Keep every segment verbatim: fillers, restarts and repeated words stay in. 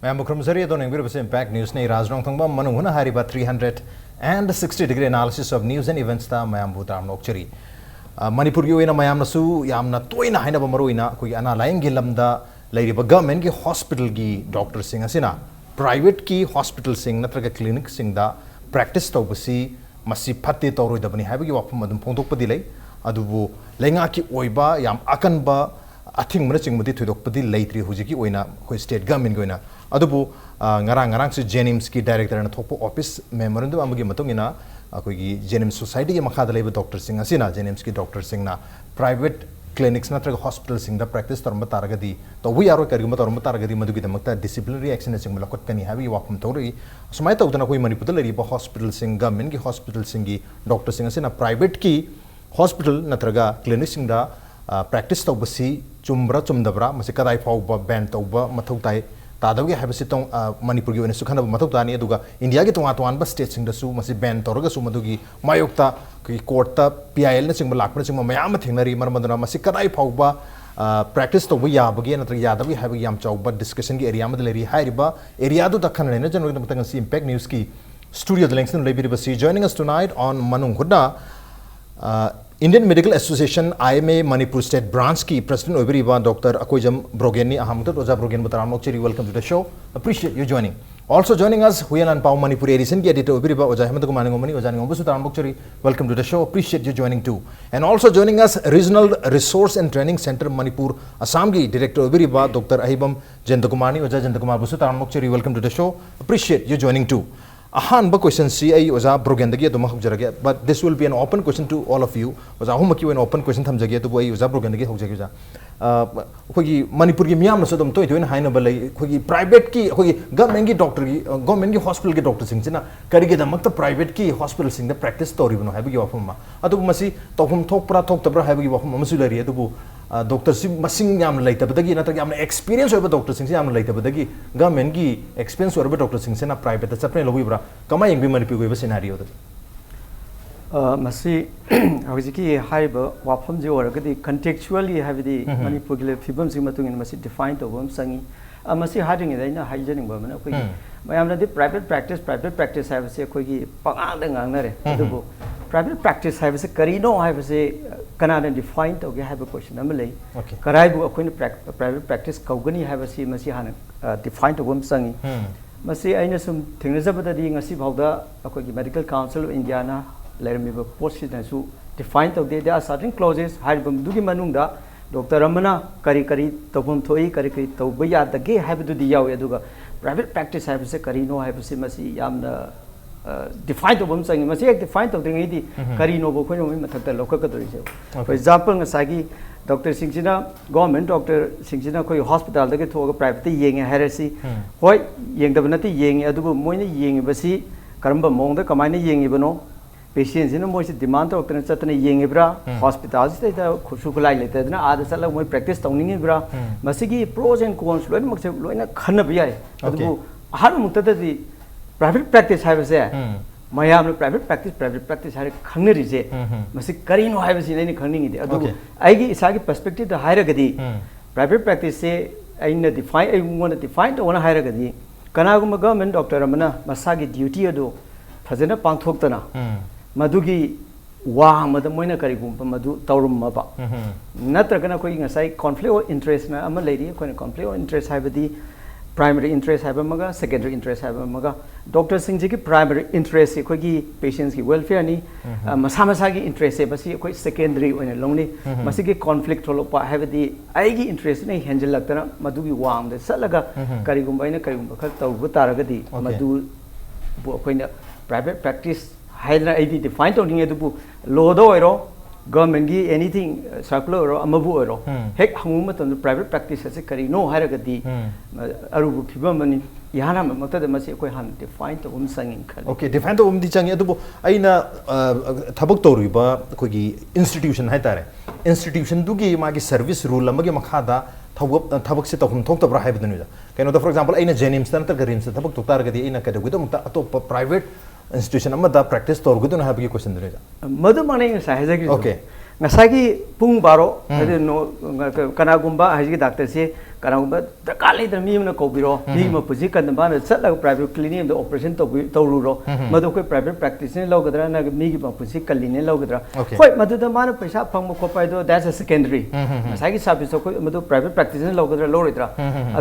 ꯃꯌꯥꯝꯕꯨ ꯈꯨꯔꯨꯝꯖꯔꯤ꯫ ꯑꯗꯣꯝꯅ ꯌꯦꯡꯕꯤꯔꯤꯕꯁꯤ Impact Newsꯅꯤ꯫ ꯔꯥꯖ ꯔꯣꯡꯊꯣꯡꯕꯝ, ꯃꯅꯨꯡ ꯍꯨꯠꯅ ꯍꯥꯏꯔꯤꯕ three hundred and sixty degree analysis of news and eventsꯇ ꯃꯌꯥꯝꯕꯨ ꯇꯔꯥꯝꯅ ꯑꯣꯛꯆꯔꯤ꯫ ꯑ, ꯃꯅꯤꯄꯨꯔꯒꯤ ꯑꯣꯏꯅ ꯃꯌꯥꯝꯅꯁꯨ ꯌꯥꯝꯅ ꯇꯣꯏꯅ ꯍꯥꯏꯅꯕ, ꯃꯔꯨꯑꯣꯏꯅ ꯑꯩꯈꯣꯏꯒꯤ ꯑꯅꯥ ꯂꯥꯌꯦꯡꯒꯤ ꯂꯝꯗ ꯂꯩꯔꯤꯕ governmentꯀꯤ hospitalꯒꯤ doctorꯁꯤꯡ ꯑꯁꯤꯅ privateꯀꯤ hospitalꯁꯤꯡ ꯅꯠꯇ꯭ꯔꯒ clinicꯁꯤꯡꯗ practice ꯇꯧꯕꯁꯤ ꯃꯁꯤ ꯐꯠꯇꯦ, ꯇꯧꯔꯣꯏꯗꯕꯅꯤ ꯍꯥꯏꯕꯒꯤ ꯋꯥꯐꯝ ꯑꯗꯨꯝ ꯐꯣꯡꯗꯣꯛꯄꯗꯤ ꯂꯩ꯫ ꯑꯗꯨꯕꯨ ꯂꯩꯉꯥꯛꯀꯤ ꯑꯣꯏꯕ ꯌꯥꯝ ꯑꯀꯟꯕ ꯑꯊꯤꯡꯕꯅꯆꯤꯡꯕꯗꯤ ꯊꯣꯏꯗꯣꯛꯄꯗꯤ ꯂꯩꯇ꯭ꯔꯤ ꯍꯧꯖꯤꯛꯀꯤ ꯑꯣꯏꯅ ꯑꯩꯈꯣꯏ state governmentꯀꯤ ꯑꯣꯏꯅ꯫ ꯑꯗꯨꯕꯨ, ꯑ, ꯉꯔꯥꯡ, ꯉꯔꯥꯡꯁꯤ JNIMSꯀꯤ directorꯅ ꯊꯣꯛꯄ office memorandum ꯑꯃꯒꯤ ꯃꯇꯨꯡ ꯏꯟꯅ, ꯑꯩꯈꯣꯏꯒꯤ JNIMS societyꯒꯤ ꯃꯈꯥꯗ ꯂꯩꯕ doctorꯁꯤꯡ ꯑꯁꯤꯅ, JNIMSꯀꯤ doctorꯁꯤꯡꯅ private clinics ꯅꯠꯇ꯭ꯔꯒ hospitalꯁꯤꯡꯗ practice ꯇꯧꯔꯝꯕ ꯇꯥꯔꯒꯗꯤ, ꯇꯧꯕ ꯌꯥꯔꯣꯏ, ꯀꯔꯤꯒꯨꯝꯕ ꯇꯧꯔꯝꯕ ꯇꯥꯔꯒꯗꯤ ꯃꯗꯨꯒꯤꯗꯃꯛꯇ disciplinary actionꯅꯆꯤꯡꯕ ꯂꯧꯈꯠꯀꯅꯤ ꯍꯥꯏꯕꯒꯤ ꯋꯥꯐꯝ ꯊꯣꯛꯂꯛꯏ꯫ ꯑꯁꯨꯃꯥꯏꯅ ꯇꯧꯗꯅ ꯑꯩꯈꯣꯏ ꯃꯅꯤꯄꯨꯔꯗ ꯂꯩꯔꯤꯕ hospitalꯁꯤꯡ, governmentꯀꯤ hospitalꯁꯤꯡꯒꯤ doctorꯁꯤꯡ ꯑꯁꯤꯅ privateꯀꯤ hospital ꯅꯠꯇ꯭ꯔꯒ clinicꯁꯤꯡꯗ, ꯑ, practice ꯇꯧꯕꯁꯤ ꯆꯨꯝꯕ꯭ꯔꯥ ꯆꯨꯝꯗꯕ꯭ꯔꯥ, ꯃꯁꯤ ꯀꯗꯥꯏ ꯐꯥꯎꯕ ban ꯇꯧꯕ ꯃꯊꯧ ꯇꯥꯏ, ꯇꯥꯗꯕꯒꯦ ꯍꯥꯏꯕꯁꯤ ꯇꯣꯡ-, ꯑ, ꯃꯅꯤꯄꯨꯔꯒꯤ ꯑꯣꯏꯅꯁꯨ ꯈꯟꯅꯕ ꯃꯊꯧ ꯇꯥꯅꯤ꯫ ꯑꯗꯨꯒ ꯏꯟꯗꯤꯌꯥꯒꯤ ꯇꯣꯉꯥꯟ ꯇꯣꯉꯥꯟꯕ stateꯁꯤꯡꯗꯁꯨ ꯃꯁꯤ ban ꯇꯧꯔꯒꯁꯨ ꯃꯗꯨꯒꯤ ꯃꯥꯌꯣꯛꯇ ꯑꯩꯈꯣꯏꯒꯤ courtꯇ PILꯅꯆꯤꯡꯕ ꯂꯥꯛꯄꯅꯆꯤꯡꯕ ꯃꯌꯥꯝ ꯑꯃ ꯊꯦꯡꯅꯔꯤ꯫ ꯃꯔꯝ ꯑꯗꯨꯅ ꯃꯁꯤ ꯀꯗꯥꯏ ꯐꯥꯎꯕ, ꯑ, practice ꯇꯧꯕ ꯌꯥꯕꯒꯦ ꯅꯠꯇ꯭ꯔꯒ ꯌꯥꯗꯕꯒꯦ ꯍꯥꯏꯕꯒꯤ ꯌꯥꯝ ꯆꯥꯎꯕ discussionꯒꯤ area ꯑꯃꯗ ꯂꯩꯔꯤ꯫ ꯍꯥꯏꯔꯤꯕ areaꯗꯨꯗ ꯈꯟꯅ ꯅꯩꯅꯖꯅꯕꯒꯤꯗꯃꯛꯇ ꯉꯁꯤ Impact Newsꯀꯤ studioꯗ ꯂꯦꯡꯁꯤꯟ ꯂꯩꯕꯤꯔꯤꯕꯁꯤ, joining us tonight on ꯃꯅꯨꯡ ꯍꯨꯠꯅ, ꯑ, Indian Medical Association, IMA, Manipur State Branchꯀꯤ president ꯑꯣꯏꯕꯤꯔꯤꯕ doctor Akoijam ꯕ꯭ꯔꯣꯒꯦꯟꯅꯤ꯫ ꯑꯍꯥꯟꯕꯗ ꯑꯣꯖꯥ ꯕ꯭ꯔꯣꯒꯦꯟꯕꯨ ꯇꯔꯥꯝꯅ ꯑꯣꯛꯆꯔꯤ, welcome to the show, appreciate you joining. Also joining us, ꯍꯨꯏꯌꯦꯟ ꯂꯥꯟꯄꯥꯎ ꯃꯅꯤꯄꯨꯔꯤ editionꯒꯤ editor ꯑꯣꯏꯕꯤꯔꯤꯕ ꯑꯣꯖꯥ ꯍꯦꯃꯟꯇ ꯀꯨꯃꯥꯔ ꯅꯤꯉꯣꯝꯕꯅꯤ꯫ ꯑꯣꯖꯥ ꯅꯤꯉꯣꯝꯕꯁꯨ ꯇꯔꯥꯝꯅ ꯑꯣꯛꯆꯔꯤ, welcome to the show, appreciate you joining too. And also joining us, Regional Resource and Training Centre Manipur, ꯑꯁꯥꯝꯒꯤ director ꯑꯣꯏꯕꯤꯔꯤꯕ doctor ꯑꯍꯩꯕꯝ ꯖꯌꯟꯇ ꯀꯨꯃꯥꯔꯅꯤ꯫ ꯑꯣꯖꯥ ꯖꯌꯟꯇ ꯀꯨꯃꯥꯔꯕꯨꯁꯨ ꯇꯔꯥꯝꯅ ꯑꯣꯛꯆꯔꯤ, welcome to the show, appreciate you joining too. ꯑꯍꯥꯟꯕ questionꯁꯤ ꯑꯩ ꯑꯣꯖꯥ ꯕ꯭ꯔꯣꯒꯦꯟꯗꯒꯤ ꯑꯗꯨꯝ ꯍꯧꯖꯔꯒꯦ, but this will be an open question to all of you. ꯑꯣꯖꯥ ꯑꯍꯨꯝꯃꯛꯀꯤ ꯑꯣꯏꯅ open question ꯊꯝꯖꯒꯦ, ꯑꯗꯨꯕꯨ ꯑꯩ ꯑꯣꯖꯥ ꯕ꯭ꯔꯣꯒꯦꯟꯗꯒꯤ ꯍꯧꯖꯒꯦ, ꯑꯣꯖꯥ꯫ ꯑ, ꯑꯩꯈꯣꯏꯒꯤ ꯃꯅꯤꯄꯨꯔꯒꯤ ꯃꯤꯌꯥꯝꯅꯁꯨ ꯑꯗꯨꯝ ꯇꯣꯏ ꯇꯣꯏꯅ ꯍꯥꯏꯅꯕ ꯂꯩ, ꯑꯩꯈꯣꯏꯒꯤ privateꯀꯤ, ꯑꯩꯈꯣꯏꯒꯤ governmentꯀꯤ doctorꯒꯤ, ꯑ, governmentꯀꯤ hospitalꯒꯤ doctorꯁꯤꯡꯁꯤꯅ ꯀꯔꯤꯒꯤꯗꯃꯛꯇ privateꯀꯤ hospitalꯁꯤꯡꯗ practice ꯇꯧꯔꯤꯕꯅꯣ ꯍꯥꯏꯕꯒꯤ ꯋꯥꯐꯝ ꯑꯃ꯫ ꯑꯗꯨꯕꯨ ꯃꯁꯤ ꯇꯧꯐꯝ ꯊꯣꯛꯄ꯭ꯔꯥ ꯊꯣꯛꯇꯕ꯭ꯔꯥ ꯍꯥꯏꯕꯒꯤ ꯋꯥꯐꯝ ꯑꯃꯁꯨ ꯂꯩꯔꯤ꯫ ꯑꯗꯨꯕꯨ, ꯑ, doctorꯁꯤ ꯃꯁꯤꯡ ꯌꯥꯝꯅ ꯂꯩꯇꯕꯗꯒꯤ ꯅꯠꯇ꯭ꯔꯒ ꯌꯥꯝꯅ experience ꯑꯣꯏꯕ doctorꯁꯤꯡꯁꯤ ꯌꯥꯝꯅ ꯂꯩꯇꯕꯗꯒꯤ governmentꯀꯤ expense ꯑꯣꯏꯔꯕ doctorꯁꯤꯡꯁꯤꯅ privateꯇ ꯆꯠꯄꯅ ꯂꯧꯕꯤꯕ꯭ꯔꯥ? ꯀꯃꯥꯏꯅ ꯌꯦꯡꯕꯤ ꯃꯅꯤꯄꯨꯔꯒꯤ ꯑꯣꯏꯕ scenarioꯗ? ꯑ, ꯃꯁꯤ ꯍꯧꯖꯤꯛꯀꯤ ꯍꯥꯏꯔꯤꯕ ꯋꯥꯐꯝꯁꯤ ꯑꯣꯏꯔꯒꯗꯤ contextually, ꯍꯥꯏꯕꯗꯤ ꯎꯝ꯫ ꯃꯅꯤꯄꯨꯔꯒꯤ ꯂꯩꯔꯤꯕ ꯐꯤꯕꯝꯁꯤꯒꯤ ꯃꯇꯨꯡ ꯏꯟꯅ ꯃꯁꯤ define ꯇꯧꯕ ꯑꯃ ꯆꯪꯉꯤ꯫ ꯑ, ꯃꯁꯤ ꯍꯥꯏꯗ꯭ꯔꯤꯉꯩꯗ ꯑꯩꯅ ꯍꯥꯏꯖꯅꯤꯡꯕ ꯑꯃꯅ, ꯑꯩꯈꯣꯏꯒꯤ ꯎꯝ꯫ ꯃꯌꯥꯝꯅꯗꯤ private practice, private practice ꯍꯥꯏꯕꯁꯤ ꯑꯩꯈꯣꯏꯒꯤ ꯄꯉꯥꯡꯗ ꯉꯥꯡꯅꯔꯦ꯫ ꯎꯝ꯫ ꯑꯗꯨꯕꯨ private practice ꯍꯥꯏꯕꯁꯤ ꯀꯔꯤꯅꯣ ꯍꯥꯏꯕꯁꯤ ꯀꯅꯥꯅ define ꯇꯧꯒꯦ ꯍꯥꯏꯕ question ꯑꯃ ꯂꯩ꯫ Okay꯫ ꯀꯔꯥꯏꯕꯨ ꯑꯩꯈꯣꯏꯅ prac-, private practice ꯀꯧꯒꯅꯤ ꯍꯥꯏꯕꯁꯤ ꯃꯁꯤ ꯍꯥꯟꯅ, ꯑ, define ꯇꯧꯕ ꯑꯃ ꯆꯪꯉꯤ꯫ ꯎꯝ꯫ ꯃꯁꯤ ꯑꯩꯅ ꯁꯨꯝ ꯊꯦꯡꯅꯖꯕꯗꯗꯤ ꯉꯁꯤ ꯐꯥꯎꯗ ꯑꯩꯈꯣꯏꯒꯤ Medical Council of Indiaꯅ ꯂꯩꯔꯝꯃꯤꯕ ꯄꯣꯠꯁꯤꯗꯁꯨ define ꯇꯧꯗꯦ꯫ There are certain clauses ꯍꯥꯏꯔꯤꯕ ꯃꯗꯨꯒꯤ ꯃꯅꯨꯡꯗ doctor ꯑꯃꯅ ꯀꯔꯤ ꯀꯔꯤ ꯇꯧꯐꯝ ꯊꯣꯛꯏ, ꯀꯔꯤ ꯀꯔꯤ ꯇꯧꯕ ꯌꯥꯗꯒꯦ ꯍꯥꯏꯕꯗꯨꯗꯤ ꯌꯥꯎꯏ, ꯑꯗꯨꯒ private practice ꯍꯥꯏꯕꯁꯦ ꯀꯔꯤꯅꯣ ꯍꯥꯏꯕꯁꯤ ꯃꯁꯤ ꯌꯥꯝꯅ, ꯑ, define ꯇꯧꯕ ꯑꯃ ꯆꯪꯉꯤ꯫ ꯃꯁꯤ ꯍꯦꯛ define ꯇꯧꯗ꯭ꯔꯤꯉꯩꯗꯤ ꯎꯝ꯫ ꯀꯔꯤꯅꯣꯕ ꯑꯩꯈꯣꯏꯅ ꯃꯣꯏ ꯃꯊꯛꯇ ꯂꯧꯈꯠꯀꯗꯧꯔꯤꯁꯦ? Okay꯫ For example, ꯉꯁꯥꯏꯒꯤ doctorꯁꯤꯡꯁꯤꯅ, government doctorꯁꯤꯡꯁꯤꯅ ꯑꯩꯈꯣꯏ hospitalꯗꯒꯤ ꯊꯣꯛꯑꯒ privateꯇ ꯌꯦꯡꯉꯦ ꯍꯥꯏꯔꯁꯤ꯫ ꯎꯝ꯫ ꯍꯣꯏ, ꯌꯦꯡꯗꯕ ꯅꯠꯇꯦ, ꯌꯦꯡꯉꯤ, ꯑꯗꯨꯕꯨ ꯃꯣꯏꯅ ꯌꯦꯡꯉꯤꯕꯁꯤ ꯀꯔꯝꯕ ꯃꯑꯣꯡꯗ ꯀꯃꯥꯏꯅ ꯌꯦꯡꯉꯤꯕꯅꯣ? Patientꯁꯤꯅ ꯃꯣꯏꯁꯤ demand ꯇꯧꯔꯛꯇꯅ ꯆꯠꯇꯅ ꯌꯦꯡꯉꯤꯕ꯭ꯔꯥ? ꯎꯝ꯫ Hospitalꯁꯤꯗꯩꯗ ꯈꯨꯠꯁꯨ ꯈꯨꯠꯂꯥꯏ ꯂꯩꯇꯗꯅ ꯑꯥꯗ ꯆꯠꯂꯒ ꯃꯣꯏ practice ꯇꯧꯅꯤꯡꯉꯤꯕ꯭ꯔꯥ? ꯎꯝ꯫ ꯃꯁꯤꯒꯤ pros and cons ꯂꯣꯏꯅꯃꯛꯁꯦ ꯂꯣꯏꯅ ꯈꯟꯅꯕ ꯌꯥꯏ꯫ Okay꯫ ꯑꯗꯨꯕꯨ ꯑꯍꯥꯟꯕꯃꯛꯇꯗꯗꯤ private practice ꯍꯥꯏꯕꯁꯦ ꯎꯝ꯫ ꯃꯌꯥꯝꯅ private practice, private practice ꯍꯥꯏꯔꯒ ꯈꯪꯅꯔꯤꯁꯦ ꯎꯝ ꯍꯝ꯫ ꯃꯁꯤ ꯀꯔꯤꯅꯣ ꯍꯥꯏꯕꯁꯤꯅ ꯑꯩꯅ ꯈꯪꯅꯤꯡꯉꯤꯗꯤ꯫ ꯑꯗꯨꯕꯨ Okay꯫ ꯑꯩꯒꯤ ꯏꯁꯥꯒꯤ perspectiveꯇ ꯍꯥꯏꯔꯒꯗꯤ ꯎꯝ꯫ Private practiceꯁꯦ ꯑꯩꯅ define, ꯑꯩꯉꯣꯟꯗ define ꯇꯧꯑꯣꯅ ꯍꯥꯏꯔꯒꯗꯤ ꯀꯅꯥꯒꯨꯝꯕ government doctor ꯑꯃꯅ ꯃꯁꯥꯒꯤ duty ꯑꯗꯨ ꯐꯖꯅ ꯄꯥꯡꯊꯣꯛꯇꯅ ꯎꯝ꯫ ꯃꯗꯨꯒꯤ ꯋꯥꯡꯃꯗ ꯃꯣꯏꯅ ꯀꯔꯤꯒꯨꯝꯕ ꯃꯗꯨ ꯇꯧꯔꯝꯃꯕ ꯎꯝ ꯍꯝ꯫ ꯅꯠꯇ꯭ꯔꯒꯅ ꯑꯩꯈꯣꯏꯒꯤ ꯉꯁꯥꯏ conflict of interestꯅ ꯑꯃ ꯂꯩꯔꯤ꯫ ꯑꯩꯈꯣꯏꯅ conflict of interest ꯍꯥꯏꯕꯗꯤ primary interest ꯍꯥꯏꯕ ꯑꯃꯒ secondary interest ꯍꯥꯏꯕ ꯑꯃꯒ, doctorꯁꯤꯡꯁꯤꯒꯤ primary interestꯁꯤ ꯑꯩꯈꯣꯏꯒꯤ patientsꯀꯤ welfareꯅꯤ꯫ ꯎꯝ꯫ ꯑ, ꯃꯁꯥ ꯃꯁꯥꯒꯤ interestꯁꯦ ꯃꯁꯤ ꯑꯩꯈꯣꯏ secondary ꯑꯣꯏꯅ ꯂꯧꯅꯩ꯫ ꯎꯝ꯫ ꯃꯁꯤꯒꯤ conflict ꯊꯣꯛꯂꯛꯄ ꯍꯥꯏꯕꯗꯤ ꯑꯩꯒꯤ interestꯅ ꯍꯦꯟꯖꯤꯜꯂꯛꯇꯅ ꯃꯗꯨꯒꯤ ꯋꯥꯡꯃꯗ ꯆꯠꯂꯒ ꯎꯝ꯫ ꯀꯔꯤꯒꯨꯝꯕ ꯑꯩꯅ ꯀꯔꯤꯒꯨꯝꯕ ꯈꯔ ꯇꯧꯔꯨꯕ ꯇꯥꯔꯒꯗꯤ Okay꯫ ꯃꯗꯨꯕꯨ ꯑꯩꯈꯣꯏꯅ private practice ꯍꯥꯏꯗꯅ ꯑꯩꯗꯤ define ꯇꯧꯅꯤꯡꯉꯦ꯫ ꯑꯗꯨꯕꯨ lawꯗ ꯑꯣꯏꯔꯣ, governmentꯀꯤ anything, circular ꯑꯣꯏꯔꯣ, ꯑꯃꯕꯨ ꯑꯣꯏꯔꯣ, ꯎꯝ꯫ ꯍꯦꯛ ꯍꯪꯉꯨꯕ ꯃꯇꯝꯗ private practice ꯑꯁꯤ ꯀꯔꯤꯅꯣ ꯍꯥꯏꯔꯒꯗꯤ, ꯎꯝ꯫ ꯑ, ꯑꯔꯨꯕ ꯐꯤꯕꯝ ꯑꯃꯅꯤ꯫ ꯏꯍꯥꯟ ꯍꯥꯟꯕꯃꯛꯇꯗ ꯃꯁꯤ ꯑꯩꯈꯣꯏ ꯍꯥꯟꯅ define ꯇꯧꯕ ꯑꯃ ꯆꯪꯉꯤ ꯈꯜꯂꯤ꯫ Okay, define ꯇꯧꯕ ꯑꯃꯗꯤ ꯆꯪꯉꯤ꯫ ꯑꯗꯨꯕꯨ ꯑꯩꯅ, ꯑ, ꯊꯕꯛ ꯇꯧꯔꯤꯕ ꯑꯩꯈꯣꯏꯒꯤ institution ꯍꯥꯏꯇꯥꯔꯦ, institutionꯗꯨꯒꯤ ꯃꯥꯒꯤ service rule ꯑꯃꯒꯤ ꯃꯈꯥꯗ ꯊꯕꯛ, ꯊꯕꯛꯁꯦ ꯇꯧꯐꯝ ꯊꯣꯛꯇꯕ꯭ꯔꯥ ꯍꯥꯏꯕꯗꯨꯅꯤꯗ꯫ ꯀꯩꯅꯣꯗ, for example, ꯑꯩꯅ JNIMSꯇ ꯅꯠꯇ꯭ꯔꯒ RIMSꯇ ꯊꯕꯛ ꯇꯧ ꯇꯥꯔꯒꯗꯤ ꯑꯩꯅ ꯀꯩꯗꯧꯉꯩꯗꯃꯛꯇ ꯑꯇꯣꯞꯄ private institution ꯑꯃꯗ practice ꯇꯧꯔꯨꯒꯗꯣꯏꯅꯣ ꯍꯥꯏꯕꯒꯤ questionꯗꯨꯅꯤꯗ꯫ ꯃꯗꯨꯃꯛꯅ ꯑꯩ ꯉꯁꯥꯏ ꯍꯥꯏꯖꯈꯤꯕꯗꯣ꯫ Okay꯫ ꯉꯁꯥꯏꯒꯤ ꯄꯨꯡ ꯕꯥꯔꯣ, ꯎꯝ꯫ ꯍꯥꯏꯗꯤ ꯅꯣ-, ꯀꯅꯥꯒꯨꯝꯕ ꯍꯧꯖꯤꯛꯀꯤ doctorꯁꯤ ꯀꯅꯥꯒꯨꯝꯕ ꯗꯔꯀꯥꯔ ꯂꯩꯇꯅ ꯃꯤ ꯑꯃꯅ ꯀꯧꯕꯤꯔꯣ, ꯃꯤꯒꯤ ꯃꯄꯨꯟꯁꯤ ꯀꯟꯗ ꯃꯥꯅ ꯆꯠꯂꯒ private clinic ꯑꯃꯗ operation ꯇꯧꯕꯤ- ꯇꯧꯔꯨꯔꯣ, ꯃꯗꯨ ꯑꯩꯈꯣꯏ private practice ꯅ ꯂꯧꯒꯗ꯭ꯔꯥ, ꯅꯠꯇ꯭ꯔꯒ ꯃꯤꯒꯤ ꯃꯄꯨꯟꯁꯤ ꯀꯜꯂꯤꯅꯦ ꯂꯧꯒꯗ꯭ꯔꯥ? Okay. ꯍꯣꯏ, ꯃꯗꯨꯗ ꯃꯥꯅ ꯄꯩꯁꯥ ꯐꯪꯕ ꯈꯣꯠꯄ ꯍꯥꯏꯗꯣ, that's a secondary. ꯉꯁꯥꯏꯒꯤ service ꯇꯣ ꯑꯩꯈꯣꯏ ꯃꯗꯨ private practice ꯅ ꯂꯧꯒꯗ꯭ꯔꯥ ꯂꯧꯔꯣꯏꯗ꯭ꯔꯥ?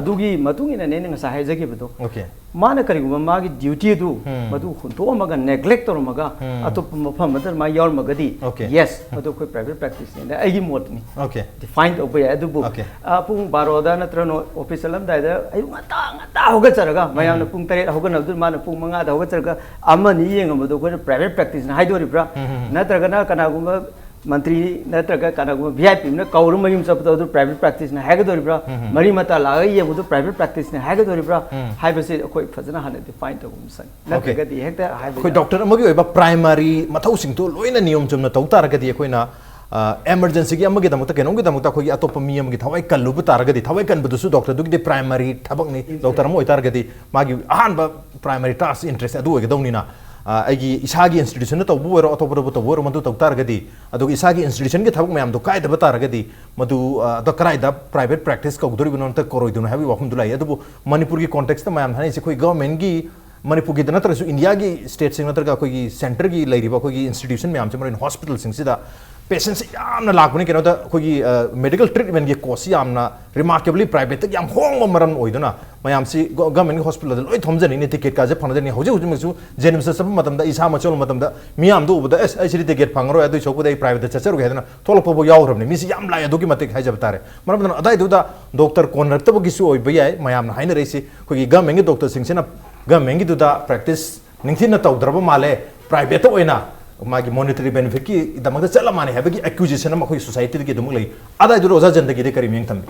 ꯑꯗꯨꯒꯤ ꯃꯇꯨꯡ ꯏꯟꯅꯅꯦ ꯑꯩꯅ ꯉꯁꯥꯏ ꯍꯥꯏꯖꯈꯤꯕꯗꯣ꯫ Okay. ꯃꯥꯅ ꯀꯔꯤꯒꯨꯝꯕ ꯃꯥꯒꯤ duty ꯑꯗꯨ ꯃꯗꯨ ꯍꯨꯟꯗꯣꯛꯑꯝꯃꯒ, neglect ꯇꯧꯔꯝꯃꯒ, ꯑꯇꯣꯞꯄ ꯃꯐꯝ ꯑꯃꯗ ꯃꯥ ꯌꯥꯎꯔꯝꯃꯒꯗꯤ, Okay. yes, ꯃꯗꯨ ꯑꯩꯈꯣꯏ private practice ꯅꯦꯅ ꯑꯩꯒꯤ ꯃꯣꯠꯅꯤ꯫ Okay. Define ꯇꯧꯕ ꯌꯥꯏ꯫ ꯑꯗꯨꯕꯨ Okay. ꯑ, ꯄꯨꯡ ꯕꯥꯔꯣꯗ ꯅꯠꯇ꯭ꯔꯒ office ꯆꯠꯂꯝꯗꯥꯏꯗ ꯑꯌꯨꯛ ꯉꯟꯇꯥ ꯉꯟꯇꯥ ꯍꯧꯒꯠꯆꯔꯒ, ꯃꯌꯥꯝꯅ ꯄꯨꯡ ꯇꯔꯦꯠ ꯍꯧꯒꯠꯅꯕꯗꯨ ꯃꯥꯅ ꯄꯨꯡ ꯃꯉꯥꯗ ꯍꯧꯒꯠꯆꯔꯒ ꯑꯃ ꯑꯅꯤ ꯌꯦꯡꯉꯝꯕꯗꯣ ꯑꯩꯈꯣꯏꯅ private practice ꯅ ꯍꯥꯏꯗꯣꯔꯤꯕ꯭ꯔꯥ? ꯅꯠꯇ꯭ꯔꯒꯅ ꯀꯅꯥꯒꯨꯝꯕ ꯃꯟꯇ꯭ꯔꯤ ꯅꯠꯇ꯭ꯔꯒ ꯀꯅꯥꯒꯨꯝꯕ V I P ꯑꯃꯅ ꯀꯧꯔ ꯃꯌꯨꯝ ꯆꯠꯄꯗꯣ ꯑꯗꯨ private practice ꯅ ꯍꯥꯏꯒꯗꯣꯔꯤꯕ꯭ꯔꯥ? ꯃꯔꯤ ꯃꯇꯥ ꯂꯥꯛꯑꯒ ꯌꯦꯡꯕꯗꯣ private practice ꯅ ꯍꯥꯏꯒꯗꯣꯔꯤꯕ꯭ꯔꯥ? ꯍꯥꯏꯕꯁꯤ ꯑꯩꯈꯣꯏ ꯐꯖꯅ ꯍꯥꯟꯅ define ꯇꯧꯕ ꯑꯃ ꯆꯪꯉꯤ꯫ Okay. ꯅꯠꯇ꯭ꯔꯒꯗꯤ ꯍꯦꯛꯇ ꯍꯥꯏꯕ ꯑꯩꯈꯣꯏ ꯌꯥꯗꯦ꯫ Doctor ꯑꯃꯒꯤ ꯑꯣꯏꯕ primary ꯃꯊꯧꯁꯤꯡꯗꯣ ꯂꯣꯏꯅ ꯅꯤꯌꯣꯝ ꯆꯨꯝꯅ ꯇꯧ ꯇꯥꯔꯒꯗꯤ, ꯑꯩꯈꯣꯏꯅ emergency ꯒꯤ ꯑꯃꯒꯤꯗꯃꯛꯇ, ꯀꯩꯅꯣꯝꯒꯤꯗꯃꯛꯇ ꯑꯩꯈꯣꯏꯒꯤ ꯑꯇꯣꯞꯄ ꯃꯤ ꯑꯃꯒꯤ ꯊꯋꯥꯏ ꯀꯜꯂꯨꯕ ꯇꯥꯔꯒꯗꯤ, ꯊꯋꯥꯏ ꯀꯟꯕꯗꯨꯁꯨ doctor ꯗꯨꯒꯤꯗꯤ primary ꯊꯕꯛꯅꯤ꯫ Doctor ꯑꯃ ꯑꯣꯏꯇꯥꯔꯒꯗꯤ ꯃꯥꯒꯤ ꯑꯍꯥꯟꯕ primary task, interest ꯑꯗꯨ ꯑꯣꯏꯒꯗꯧꯅꯤꯅ, ꯑ, ꯑꯩꯒꯤ ꯏꯁꯥꯒꯤ institution ꯅ ꯇꯧꯕ ꯑꯣꯏꯔꯣ, ꯑꯇꯣꯞꯄꯗꯕꯨ ꯇꯧꯕ ꯑꯣꯏꯔꯣ, ꯃꯗꯨ ꯇꯧ ꯇꯥꯔꯒꯗꯤ, ꯑꯗꯨꯒ ꯏꯁꯥꯒꯤ institution ꯒꯤ ꯊꯕꯛ ꯃꯌꯥꯝꯗꯣ ꯀꯥꯏꯗꯕ ꯇꯥꯔꯒꯗꯤ, ꯃꯗꯨ, ꯑ, ꯑꯗꯣ ꯀꯗꯥꯏꯗ private practice ꯀꯧꯗꯣꯔꯤꯕꯅꯣ ꯅꯠꯇ꯭ꯔꯒ ꯀꯧꯔꯣꯏꯗꯣꯏꯅꯣ ꯍꯥꯏꯕꯒꯤ ꯋꯥꯐꯝꯗꯨ ꯂꯥꯛꯏ꯫ ꯑꯗꯨꯕꯨ ꯃꯅꯤꯄꯨꯔꯒꯤ context ꯇ ꯃꯌꯥꯝꯅ ꯍꯥꯏꯅꯔꯤꯁꯦ ꯑꯩꯈꯣꯏ government ꯒꯤ, ꯃꯅꯤꯄꯨꯔꯒꯤꯗ ꯅꯠꯇ꯭ꯔꯁꯨ India ꯒꯤ state ꯁꯤꯡ ꯅꯠꯇ꯭ꯔꯒ ꯑꯩꯈꯣꯏꯒꯤ centre ꯒꯤ ꯂꯩꯔꯤꯕ ꯑꯩꯈꯣꯏꯒꯤ institution ꯃꯌꯥꯝꯁꯦ, ꯃꯔꯨꯑꯣꯏꯅ hospital ꯁꯤꯡꯁꯤꯗ patient ꯁꯦ ꯌꯥꯝꯅ ꯂꯥꯛꯄꯅꯤ꯫ ꯀꯩꯅꯣꯗ ꯑꯩꯈꯣꯏꯒꯤ, ꯑ, medical treatment ꯀꯤ cost ꯁꯤ ꯌꯥꯝꯅ remarkably private ꯇꯒꯤ ꯌꯥꯝ ꯍꯣꯡꯕ ꯃꯔꯝ ꯑꯣꯏꯗꯨꯅ ꯃꯌꯥꯝꯁꯤ ꯒꯣ-, government ꯒꯤ hospital ꯗ ꯂꯣꯏ ꯊꯣꯝꯖꯅꯤꯡꯉꯤ, ticket ꯀꯥꯁꯦ ꯐꯪꯅꯗꯅꯤ꯫ ꯍꯧꯖꯤꯛ ꯍꯧꯖꯤꯛꯃꯛꯁꯨ JNIMS ꯇ ꯆꯠꯄ ꯃꯇꯝꯗ, ꯏꯁꯥꯃꯛ ꯆꯠꯂꯨꯕ ꯃꯇꯝꯗ ꯃꯤꯌꯥꯝꯗꯣ ꯎꯕꯗ, "ꯑꯦꯁ, ꯑꯩ ꯁꯤꯗꯤ ticket ꯐꯪꯉꯔꯣꯏ, ꯑꯗꯨꯏ ꯁꯔꯨꯛꯄꯨꯗꯤ ꯑꯩ private ꯇ ꯆꯠꯆꯔꯨꯒꯦ" ꯍꯥꯏꯗꯅ ꯊꯣꯛꯂꯛꯄꯕꯨ ꯌꯥꯎꯈ꯭ꯔꯕꯅꯤ꯫ ꯃꯤꯁꯤ ꯌꯥꯝ ꯂꯥꯛꯑꯦ ꯑꯗꯨꯛꯀꯤ ꯃꯇꯤꯛ ꯍꯥꯏꯖꯕ ꯇꯥꯔꯦ꯫ ꯃꯔꯝ ꯑꯗꯨꯅ ꯑꯗꯥꯏꯗꯨꯗ doctor ꯀꯣꯟꯅꯔꯛꯇꯕꯒꯤꯁꯨ ꯑꯣꯏꯕ ꯌꯥꯏ꯫ ꯃꯌꯥꯝꯅ ꯍꯥꯏꯅꯔꯛꯏꯁꯤ ꯑꯩꯈꯣꯏꯒꯤ government ꯀꯤ doctor ꯁꯤꯡꯁꯤꯅ government ꯒꯤꯗꯨꯗ practice ꯅꯤꯡꯊꯤꯅ ꯇꯧꯗ꯭ꯔꯕ ꯃꯥꯜꯂꯦ, private ꯇ ꯑꯣꯏꯅ ꯃꯥꯒꯤ monetary benefit ꯀꯤꯗꯃꯛꯇ ꯆꯠꯂ ꯃꯥꯜꯂꯦ ꯍꯥꯏꯕꯒꯤ accusation ꯑꯃ ꯑꯩꯈꯣꯏ society ꯗꯒꯤ ꯑꯗꯨꯃꯛ ꯂꯩ꯫ ꯑꯗꯥꯏꯗꯨꯗ ꯑꯣꯖꯥ ꯖꯟꯗꯒꯤꯗꯤ ꯀꯔꯤ ꯃꯤꯠꯌꯦꯡ ꯊꯝꯕꯤ?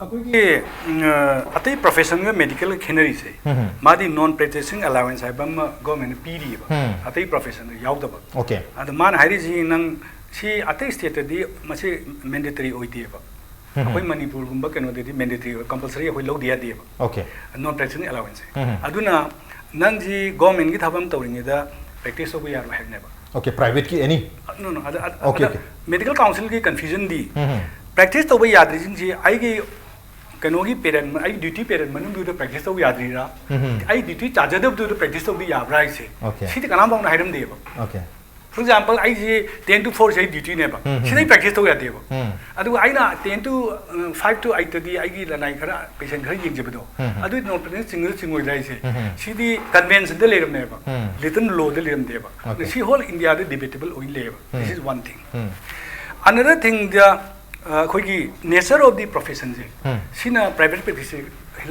ꯑꯩꯈꯣꯏꯒꯤ ꯎꯝ, ꯑ, ꯑꯇꯩ profession ꯒ medical ꯒ ꯈꯦꯠꯅꯔꯤꯁꯦ, ꯎꯝ꯫ ꯃꯥꯗꯤ non practicing allowance ꯍꯥꯏꯕ ꯑꯃ government ꯅ ꯄꯤꯔꯤꯑꯕ, ꯎꯝ꯫ ꯑꯇꯩ profession ꯗ ꯌꯥꯎꯗꯕ꯫ Okay. ꯑꯗꯣ ꯃꯥꯅ ꯍꯥꯏꯔꯤꯁꯤ, ꯅꯪ ꯁꯤ ꯑꯇꯩ state ꯇꯗꯤ ꯃꯁꯤ mandatory ꯑꯣꯏꯗꯦꯕ꯫ ꯎꯝ꯫ ꯑꯩꯈꯣꯏ ꯃꯅꯤꯄꯨꯔꯒꯨꯝꯕ ꯀꯩꯅꯣꯗꯗꯤ mandatory ꯑꯣꯏ, compulsory ꯑꯩꯈꯣꯏ ꯂꯧꯗ ꯌꯥꯗꯦꯕ, Okay. non practicing allowance ꯁꯦ꯫ ꯎꯝ꯫ ꯑꯗꯨꯅ ꯅꯪꯁꯤ government ꯀꯤ ꯊꯕꯛ ꯑꯃ ꯇꯧꯔꯤꯉꯩꯗ practice ꯇꯧꯕ ꯌꯥꯔꯣꯏ ꯍꯥꯏꯕꯅꯦꯕ꯫ Okay, private ꯀꯤ any? No, no, ꯑꯗ, ꯑꯗ, Okay, ꯑꯗ okay. Medical council ꯒꯤ confusion ꯗꯤ, ꯎꯝ꯫ practice ꯇꯧꯕ ꯌꯥꯗ꯭ꯔꯤꯁꯤꯡꯁꯤ ꯑꯩꯒꯤ ꯀꯩꯅꯣꯒꯤ ꯄꯦꯔꯦꯟ, ꯑꯩ ꯗ꯭ꯌꯨꯇꯤ ꯄꯦꯔꯦꯟ ꯃꯅꯨꯡꯗꯨꯗ ꯄ꯭ꯔꯦꯛꯇꯤꯁ ꯇꯧ ꯌꯥꯗ꯭ꯔꯤꯔꯥ? ꯎꯝ. ꯑꯩ ꯗ꯭ꯌꯨꯇꯤ ꯇꯥꯖꯗꯕꯗꯨꯗ ꯄ꯭ꯔꯦꯛꯇꯤꯁ ꯇꯧꯕꯗꯤ ꯌꯥꯕ꯭ꯔꯥ ꯍꯥꯏꯁꯦ? Okay. CD ꯀꯅꯥꯝꯐꯥꯎꯅ ꯍꯥꯏꯔꯝꯗꯦꯕ꯫ Okay. For example, ꯑꯩꯁꯦ ten to four ꯁꯦ ꯑꯩ ꯗ꯭ꯌꯨꯇꯤꯅꯦꯕ꯫ ꯎꯝ, ꯎꯝ. ꯁꯤꯗ ꯑꯩ ꯄ꯭ꯔꯦꯛꯇꯤꯁ ꯇꯧ ꯌꯥꯗꯦꯕ꯫ ꯎꯝ. ꯑꯗꯨꯒ ꯑꯩꯅ ten to five to eight ꯇꯗꯤ ꯑꯩꯒꯤ ꯂꯅꯥꯏ ꯈꯔ, ꯄꯦꯁꯦꯟ ꯈꯔ ꯌꯦꯡꯖꯕꯗꯣ, ꯎꯝ, ꯎꯝ. ꯑꯗꯨ ꯅꯣꯔꯃꯦꯜ ꯆꯤꯡꯉ ꯆꯤꯡꯉꯣꯏꯗ꯭ꯔꯥ ꯍꯥꯏꯁꯦ? ꯎꯝ, ꯎꯝ. ꯁꯤꯗꯤ ꯀꯟꯚꯦꯟꯁꯟꯗ ꯂꯩꯔꯝꯃꯦꯕ, ꯎꯝ. ꯔꯤꯇꯟ ꯂꯣꯗ ꯂꯩꯔꯝꯗꯦꯕ꯫ Okay. ꯁꯤ ꯍꯣꯜ ꯏꯟꯗꯤꯌꯥꯗ ꯗꯤꯕꯦꯇꯦꯕꯜ ꯑꯣꯏꯅ ꯂꯩꯌꯦꯕ꯫ This um. is one thing. Um. Another thing, the, ꯑ, ꯑꯩꯈꯣꯏꯒꯤ ꯅꯦꯆꯔ ꯑꯣꯐ ꯗꯤ ꯄ꯭ꯔꯣꯐꯦꯁꯟꯁꯦ, ꯎꯝ. ꯁꯤꯅ ꯄ꯭ꯔꯥꯏꯚꯦꯠ ꯄ꯭ꯔꯦꯛꯇꯤꯁꯁꯦ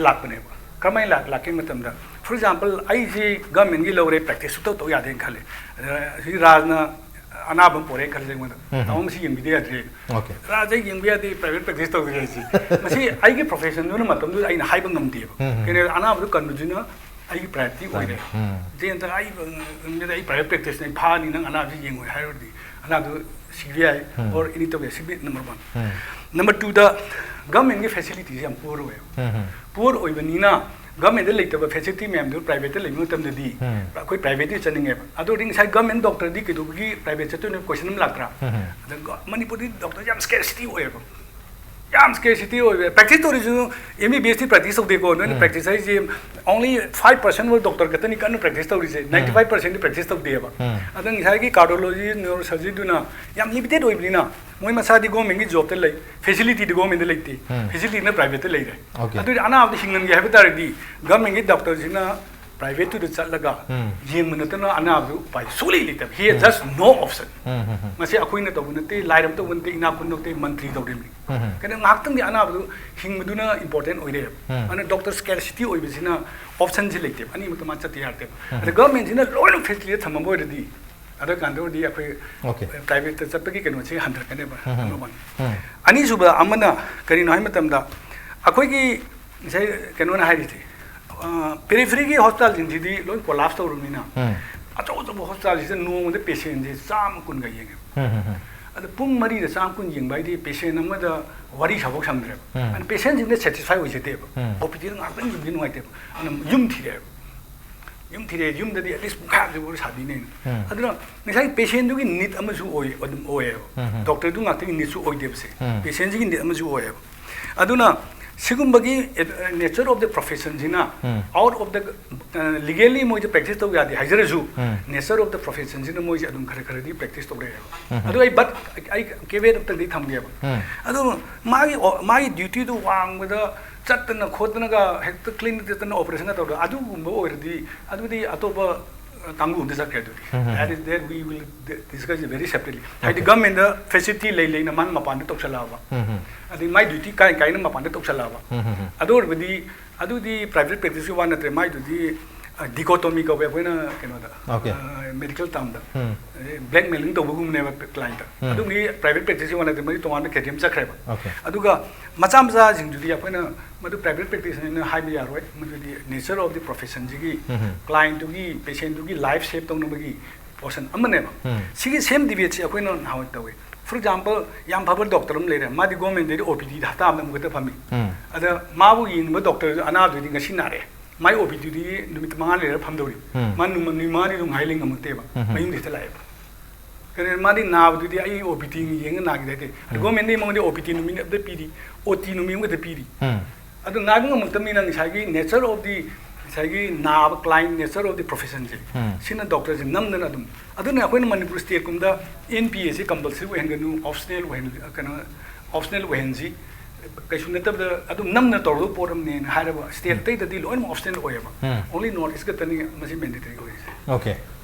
ꯂꯥꯛꯄꯅꯦꯕ꯫ ꯀꯔꯝꯍꯥꯏꯅ ꯂꯥꯛ-, ꯂꯥꯛꯀꯦ ꯃꯇꯝꯗ, for example, ꯑꯩꯁꯤ ꯒꯚꯔꯟꯃꯦꯟꯒꯤ ꯂꯧꯔꯦ, ꯄ꯭ꯔꯦꯛꯇꯤꯁ ꯁꯨꯡꯇꯧ ꯇꯧ ꯌꯥꯗꯦꯅ ꯈꯜꯂꯦ꯫ ꯑꯗ ꯁꯤ ꯔꯥꯖꯅ ꯑꯅꯥꯕ ꯑꯃ ꯄꯣꯔꯛꯑꯦꯅ ꯈꯜꯂꯁꯦ ꯑꯩꯉꯣꯟꯗ, ꯎꯝ. "ꯇꯥꯃꯣ, ꯃꯁꯤ ꯌꯦꯡꯕꯤꯗ ꯌꯥꯗ꯭ꯔꯦ꯫ Okay. ꯔꯥꯖ, ꯑꯩ ꯌꯦꯡꯕ ꯌꯥꯗꯦ, ꯄ꯭ꯔꯥꯏꯚꯦꯠ ꯄ꯭ꯔꯦꯛꯇꯤꯁ ꯇꯧꯗ꯭ꯔꯦ" ꯍꯥꯏꯁꯦ꯫ ꯃꯁꯤ ꯑꯩꯒꯤ ꯄ꯭ꯔꯣꯐꯦꯁꯟꯗꯨꯅ ꯃꯇꯝꯗꯨꯗ ꯑꯩꯅ ꯍꯥꯏꯕ ꯉꯝꯗꯦꯕ꯫ ꯎꯝ. ꯀꯩꯅꯣ, ꯑꯅꯥꯕꯗꯨ ꯀꯟꯕꯗꯨꯅ ꯑꯩꯒꯤ ꯄ꯭ꯔꯥꯏꯌꯣꯔꯤꯇꯤ ꯑꯣꯏꯔꯦ꯫ ꯎꯝ. ꯏꯆꯦ, ꯑꯝꯇ ꯑꯩ, ꯎꯝ, ꯑꯩ ꯄ꯭ꯔꯥꯏꯚꯦꯠ ꯄ꯭ꯔꯦꯛꯇꯤꯁꯅ ꯑꯩ ꯐꯥꯅꯤ, ꯅꯪ ꯑꯅꯥꯕꯁꯤ ꯌꯦꯡꯉꯣꯏ ꯍꯥꯏꯔꯨꯔꯗꯤ ꯑꯅꯥꯕꯗꯨ ꯁꯤꯕ ꯌꯥꯏ, ꯎꯝ. or any ꯇꯧꯕ ꯌꯥꯏ꯫ ꯁꯤꯗꯤ number one꯫ ꯎꯝ. Number twoꯗ, ꯒꯚꯔꯟꯃꯦꯟꯒꯤ ꯐꯦꯁꯤꯂꯤꯇꯤꯁꯦ ꯌꯥꯝ ꯄꯨꯋꯔ ꯑꯣꯏꯌꯦꯕ꯫ ꯎꯝ, ꯎꯝ. ꯄꯨꯋꯔ ꯑꯣꯏꯕꯅꯤꯅ ꯒꯚꯔꯟꯃꯦꯟꯗ ꯂꯩꯇꯕ ꯐꯦꯁꯤꯂꯤꯇꯤ ꯃꯌꯥꯝꯗꯨ ꯄ꯭ꯔꯥꯏꯚꯦꯠꯇ ꯂꯩꯕ ꯃꯇꯝꯗꯗꯤ ꯎꯝ. ꯑꯩꯈꯣꯏ ꯄ꯭ꯔꯥꯏꯚꯦꯠꯇ ꯆꯠꯅꯤꯡꯉꯦꯕ꯫ ꯑꯗꯨ ꯑꯣꯏꯔꯗꯤ ꯉꯁꯥꯏ ꯒꯚꯔꯟꯃꯦꯟ ꯗꯣꯛꯇꯔꯗꯤ ꯀꯩꯗꯧꯕꯒꯤ ꯄ꯭ꯔꯥꯏꯚꯦꯠ ꯆꯠꯇꯣꯏꯅꯣ ꯀꯣꯏꯁꯟ ꯑꯃ ꯂꯥꯛꯇ꯭ꯔꯥ? ꯎꯝ, ꯎꯝ. ꯑꯗ ꯒ-, ꯃꯅꯤꯄꯨꯔꯗꯤ ꯗꯣꯛꯇꯔꯁꯦ ꯌꯥꯝ ꯁ꯭ꯀꯦꯔꯁꯤꯇꯤ ꯑꯣꯏꯌꯦꯕ꯫ ꯌꯥꯝ ꯁ꯭ꯀꯦꯔꯁꯤꯇꯤ ꯑꯣꯏꯕ꯫ ꯄ꯭ꯔꯦꯛꯇꯤꯁ ꯇꯧꯔꯤꯁꯨ ꯑꯦꯝ ꯕꯤ ꯕꯤ ꯑꯦꯁꯇꯤ ꯄ꯭ꯔꯦꯛꯇꯤꯁ ꯇꯧꯗꯦꯀꯣ꯫ ꯅꯣꯏꯅ ꯎꯝ. ꯄ꯭ꯔꯦꯛꯇꯤꯁ ꯍꯥꯏꯁꯦ only five percent ꯗꯣꯛꯇꯔ ꯈꯛꯇꯅꯤ ꯀꯟꯅ ꯄ꯭ꯔꯦꯛꯇꯤꯁ ꯇꯧꯔꯤꯁꯦ꯫ Ninety five percentꯗꯤ ꯄ꯭ꯔꯦꯛꯇꯤꯁ ꯇꯧꯗꯦꯕ꯫ ꯎꯝ. ꯑꯗ ꯉꯁꯥꯏꯒꯤ ꯀꯥꯔꯗꯤꯑꯣꯂꯣꯖꯤ, ꯅ꯭ꯌꯨꯔꯣ ꯁꯔꯖꯔꯤꯗꯨꯅ ꯌꯥꯝ ꯂꯤꯃꯤꯇꯦꯠ ꯑꯣꯏꯕꯅꯤꯅ ꯃꯣꯏ ꯃꯁꯥꯗꯤ ꯒꯣꯔꯃꯦꯟꯒꯤ ꯖꯣꯕꯇ ꯂꯩ, ꯐꯦꯁꯤꯂꯤꯇꯤꯗꯤ ꯒꯣꯔꯃꯦꯟꯗ ꯂꯩꯇꯦ, ꯎꯝ. ꯐꯦꯁꯤꯂꯤꯇꯤꯅ ꯄ꯭ꯔꯥꯏꯚꯦꯠꯇ ꯂꯩꯔꯦ꯫ Okay. ꯑꯗꯨꯗꯤ ꯑꯅꯥꯕꯗ ꯍꯤꯡꯍꯟꯒꯦ ꯍꯥꯏꯕ ꯇꯥꯔꯗꯤ ꯒꯣꯔꯃꯦꯟꯒꯤ ꯗꯣꯛꯇꯔꯁꯤꯅ ꯄ꯭ꯔꯥꯏꯚꯦꯠꯇꯨꯗ ꯆꯠꯂꯒ ꯎꯝ. ꯌꯦꯡꯕ ꯅꯠꯇꯅ ꯑꯅꯥꯕꯗꯨ ꯎꯄꯥꯏ ꯁꯨꯡꯂꯩ ꯂꯩꯇꯕ꯫ He has um. just no option. ꯎꯝ, ꯎꯝ, ꯎꯝ. ꯃꯁꯤ ꯑꯩꯈꯣꯏꯅ ꯇꯧꯕ ꯅꯠꯇꯦ, ꯂꯥꯏꯔꯕ ꯇꯧꯕ ꯅꯠꯇꯦ, ꯏꯅꯥꯛ ꯈꯨꯟꯕ ꯅꯠꯇꯦ, ꯃꯟꯇ꯭ꯔꯤ ꯇꯧꯔꯤꯕꯅꯤ꯫ ꯎꯝ, ꯎꯝ. ꯀꯩꯅꯣ, ꯉꯥꯏꯍꯥꯛꯇꯪꯗꯤ ꯑꯅꯥꯕꯗꯨ ꯍꯤꯡꯕꯗꯨꯅ ꯏꯝꯄꯣꯔꯇꯦꯟ ꯑꯣꯏꯔꯦꯕ꯫ ꯎꯝ. ꯑꯗꯨꯅ ꯗꯣꯛꯇꯔ ꯁ꯭ꯀꯦꯔꯁꯤꯇꯤ ꯑꯣꯏꯕꯁꯤꯅ ꯑꯣꯞꯁꯟꯁꯤ ꯂꯩꯇꯦꯕ, ꯑꯅꯤꯃꯛꯇ ꯃꯥ ꯆꯠꯇ ꯌꯥꯗꯦꯕ꯫ ꯎꯝ. ꯑꯗ ꯒꯣꯔꯃꯦꯟꯁꯤꯅ ꯂꯣꯏꯅ ꯐꯦꯁꯤꯂꯤꯇꯤ ꯊꯝꯃꯝꯕ ꯑꯣꯏꯔꯗꯤ, ꯑꯗꯨ ꯀꯥꯟꯗ ꯑꯣꯏꯔꯗꯤ ꯑꯩꯈꯣꯏ Okay. ꯄ꯭ꯔꯥꯏꯚꯦꯠꯇ ꯆꯠꯄꯒꯤ ꯀꯩꯅꯣꯁꯤ ꯍꯟꯊꯔꯛꯀꯅꯦꯕ꯫ ꯎꯝ, ꯎꯝ. Number one. ꯎꯝ. ꯑꯅꯤꯁꯨꯕ ꯑꯃꯅ ꯀꯔꯤꯅꯣ ꯍꯥꯏ ꯃꯇꯝꯗ, ꯑꯩꯈꯣꯏꯒꯤ ꯉꯁꯥꯏ ꯀꯩꯅꯣꯅ ꯍꯥꯏꯔꯤꯁꯦ, ꯑ, ꯄꯦꯔꯤꯐꯦꯔꯤꯒꯤ ꯍꯣꯁꯄꯤꯇꯥꯜꯁꯤꯡꯁꯤꯗꯤ ꯂꯣꯏ ꯀꯣꯂꯥꯞꯁ ꯇꯧꯔꯕꯅꯤꯅ, ꯎꯝ. ꯑꯆꯧ ꯑꯆꯧꯕ ꯍꯣꯁꯄꯤꯇꯥꯜꯁꯤꯗ ꯅꯣꯡꯃꯗ ꯄꯦꯁꯦꯟꯁꯦ ꯆꯥꯝꯃ ꯀꯨꯟꯒ ꯌꯦꯡꯉꯦꯕ꯫ ꯎꯝ, ꯎꯝ, ꯎꯝ. ꯑꯗ ꯄꯨꯡ ꯃꯔꯤꯗ ꯆꯥꯝꯃ ꯀꯨꯟ ꯌꯦꯡꯕ ꯍꯥꯏꯗꯤ ꯄꯦꯁꯦꯟ ꯑꯃꯗ ꯋꯥꯔꯤ ꯁꯥꯐꯧ ꯁꯪꯗ꯭ꯔꯦꯕ꯫ ꯎꯝ. ꯑꯗꯨꯅ ꯄꯦꯁꯦꯟꯁꯤꯡꯗ ꯁꯦꯇꯤꯁꯐꯥꯏ ꯑꯣꯏꯖꯗꯦꯕ꯫ ꯎꯝ. ꯑꯣ ꯄꯤ ꯗꯤꯗ ꯉꯥꯛꯇꯪ ꯌꯦꯡꯕꯗꯤ ꯅꯨꯡꯉꯥꯏꯇꯦꯕ꯫ ꯑꯗꯨꯅ ꯌꯨꯝ ꯊꯤꯔꯛꯑꯦꯕ꯫ ꯌꯨꯝ ꯊꯤꯔꯛꯑꯦ, ꯌꯨꯝꯗꯗꯤ ꯑꯦꯠꯂꯤꯁ ꯄꯨꯡꯈꯥꯏ ꯑꯃꯗꯤ ꯋꯥꯔꯤ ꯁꯥꯕꯤꯅꯦꯅ꯫ ꯎꯝ. ꯑꯗꯨꯅ ꯉꯁꯥꯏ ꯄꯦꯁꯦꯟꯗꯨꯒꯤ ꯅꯤꯠ ꯑꯃꯁꯨ ꯑꯣꯏ, ꯑꯗꯨꯝ ꯑꯣꯏꯌꯦꯕ꯫ ꯎꯝ, ꯎꯝ. ꯗꯣꯛꯇꯔꯗꯨ ꯉꯥꯛꯇꯒꯤ ꯅꯤꯠꯁꯨ ꯑꯣꯏꯗꯦꯕꯁꯦ꯫ ꯎꯝ. ꯄꯦꯁꯦꯟꯁꯤꯒꯤ ꯅꯤꯠ ꯑꯃꯁꯨ ꯑꯣꯏꯌꯦꯕ꯫ ꯑꯗꯨꯅ ꯁꯤꯒꯨꯝꯕꯒꯤ nature of the professionꯁꯤꯅ, um. Out of the, legally ꯃꯣꯏꯁꯦ practice ꯇꯧ ꯌꯥꯗꯦ ꯍꯥꯏꯖꯔꯁꯨ, ꯎꯝ. Nature of the professionꯁꯤꯅ ꯃꯣꯏꯁꯦ ꯑꯗꯨꯝ ꯈꯔ ꯈꯔꯗꯤ practice ꯇꯧꯔꯛꯑꯦꯕ. ꯎꯝ. ꯑꯗꯨ ꯑꯩ but ꯑꯩ caveat ꯑꯝꯇꯪꯗꯤ ꯊꯝꯒꯦꯕ. ꯎꯝ. ꯑꯗꯨ ꯃꯥꯒꯤ ꯃꯥꯒꯤ dutyꯗꯨ ꯋꯥꯡꯕꯗ ꯆꯠꯇꯅ ꯈꯣꯠꯇꯅꯒ ꯍꯦꯛꯇ clinic ꯆꯠꯇꯅ operationꯒ ꯇꯧꯔꯒ ꯑꯗꯨꯒꯨꯝꯕ ꯑꯣꯏꯔꯗꯤ, ꯑꯗꯨꯗꯤ ꯑꯇꯣꯞꯄ ꯀꯥꯡꯕꯨ ꯑꯝꯗ ꯆꯠꯈ꯭ꯔꯦ ꯑꯗꯨꯗꯤ. ꯎꯝ. That is that we will discuss it very separately. ꯍꯥꯏꯗꯤ Okay. Governmentꯗ facility ꯂꯩ ꯂꯩꯅ ꯃꯥꯅ ꯃꯄꯥꯟꯗ ꯇꯧꯁꯜꯂꯛꯑꯕ, ꯎꯝ. ꯑꯗꯩ ꯃꯥꯏ duty ꯀꯥꯏ ꯀꯥꯏꯅ ꯃꯄꯥꯟꯗ ꯇꯧꯁꯜꯂꯛꯑꯕ, ꯎꯝ. ꯑꯗꯨ ꯑꯣꯏꯔꯕꯗꯤ ꯑꯗꯨꯗꯤ private practiceꯀꯤ ꯋꯥ ꯅꯠꯇ꯭ꯔꯦ, ꯃꯥꯏꯗꯨꯗꯤ dichotomy ꯀꯧꯋꯦ ꯑꯩꯈꯣꯏꯅ ꯀꯩꯅꯣꯗ, Okay. Medical termꯗ. ꯎꯝ. Blackmailing ꯇꯧꯕꯒꯨꯝꯕꯅꯦꯕ clientꯇ. ꯎꯝ. ꯑꯗꯨꯒꯤ private practiceꯀꯤ ꯋꯥ ꯅꯠꯇ꯭ꯔꯦ, ꯃꯗꯨ ꯇꯣꯉꯥꯟꯕ category ꯑꯃ ꯆꯠꯈ꯭ꯔꯦꯕ. Okay. ꯑꯗꯨꯒ ꯃꯆꯥ ꯃꯆꯥꯁꯤꯡꯗꯨꯗꯤ ꯑꯩꯈꯣꯏꯅ ꯃꯗꯨ private practiceꯅ ꯍꯥꯏꯕ ꯌꯥꯔꯣꯏ, ꯃꯗꯨꯗꯤ nature of the professionꯁꯤꯒꯤ, um. clientꯇꯨꯒꯤ, patientꯇꯨꯒꯤ life save ꯇꯧꯅꯕꯒꯤ portion ꯑꯃꯅꯦꯕ. ꯎꯝ. ꯁꯤꯒꯤ same debateꯁꯤ ꯑꯩꯈꯣꯏꯅ ꯅꯍꯥꯟꯋꯥꯏ ꯇꯧꯋꯤ. For example, ꯌꯥꯝ ꯐꯕ doctor ꯑꯃ ꯂꯩꯔꯦ, ꯃꯥꯗꯤ governmentꯗꯗꯤ OPDꯗ ꯍꯞꯇꯥ ꯑꯃꯗ ꯑꯃꯨꯛꯈꯛꯇ ꯐꯝꯃꯤ. ꯎꯝ. ꯑꯗ ꯃꯥꯕꯨ ꯌꯦꯡꯕ doctorꯗꯨ ꯑꯅꯥꯕꯗꯨꯗꯤ ꯉꯁꯤ ꯅꯥꯔꯦ, ꯃꯥꯏ OPDꯗꯨꯗꯤ ꯅꯨꯃꯤꯠ ꯃꯉꯥ ꯂꯩꯔ ꯐꯝꯗꯧꯔꯤ. ꯎꯝ. ꯃꯥ ꯅꯨꯃ-, ꯅꯨꯃꯤꯠ ꯃꯉꯥꯅꯤ ꯑꯗꯨꯝ ꯉꯥꯏ ꯂꯩ ꯉꯝꯃꯛꯇꯦꯕ, ꯎꯝ. ꯃꯌꯨꯝꯗ ꯍꯦꯛꯇ ꯂꯥꯛꯑꯦꯕ. ꯀꯩꯅꯣ, ꯃꯥꯗꯤ ꯅꯥꯕꯗꯨꯗꯤ ꯑꯩ OPD ꯌꯦꯡꯉ ꯅꯥꯈꯤꯗꯦ ꯍꯥꯏꯗꯦ꯫ ꯎꯝ. Governmentꯗꯤ ꯃꯉꯣꯟꯗ OPD ꯅꯨꯃꯤꯠ ꯑꯃꯗ ꯄꯤꯔꯤ, OT ꯅꯨꯃꯤꯠ ꯑꯃꯈꯛꯇ ꯄꯤꯔꯤ꯫ ꯎꯝ. ꯑꯗꯨ ꯉꯥꯏꯕ ꯉꯝꯃꯛꯇꯕꯅꯤꯅ ꯉꯁꯥꯏꯒꯤ nature of the, ꯉꯁꯥꯏꯒꯤ ꯅꯥꯕ client, nature of the professionꯁꯦ, ꯎꯝ. ꯁꯤꯅ doctorꯁꯦ ꯅꯝꯗꯅ ꯑꯗꯨꯝ, ꯑꯗꯨꯅ ꯑꯩꯈꯣꯏꯅ ꯃꯅꯤꯄꯨꯔ stateꯀꯨꯝꯗ NPAꯁꯦ compulsory ꯑꯣꯏꯍꯟꯒꯅꯨ, optional ꯑꯣꯏꯍꯟ-, ꯀꯩꯅꯣ, optional ꯑꯣꯏꯍꯟꯁꯤ, ꯀꯩꯁꯨ ꯅꯠꯇꯕꯗ ꯑꯗꯨꯝ ꯅꯝꯅ ꯇꯧꯔꯒ ꯄꯣꯠ ꯑꯃꯅꯦꯅ ꯍꯥꯏꯔꯕ state ꯑꯇꯩꯗꯗꯤ ꯂꯣꯏꯅꯃꯛ optional ꯑꯣꯏꯌꯦꯕ꯫ ꯎꯝ. Only North East ꯈꯛꯇꯅꯤ ꯃꯁꯤ mandatory ꯑꯣꯏꯔꯤꯁꯦ꯫ Okay.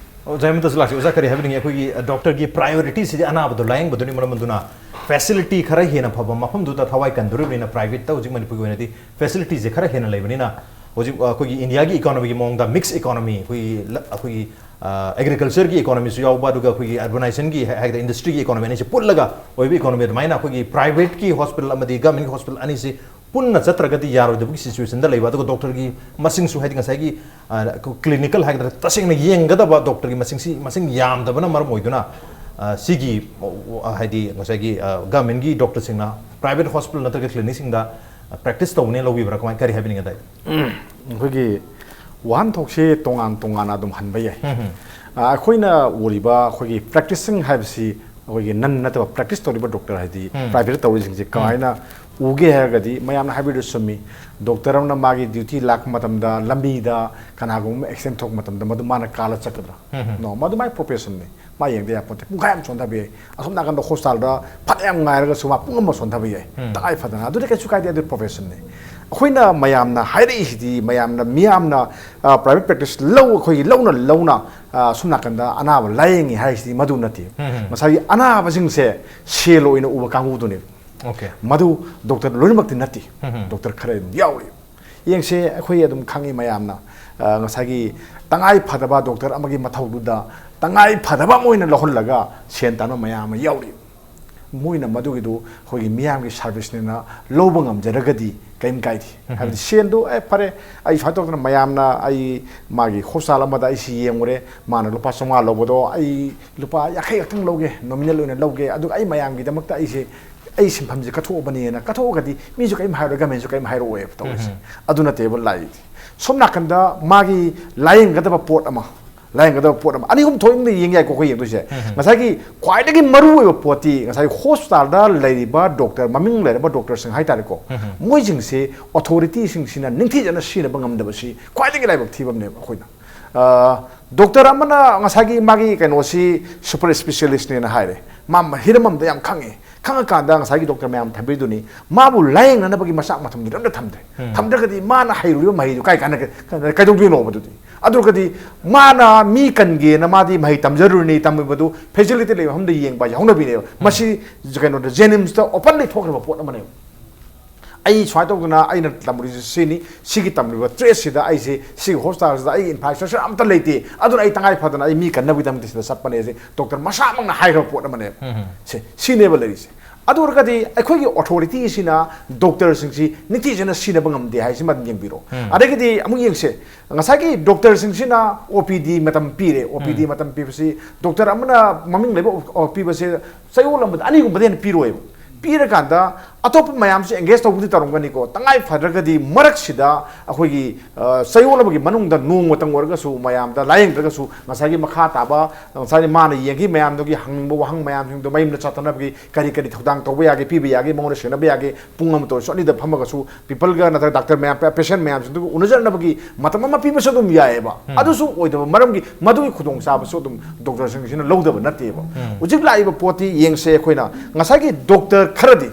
ꯑꯣꯖꯥ ꯍꯦꯃꯟꯇꯁꯨ ꯂꯥꯛꯁꯤ꯫ ꯑꯣꯖꯥ, ꯀꯔꯤ ꯍꯥꯏꯕꯤꯅꯤꯡꯉꯤ? ꯑꯩꯈꯣꯏꯒꯤ doctorꯒꯤ priorityꯁꯤꯗꯤ ꯑꯅꯥꯕꯗꯨꯅꯤ ꯃꯔꯝ ꯑꯗꯨꯅ facility ꯈꯔ ꯍꯦꯟꯅ ꯐꯕ ꯃꯐꯝꯗꯨꯗ ꯊꯋꯥꯏ ꯀꯟꯗꯣꯔꯤꯕꯅꯤꯅ, privateꯇ ꯍꯧꯖꯤꯛ ꯃꯅꯤꯄꯨꯔꯒꯤ ꯑꯣꯏꯅꯗꯤ facilityꯁꯦ ꯈꯔ ꯍꯦꯟꯅ ꯂꯩꯕꯅꯤꯅ, ꯍꯧꯖꯤꯛ ꯑꯩꯈꯣꯏꯒꯤ Indiaꯒꯤ economyꯒꯤ ꯃꯑꯣꯡꯗ mix economy, ꯑꯩꯈꯣꯏꯒꯤ ꯂ-, ꯑꯩꯈꯣꯏꯒꯤ, ꯑ, agricultureꯒꯤ economyꯁꯨ ꯌꯥꯎꯕ, ꯑꯗꯨꯒ ꯑꯩꯈꯣꯏꯒꯤ urbanizationꯒꯤ ꯍꯥꯏ-, ꯍꯥꯏꯒꯗ꯭ꯔꯥ, industryꯒꯤ economy ꯑꯅꯤꯁꯤ ꯄꯨꯜꯂꯒ ꯑꯣꯏꯕ economy, ꯑꯗꯨꯃꯥꯏꯅ ꯑꯩꯈꯣꯏꯒꯤ privateꯀꯤ hospital ꯑꯃꯗꯤ governmentꯀꯤ hospital ꯑꯅꯤꯁꯤ ꯄꯨꯟꯅ ꯆꯠꯇ꯭ꯔꯒꯗꯤ ꯌꯥꯔꯣꯏꯗꯕꯒꯤ situationꯗ ꯂꯩꯕ, ꯑꯗꯨꯒ doctorꯒꯤ ꯃꯁꯤꯡꯁꯨ, ꯍꯥꯏꯗꯤ ꯉꯁꯥꯏꯒꯤ, ꯑ, clinical ꯍꯥꯏꯒꯗ꯭ꯔꯥ, ꯇꯁꯦꯡꯅ ꯌꯦꯡꯒꯗꯕ doctorꯒꯤ ꯃꯁꯤꯡꯁꯤ, ꯃꯁꯤꯡ ꯌꯥꯝꯗꯕꯅ ꯃꯔꯝ ꯑꯣꯏꯗꯨꯅ, ꯑ, ꯁꯤꯒꯤ, ꯑ, ꯍꯥꯏꯗꯤ ꯉꯁꯥꯏꯒꯤ, ꯑ, governmentꯀꯤ doctorꯁꯤꯡꯅ private hospital ꯅꯠꯇ꯭ꯔꯒ clinicꯁꯤꯡꯗ, ꯑ, practice ꯇꯧꯕꯅꯦ ꯂꯧꯕꯤꯕ꯭ꯔꯥ? ꯀꯃꯥꯏ, ꯀꯔꯤ ꯍꯥꯏꯕꯤꯅꯤꯡꯉꯦ ꯑꯗꯥꯏ? ꯑꯩꯈꯣꯏꯒꯤ ꯋꯥꯍꯟꯊꯣꯛꯁꯤ ꯇꯣꯉꯥꯟ ꯇꯣꯉꯥꯟꯅ ꯑꯗꯨꯝ ꯍꯟꯕ ꯌꯥꯏ꯫ ꯎꯝ, ꯎꯝ. ꯑ, ꯑꯩꯈꯣꯏꯅ ꯎꯔꯤꯕ ꯑꯩꯈꯣꯏꯒꯤ practicing ꯍꯥꯏꯕꯁꯤ ꯑꯩꯈꯣꯏꯒꯤ non ꯅꯠꯇꯕ practice ꯇꯧꯔꯤꯕ doctor, ꯍꯥꯏꯗꯤ ꯎꯝ. private ꯇꯧꯔꯤꯁꯤꯡꯁꯦ ꯀꯃꯥꯏꯅ ꯎꯒꯦ ꯍꯥꯏꯔꯒꯗꯤ ꯃꯌꯥꯝꯅ ꯍꯥꯏꯕꯤꯔꯤꯗꯨ ꯆꯨꯝꯃꯤ꯫ ꯗꯣꯛꯇꯔ ꯑꯃꯅ ꯃꯥꯒꯤ ꯗ꯭ꯌꯨꯇꯤ ꯂꯥꯛꯄ ꯃꯇꯝꯗ ꯂꯝꯕꯤꯗ ꯀꯅꯥꯒꯨꯝꯕ ꯑꯦꯛꯁꯤꯗꯦꯟ ꯊꯣꯛꯄ ꯃꯇꯝꯗ ꯃꯗꯨ ꯃꯥꯅ ꯀꯥꯜꯂ ꯆꯠꯀꯗ꯭ꯔꯥ? ꯅꯣ, ꯃꯗꯨ ꯃꯥꯏ ꯄ꯭ꯔꯣꯐꯦꯁꯟꯅꯤ, ꯃꯥ ꯌꯦꯡꯗ ꯌꯥꯄꯣꯠꯇꯦ꯫ ꯄꯨꯡꯈꯥꯏ ꯑꯃ ꯁꯣꯟꯊꯕ ꯌꯥꯏ, ꯑꯁꯣꯝ ꯅꯥꯀꯟꯗ ꯍꯣꯁꯄꯤꯇꯥꯜꯗ ꯐꯅꯌꯥꯝ ꯉꯥꯏꯔꯒꯁꯨ ꯃꯥ ꯄꯨꯡ ꯑꯃ ꯁꯣꯟꯊꯕ ꯌꯥꯏ꯫ ꯇꯉꯥꯏ ꯐꯗꯅ ꯑꯗꯨꯗꯤ ꯀꯩꯁꯨ ꯀꯥꯏꯗꯦ, ꯑꯗꯨ ꯄ꯭ꯔꯣꯐꯦꯁꯟꯅꯤ꯫ ꯑꯩꯈꯣꯏꯅ ꯃꯌꯥꯝꯅ ꯍꯥꯏꯔꯛꯏꯁꯤꯗꯤ, ꯃꯌꯥꯝꯅ ꯃꯤꯌꯥꯝꯅ ꯄ꯭ꯔꯥꯏꯚꯦꯠ ꯄ꯭ꯔꯦꯛꯇꯤꯁ ꯂꯧ, ꯑꯩꯈꯣꯏꯒꯤ ꯂꯧꯅ ꯂꯧꯅ ꯑ, ꯁꯣꯝ ꯅꯥꯀꯟꯗ ꯑꯅꯥꯕ ꯂꯥꯏꯌꯦꯡꯉꯤ ꯍꯥꯏꯁꯤꯗꯤ ꯃꯗꯨ ꯅꯠꯇꯦ꯫ ꯉꯁꯥꯏꯒꯤ ꯑꯅꯥꯕꯁꯤꯡꯁꯦ ꯁꯦꯜ ꯑꯣꯏꯅ ꯎꯕ ꯀꯥꯡꯕꯨꯗꯨꯅꯦ꯫ ꯑꯣꯀꯦ꯫ ꯃꯗꯨ ꯗꯣꯛꯇꯔ ꯂꯣꯏꯅꯃꯛꯇꯤ ꯅꯠꯇꯦ꯫ ꯗꯣꯛꯇꯔ ꯈꯔ ꯑꯗꯨꯝ ꯌꯥꯎꯔꯤ꯫ ꯌꯦꯡꯁꯦ, ꯑꯩꯈꯣꯏ ꯑꯗꯨꯝ ꯈꯪꯉꯤ ꯃꯌꯥꯝꯅ, ꯑ, ꯉꯁꯥꯏꯒꯤ ꯇꯉꯥꯏ ꯐꯗꯕ ꯗꯣꯛꯇꯔ ꯑꯃꯒꯤ ꯃꯊꯧꯗꯨꯗ ꯇꯉꯥꯏ ꯐꯗꯕ ꯑꯃ ꯑꯣꯏꯅ ꯂꯧꯍꯜꯂꯒ ꯁꯦꯟ ꯇꯥꯟꯕ ꯃꯌꯥꯝ ꯑꯃ ꯌꯥꯎꯔꯤ꯫ ꯃꯣꯏꯅ ꯃꯗꯨꯒꯤꯗꯨ ꯑꯩꯈꯣꯏꯒꯤ ꯃꯤꯌꯥꯝꯒꯤ ꯁꯥꯔꯚꯤꯁꯅꯦꯅ ꯂꯧꯕ ꯉꯝꯖꯔꯒꯗꯤ ꯀꯔꯤꯝ ꯀꯥꯏꯗꯦ꯫ ꯍꯥꯏꯕꯗꯤ ꯁꯦꯟꯗꯣ, "ꯑꯦ, ꯐꯔꯦ, ꯑꯩ ꯁꯨꯃꯥꯏꯅ ꯇꯧꯗꯅ ꯃꯌꯥꯝꯅ ꯑꯩ ꯃꯥꯒꯤ ꯍꯣꯁꯄꯤꯇꯥꯜ ꯑꯃꯗ ꯑꯩꯁꯤ ꯌꯦꯡꯉꯨꯔꯦ, ꯃꯥꯅ ꯂꯨꯄꯥ ꯆꯥꯝꯃꯉꯥ ꯂꯧꯕꯗꯣ ꯑꯩ ꯂꯨꯄꯥ ꯌꯥꯡꯈꯩ ꯈꯛꯇꯪ ꯂꯧꯒꯦ, ꯅꯣꯃꯤꯅꯦꯜ ꯑꯣꯏꯅ ꯂꯧꯒꯦ, ꯑꯗꯨꯒ ꯑꯩ ꯃꯌꯥꯝꯒꯤꯗꯃꯛꯇ ꯑꯩꯁꯦ, ꯑꯩ ꯁꯤꯟꯐꯝꯁꯦ ꯀꯠꯊꯣꯛꯑꯕꯅꯦꯅ", ꯀꯠꯊꯣꯛꯑꯒꯗꯤ ꯃꯤꯁꯨ ꯀꯔꯤꯝ ꯍꯥꯏꯔꯣꯏ, ꯒꯃꯦꯟꯁꯨ ꯀꯔꯤꯝ ꯍꯥꯏꯔꯛꯑꯣꯏꯕ ꯇꯧꯔꯤꯁꯦ꯫ ꯑꯗꯨ ꯅꯠꯇꯦꯕ ꯂꯥꯛꯏꯗꯤ꯫ ꯁꯣꯝ ꯅꯥꯀꯟꯗ ꯃꯥꯒꯤ ꯂꯥꯏꯌꯦꯡꯒꯗꯕ ꯄꯣꯠ ꯑꯃ, ꯂꯥꯏꯌꯦꯡꯒꯗꯕ ꯄꯣꯠ ꯑꯃ, ꯑꯅꯤ ꯑꯍꯨꯝ ꯊꯣꯛꯅ ꯌꯦꯡ ꯌꯥꯏꯀꯣ ꯑꯩꯈꯣꯏ ꯌꯦꯡꯗꯣꯏꯁꯦ꯫ ꯉꯁꯥꯏꯒꯤ ꯈ꯭ꯋꯥꯏꯗꯒꯤ ꯃꯔꯨꯑꯣꯏꯕ ꯄꯣꯠꯇꯤ ꯉꯁꯥꯏ ꯍꯣꯁꯄꯤꯇꯥꯜꯗ ꯂꯩꯔꯤꯕ ꯗꯣꯛꯇꯔ, ꯃꯃꯤꯡ ꯂꯩꯔꯕ ꯗꯣꯛꯇꯔꯁꯤꯡ ꯍꯥꯏꯇꯥꯔꯦꯀꯣ, ꯃꯣꯏꯁꯤꯡꯁꯤ ꯑꯣꯊꯣꯔꯤꯇꯤꯁꯤꯡꯁꯤꯅ ꯅꯤꯡꯊꯤꯖꯅ ꯁꯤꯖꯤꯟꯅꯕ ꯉꯝꯗꯕꯁꯤ ꯈ꯭ꯋꯥꯏꯗꯒꯤ ꯂꯥꯏꯕꯛ ꯊꯤꯕ ꯑꯃꯅꯦꯕ ꯑꯩꯈꯣꯏꯅ꯫ ꯑ, ꯗꯣꯛꯇꯔ ꯑꯃꯅ ꯉꯁꯥꯏꯒꯤ ꯃꯥꯒꯤ ꯀꯩꯅꯣꯁꯤ ꯁꯨꯄꯔ ꯏꯁꯄꯤꯁꯤꯌꯦꯂꯤꯁ꯭ꯠꯅꯦꯅ ꯍꯥꯏꯔꯦ, ꯃꯥ ꯍꯤꯔꯝ ꯑꯃꯗ ꯌꯥꯝ ꯈꯪꯉꯦ, ꯈꯪꯉꯀꯥꯟꯗ ꯉꯁꯥꯏꯒꯤ ꯗꯣꯛꯇꯔ ꯃꯌꯥꯝ ꯊꯝꯕꯤꯗꯨꯅꯤ, ꯃꯥꯕꯨ ꯂꯥꯌꯦꯡꯅꯅꯕꯒꯤ ꯃꯆꯥꯛ ꯃꯊꯨꯝꯗꯤ ꯑꯝꯇ ꯊꯝꯗ꯭ꯔꯦ꯫ ꯊꯝꯗ꯭ꯔꯒꯗꯤ ꯃꯥꯅ ꯍꯩꯔꯨꯔꯤꯕ ꯃꯍꯩꯗꯨ ꯀꯥꯏ ꯀꯥꯟꯅ-, ꯀꯥꯏ-, ꯀꯩꯗꯧꯗꯣꯏꯅꯣꯕ ꯑꯗꯨꯗꯤ? ꯑꯗꯨꯒꯗꯤ ꯃꯥꯅ ꯃꯤ ꯀꯟꯒꯦꯅ ꯃꯥꯗꯤ ꯃꯍꯩ ꯇꯝꯖꯔꯨꯔꯤꯅꯤ, ꯇꯝꯃꯤꯕꯗꯨ ꯐꯦꯁꯤꯂꯤꯇꯤ ꯂꯩꯕ ꯃꯐꯝꯗ ꯌꯦꯡꯕ ꯍꯥꯏꯁꯦ ꯍꯧꯅꯕꯤꯅꯦꯕ꯫ ꯃꯁꯤ ꯀꯩꯅꯣꯗ, ꯖꯦꯅꯤꯝꯁꯇ ꯑꯣꯄꯟꯂꯤ ꯊꯣꯛꯈ꯭ꯔꯕ ꯄꯣꯠ ꯑꯃꯅꯦꯕ꯫ ꯑꯩ ꯁꯨꯃꯥꯏꯅ ꯇꯧꯗꯅ ꯑꯩꯅ ꯇꯝꯂꯤꯁꯦ ꯁꯤꯅꯤ, ꯁꯤꯒꯤ ꯇꯝꯂꯤꯕ ꯇ꯭ꯔꯦꯗꯁꯤꯗ ꯑꯩꯁꯦ ꯁꯤꯒꯤ ꯍꯣꯁꯄꯤꯇꯥꯜꯁꯤꯗ ꯑꯩꯒꯤ ꯏꯟꯐ꯭ꯔꯥꯁ꯭ꯇ꯭ꯔꯛꯆꯔ ꯑꯝꯇ ꯂꯩꯇꯦ, ꯑꯗꯨꯅ ꯑꯩ ꯇꯉꯥꯏ ꯐꯗꯅ ꯑꯩ ꯃꯤ ꯀꯟꯅꯕꯒꯤꯗꯃꯛꯇ ꯁꯤꯗ ꯆꯠꯄꯅꯦ ꯁꯤ ꯗꯣꯛꯇꯔ ꯃꯁꯥꯃꯛꯅ ꯍꯥꯏꯈ꯭ꯔꯕ ꯄꯣꯠ ꯑꯃꯅꯦꯕ꯫ ꯁꯦ, ꯁꯤꯅꯦꯕ ꯂꯩꯔꯤꯁꯦ꯫ ꯑꯗꯨ ꯑꯣꯏꯔꯒꯗꯤ ꯑꯩꯈꯣꯏꯒꯤ ꯑꯣꯊꯣꯔꯤꯇꯤꯁꯤꯅ ꯗꯣꯛꯇꯔꯁꯤꯡꯁꯤ ꯅꯤꯡꯊꯤꯖꯅ ꯁꯤꯖꯤꯟꯅꯕ ꯉꯝꯗꯦ ꯍꯥꯏꯁꯤꯃ ꯑꯗꯨꯝ ꯌꯦꯡꯕꯤꯔꯣ꯫ ꯑꯗꯒꯤꯗꯤ ꯑꯃꯨꯛ ꯌꯦꯡꯁꯦ, ꯉꯁꯥꯏꯒꯤ ꯗꯣꯛꯇꯔꯁꯤꯡꯁꯤꯅ ꯑꯣ ꯄꯤ ꯗꯤ ꯃꯇꯝ ꯄꯤꯔꯦ, ꯑꯣ ꯄꯤ ꯗꯤ ꯃꯇꯝ ꯄꯤꯕꯁꯤ ꯗꯣꯛꯇꯔ ꯑꯃꯅ ꯃꯃꯤꯡ ꯂꯩꯕ ꯑꯣ ꯄꯤꯕꯁꯦ ꯆꯌꯣꯜ ꯑꯃꯗ ꯑꯅꯤꯒꯨꯝꯕꯗꯩ ꯍꯦꯟꯅ ꯄꯤꯔꯣꯏꯕ꯫ ꯄꯤꯔꯀꯥꯟꯗ ꯑꯇꯣꯞꯄ ꯃꯌꯥꯝꯁꯨ ꯑꯦꯡꯒꯦꯖ ꯇꯧꯕꯗꯤ ꯇꯧꯔꯝꯒꯅꯤꯀꯣ, ꯇꯉꯥꯏ ꯐꯗ꯭ꯔꯒꯗꯤ ꯃꯔꯛꯁꯤꯗ ꯑꯩꯈꯣꯏꯒꯤ ꯑ, ꯆꯌꯣꯜ ꯑꯃꯒꯤ ꯃꯅꯨꯡꯗ ꯅꯣꯡꯃꯇꯪ ꯑꯣꯏꯔꯒꯁꯨ ꯃꯌꯥꯝꯗ ꯂꯥꯏꯌꯦꯡꯗ꯭ꯔꯒꯁꯨ ꯉꯁꯥꯏꯒꯤ ꯃꯈꯥ ꯇꯥꯕ ꯉꯁꯥꯏꯒꯤ ꯃꯥꯅ ꯌꯦꯡꯈꯤ ꯃꯌꯥꯝꯗꯨꯒꯤ ꯍꯪꯅꯤꯡꯕ ꯋꯥꯍꯪ ꯃꯌꯥꯝꯁꯤꯡꯗꯣ ꯃꯌꯨꯝꯗ ꯆꯠꯇꯅꯕꯒꯤ ꯀꯔꯤ ꯀꯔꯤ ꯊꯧꯗꯥꯡ ꯇꯧꯕ ꯌꯥꯒꯦ, ꯄꯤꯕ ꯌꯥꯒꯦ, ꯃꯉꯣꯟꯗ ꯁꯦꯟꯅꯕ ꯌꯥꯒꯦ, ꯄꯨꯡ ꯑꯃꯇ ꯑꯣꯏꯔꯁꯨ ꯑꯅꯤꯗ ꯐꯝꯃꯒꯁꯨ ꯄꯤꯄꯜꯒ ꯅꯠꯇ꯭ꯔꯒ ꯗꯥꯛꯇꯔ ꯃꯌꯥꯝ, ꯄꯦꯁꯦꯟ ꯃꯌꯥꯝꯁꯤꯡꯗꯨꯒ ꯎꯅꯖꯅꯕꯒꯤ ꯃꯇꯝ ꯑꯃ ꯄꯤꯕꯁꯨ ꯑꯗꯨꯝ ꯌꯥꯏꯑꯕ꯫ ꯎꯝ꯫ ꯑꯗꯨꯁꯨ ꯑꯣꯏꯗꯕ ꯃꯔꯝꯒꯤ ꯃꯗꯨꯒꯤ ꯈꯨꯗꯣꯡꯆꯥꯕꯁꯨ ꯑꯗꯨꯝ ꯗꯣꯛꯇꯔꯁꯤꯡꯁꯤꯅ ꯂꯧꯗꯕ ꯅꯠꯇꯦꯕ꯫ ꯎꯝ꯫ ꯍꯧꯖꯤꯛ ꯂꯥꯛꯏꯕ ꯄꯣꯠꯇꯤ ꯌꯦꯡꯁꯦ ꯑꯩꯈꯣꯏꯅ ꯉꯁꯥꯏꯒꯤ ꯗꯣꯛꯇꯔ ꯈꯔꯗꯤ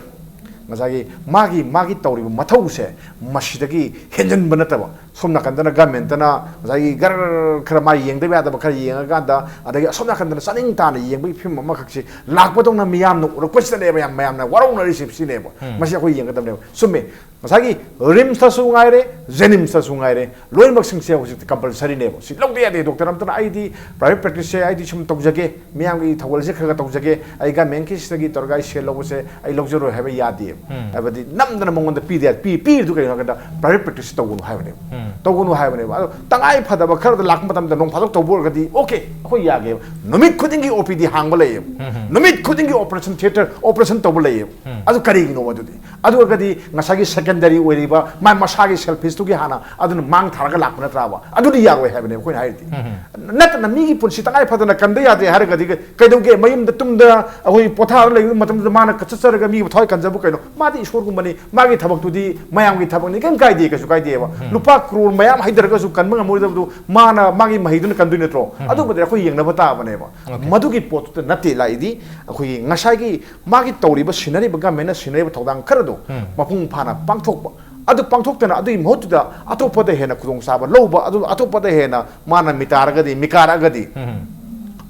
ꯉꯁꯥꯏꯒꯤ ꯃꯥꯒꯤ, ꯃꯥꯒꯤ ꯇꯧꯔꯤꯕ ꯃꯊꯧꯁꯦ ꯃꯁꯤꯗꯒꯤ ꯍꯦꯟꯖꯟꯕ ꯅꯠꯇꯕ, ꯁꯣꯝ ꯅꯥꯀꯟꯗꯅ ꯒꯃꯦꯟꯇꯅ ꯉꯁꯥꯏꯒꯤ ꯒꯔ ꯈꯔ ꯃꯥ ꯌꯦꯡꯗꯕ ꯌꯥꯗꯕ ꯈꯔ ꯌꯦꯡꯉꯀꯥꯟꯗ, ꯑꯗꯒꯤ ꯑꯁꯣꯝ ꯅꯥꯀꯟꯗꯅ ꯆꯥꯅꯤꯡ ꯇꯥꯅ ꯌꯦꯡꯕꯒꯤ ꯐꯤꯕꯝ ꯑꯃꯈꯛꯁꯦ ꯂꯥꯛꯄꯗꯧꯅ ꯃꯤꯌꯥꯝꯅ ꯎꯔꯛꯄꯁꯤꯗꯅꯦꯕ ꯌꯥꯝ ꯃꯌꯥꯝꯅ ꯋꯥꯔꯧꯅꯔꯤꯁꯦ ꯁꯤꯅꯦꯕ꯫ ꯎꯝ꯫ ꯃꯁꯤ ꯑꯩꯈꯣꯏ ꯌꯦꯡꯒꯗꯕꯅꯦꯕ꯫ ꯆꯨꯝꯃꯦ, ꯉꯁꯥꯏꯒꯤ ꯔꯤꯝꯁꯇꯁꯨ ꯉꯥꯏꯔꯦ, ꯖꯦꯅꯤꯝꯁꯇꯁꯨ ꯉꯥꯏꯔꯦ, ꯂꯣꯏꯅꯃꯛꯁꯤꯡꯁꯦ ꯍꯧꯖꯤꯛꯇꯤ ꯀꯝꯄꯜꯁꯔꯤꯅꯦꯕ꯫ ꯁꯤ ꯂꯧꯗ ꯌꯥꯗꯦ꯫ ꯗꯣꯛꯇꯔ ꯑꯝꯇꯅ "ꯑꯩꯗꯤ ꯄ꯭ꯔꯥꯏꯚꯦꯠ ꯄ꯭ꯔꯦꯛꯇꯤꯁꯁꯦ ꯑꯩꯗꯤ ꯁꯨꯝ ꯇꯧꯖꯒꯦ, ꯃꯤꯌꯥꯝꯒꯤ ꯊꯧꯒꯜꯁꯦ ꯈꯔ ꯈꯔ ꯇꯧꯖꯒꯦ, ꯑꯩ ꯒꯃꯦꯟꯒꯤꯁꯤꯗꯒꯤ ꯇꯧꯔꯒ ꯑꯩ ꯁꯦꯜ ꯂꯧꯕꯁꯦ ꯑꯩ ꯂꯧꯖꯔꯣꯏ" ꯍꯥꯏꯕ ꯌꯥꯗꯦꯕ꯫ ꯎꯝ꯫ ꯍꯥꯏꯕꯗꯤ ꯅꯝꯗꯅ ꯃꯉꯣꯟꯗ ꯄꯤꯗꯦ꯫ ꯄꯤ-, ꯄꯤꯔꯤꯗꯨ ꯀꯩꯅꯣ ꯍꯥꯏ ꯀꯥꯟꯗ ꯄ꯭ꯔꯥꯏꯚꯦꯠ ꯄ꯭ꯔꯦꯛꯇꯤꯁ ꯇꯧꯒꯅꯨ ꯍꯥꯏꯕꯅꯦꯕ꯫ ꯎꯝ꯫ ꯇꯧꯒꯅꯨ ꯍꯥꯏꯕꯅꯦꯕ꯫ ꯑꯗꯣ ꯇꯉꯥꯏ ꯐꯗꯕ ꯈꯔꯗ ꯂꯥꯛꯄ ꯃꯇꯝꯗ ꯅꯣꯡ ꯐꯥꯗꯣꯛ ꯇꯧꯕ ꯑꯣꯏꯔꯒꯗꯤ ꯑꯣꯀꯦ, ꯑꯩꯈꯣꯏ ꯌꯥꯒꯦꯕ꯫ ꯅꯨꯃꯤꯠ ꯈꯨꯗꯤꯡꯒꯤ ꯑꯣ ꯄꯤ ꯗꯤ ꯍꯥꯡꯕ ꯂꯩꯌꯦꯕ꯫ ꯎꯝ, ꯎꯝ꯫ ꯅꯨꯃꯤꯠ ꯈꯨꯗꯤꯡꯒꯤ ꯑꯣꯄꯔꯦꯁꯟ ꯊꯤꯌꯦꯇꯔ ꯑꯣꯄꯔꯦꯁꯟ ꯇꯧꯕ ꯂꯩꯌꯦꯕ꯫ ꯎꯝ꯫ ꯑꯗꯨ ꯀꯔꯤꯒꯤꯅꯣ ꯑꯗꯨꯗꯤ? ꯑꯗꯨ ꯑꯣꯏꯔꯒꯗꯤ ꯉꯁꯥꯏꯒꯤ ꯁꯦꯀꯦꯟꯗꯔꯤ ꯑꯣꯏꯔꯤꯕ ꯃꯥ ꯃꯁꯥꯒꯤ ꯁꯦꯜꯐꯤꯁꯇꯨꯒꯤ ꯍꯥꯟꯅ ꯑꯗꯨꯅ ꯃꯥꯡ ꯊꯥꯔꯒ ꯂꯥꯛꯄ ꯅꯠꯇ꯭ꯔꯥꯕ? ꯑꯗꯨꯗꯤ ꯌꯥꯔꯣꯏ ꯍꯥꯏꯕꯅꯦꯕ ꯑꯩꯈꯣꯏꯅ ꯍꯥꯏꯔꯤꯗꯤ꯫ ꯎꯝ꯫ ꯅꯠꯇꯅ ꯃꯤꯒꯤ ꯄꯨꯟꯁꯤ ꯇꯉꯥꯏ ꯐꯗꯅ ꯀꯟꯗ ꯌꯥꯗꯦ ꯍꯥꯏꯔꯒꯗꯤ ꯀꯩꯗꯧꯒꯦ? ꯃꯌꯨꯝꯗ ꯇꯨꯝꯗ ꯑꯩꯈꯣꯏ ꯄꯣꯊꯥꯔ ꯂꯩꯕ ꯃꯇꯝꯗ ꯃꯥꯅ ꯆꯠꯆꯔꯒ ꯃꯤꯕꯨ ꯊꯋꯥꯏ ꯀꯟꯖꯕ ꯀꯩꯅꯣ? ꯃꯥꯗꯤ ꯏꯁꯣꯔꯒꯨꯝꯕꯅꯤ, ꯃꯥꯒꯤ ꯊꯕꯛꯇꯨꯗꯤ ꯃꯌꯥꯝꯒꯤ ꯊꯕꯛꯅꯤ, ꯀꯩꯝ ꯀꯥꯏꯗꯦ, ꯀꯩꯁꯨ ꯀꯥꯏꯗꯦꯕ꯫ ꯎꯝ꯫ ꯂꯨꯄꯥ ꯀ꯭ꯔꯣꯔ ꯃꯌꯥꯝ ꯍꯩꯊꯔꯒꯁꯨ ꯀꯟꯕ ꯉꯝꯃꯣꯏꯗꯕꯗꯨ ꯃꯥꯅ ꯃꯥꯒꯤ ꯃꯍꯩꯗꯨꯅ ꯀꯟꯗꯣꯏ ꯅꯠꯇ꯭ꯔꯣ? ꯎꯝ꯫ ꯑꯗꯨꯝꯕꯗꯤ ꯑꯩꯈꯣꯏ ꯌꯦꯡꯅꯕ ꯇꯥꯕꯅꯦꯕ꯫ ꯑꯣꯀꯦ꯫ ꯃꯗꯨꯒꯤ ꯄꯣꯠꯇꯨꯗ ꯅꯠꯇꯦ ꯂꯥꯛꯏꯗꯤ꯫ ꯑꯩꯈꯣꯏꯒꯤ ꯉꯁꯥꯏꯒꯤ ꯃꯥꯒꯤ ꯇꯧꯔꯤꯕ, ꯁꯤꯟꯅꯔꯤꯕ ꯒꯃꯦꯟꯅ ꯁꯤꯟꯅꯔꯤꯕ ꯊꯧꯗꯥꯡ ꯈꯔꯗꯣ ꯎꯝ꯫ ꯃꯄꯨꯡ ꯐꯥꯅ ꯄꯥꯡꯊꯣꯛꯄ꯫ ꯑꯗꯨ ꯄꯥꯡꯊꯣꯛꯇꯅ ꯑꯗꯨꯒꯤ ꯃꯍꯨꯠꯇꯨꯗ ꯑꯇꯣꯞꯄꯗ ꯍꯦꯟꯅ ꯈꯨꯗꯣꯡꯆꯥꯕ ꯂꯧꯕ, ꯑꯗꯨ ꯑꯇꯣꯞꯄꯗ ꯍꯦꯟꯅ ꯃꯥꯅ ꯃꯤꯇꯥꯔꯒꯗꯤ, ꯃꯤꯀꯥꯔꯛꯑꯒꯗꯤ ꯎꯝ꯫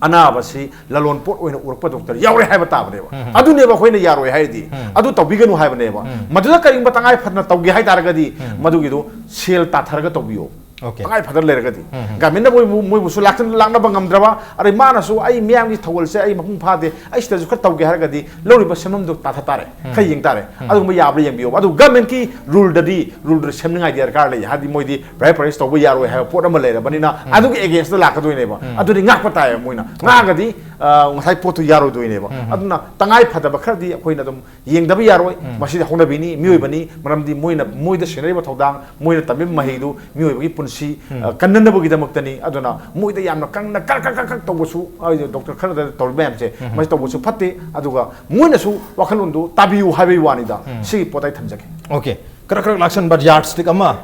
ꯑꯅꯥꯕꯁꯤ ꯂꯂꯣꯟ ꯄꯣꯠ ꯑꯣꯏꯅ ꯎꯔꯛꯄ ꯗꯣꯛꯇꯔ ꯌꯥꯎꯔꯦ ꯍꯥꯏꯕ ꯇꯥꯕꯅꯦꯕ꯫ ꯎꯝ꯫ ꯑꯗꯨꯅꯦꯕ ꯑꯩꯈꯣꯏꯅ ꯌꯥꯔꯣꯏ ꯍꯥꯏꯔꯤꯗꯤ꯫ ꯎꯝ꯫ ꯑꯗꯨ ꯇꯧꯕꯤꯒꯅꯨ ꯍꯥꯏꯕꯅꯦꯕ꯫ ꯎꯝ꯫ ꯃꯗꯨꯗ ꯀꯔꯤꯒꯨꯝꯕ ꯇꯉꯥꯏ ꯐꯗꯅ ꯇꯧꯒꯦ ꯍꯥꯏ ꯇꯥꯔꯒꯗꯤ ꯎꯝ꯫ ꯃꯗꯨꯒꯤꯗꯣ ꯁꯦꯜ ꯇꯥꯊꯔꯒ ꯇꯧꯕꯤꯌꯣ꯫ Okay. ꯇꯉꯥꯏ ꯐꯗꯅ ꯂꯩꯔꯒꯗꯤ ꯒꯃꯦꯟꯅ ꯃꯣꯏꯕꯨ ꯃꯣꯏꯕꯨꯁꯨ ꯂꯥꯛꯇꯅ ꯂꯥꯛꯅꯕ ꯉꯝꯗ꯭ꯔꯕ, ꯑꯗꯩ ꯃꯥꯅꯁꯨ ꯑꯩ ꯃꯤꯌꯥꯝꯒꯤ ꯊꯧꯒꯜꯁꯦ ꯑꯩ ꯃꯄꯨꯡ ꯐꯥꯗꯦ, ꯑꯩ ꯁꯤꯗꯁꯨ ꯈꯔ ꯇꯧꯒꯦ ꯍꯥꯏꯔꯒꯗꯤ ꯂꯧꯔꯤꯕ ꯁꯦꯟꯐꯝꯗꯨ ꯇꯥꯊ ꯇꯥꯔꯦ, ꯈꯔ ꯌꯦꯡ ꯇꯥꯔꯦ꯫ ꯑꯗꯨꯒꯨꯝꯕ ꯌꯥꯕ꯭ꯔꯥ ꯌꯦꯡꯕꯤꯌꯣ꯫ ꯑꯗꯨ ꯒꯃꯦꯟꯀꯤ ꯔꯨꯜꯗꯗꯤ ꯔꯨꯜꯗ ꯁꯦꯝꯅꯤꯡꯉꯥꯏ ꯗꯔꯀꯥꯔ ꯂꯩ꯫ ꯍꯥꯏꯗꯤ ꯃꯣꯏꯗꯤ ꯄ꯭ꯔꯥꯏꯚꯦꯠ ꯄ꯭ꯔꯦꯛꯇꯤꯁ ꯇꯧꯕ ꯌꯥꯔꯣꯏ ꯍꯥꯏꯕ ꯄꯣꯠ ꯑꯃ ꯂꯩꯔꯕꯅꯤꯅ ꯑꯗꯨꯒꯤ ꯑꯦꯒꯦꯟꯁꯇ ꯂꯥꯛꯀꯗꯣꯏꯅꯦꯕ꯫ ꯑꯗꯨꯗꯤ ꯉꯥꯛꯄ ꯇꯥꯏꯌꯦꯕ ꯃꯣꯏꯅ꯫ ꯉꯥꯛꯑꯒꯗꯤ ꯑ, ꯉꯁꯥꯏ ꯄꯣꯠꯇꯨ ꯌꯥꯔꯣꯏꯗꯣꯏꯅꯦꯕ꯫ ꯑꯗꯨꯅ ꯇꯉꯥꯏ ꯐꯗꯕ ꯈꯔꯗꯤ ꯑꯩꯈꯣꯏꯅ ꯑꯗꯨꯝ ꯌꯦꯡꯗꯕ ꯌꯥꯔꯣꯏ꯫ ꯃꯁꯤꯗꯤ ꯍꯧꯅꯕꯤꯅꯤ, ꯃꯤꯑꯣꯏꯕꯅꯤ꯫ ꯃꯔꯝꯗꯤ ꯃꯣꯏꯅ ꯃꯣꯏꯗ ꯁꯦꯟꯅꯔꯤꯕ ꯊꯧꯗꯥꯡ, ꯃꯣꯏꯅ ꯇꯝꯕꯤꯕ ꯃꯍꯩꯗꯨ ꯃꯤꯑꯣꯏꯕꯒꯤ ꯄꯨꯟꯁꯤ ꯑ, ꯀꯟꯅꯅꯕꯒꯤꯗꯃꯛꯇꯅꯤ꯫ ꯑꯗꯨꯅ ꯃꯣꯏꯗ ꯌꯥꯝꯅ ꯀꯟꯅ ꯀꯛ ꯀꯛ ꯀꯛ ꯀꯛ ꯇꯧꯕꯁꯨ, ꯑ, ꯗꯣꯛꯇꯔ ꯈꯔꯗ ꯇꯧꯔꯤꯕ ꯃꯌꯥꯝꯁꯦ ꯃꯁꯤ ꯇꯧꯕꯁꯨ ꯐꯠꯇꯦ꯫ ꯑꯗꯨꯒ ꯃꯣꯏꯅꯁꯨ ꯋꯥꯈꯜꯂꯣꯟꯗꯨ ꯇꯥꯕꯤꯌꯨ ꯍꯥꯏꯕꯒꯤ ꯋꯥꯅꯤꯗ꯫ ꯁꯤꯒꯤ ꯄꯣꯠ ꯑꯩ ꯊꯝꯖꯒꯦ꯫ Okay. ꯈꯔ ꯈꯔ ꯂꯥꯛꯁꯟꯕ, ꯌꯥꯔꯗ ꯁ꯭ꯇꯤꯛ ꯑꯃ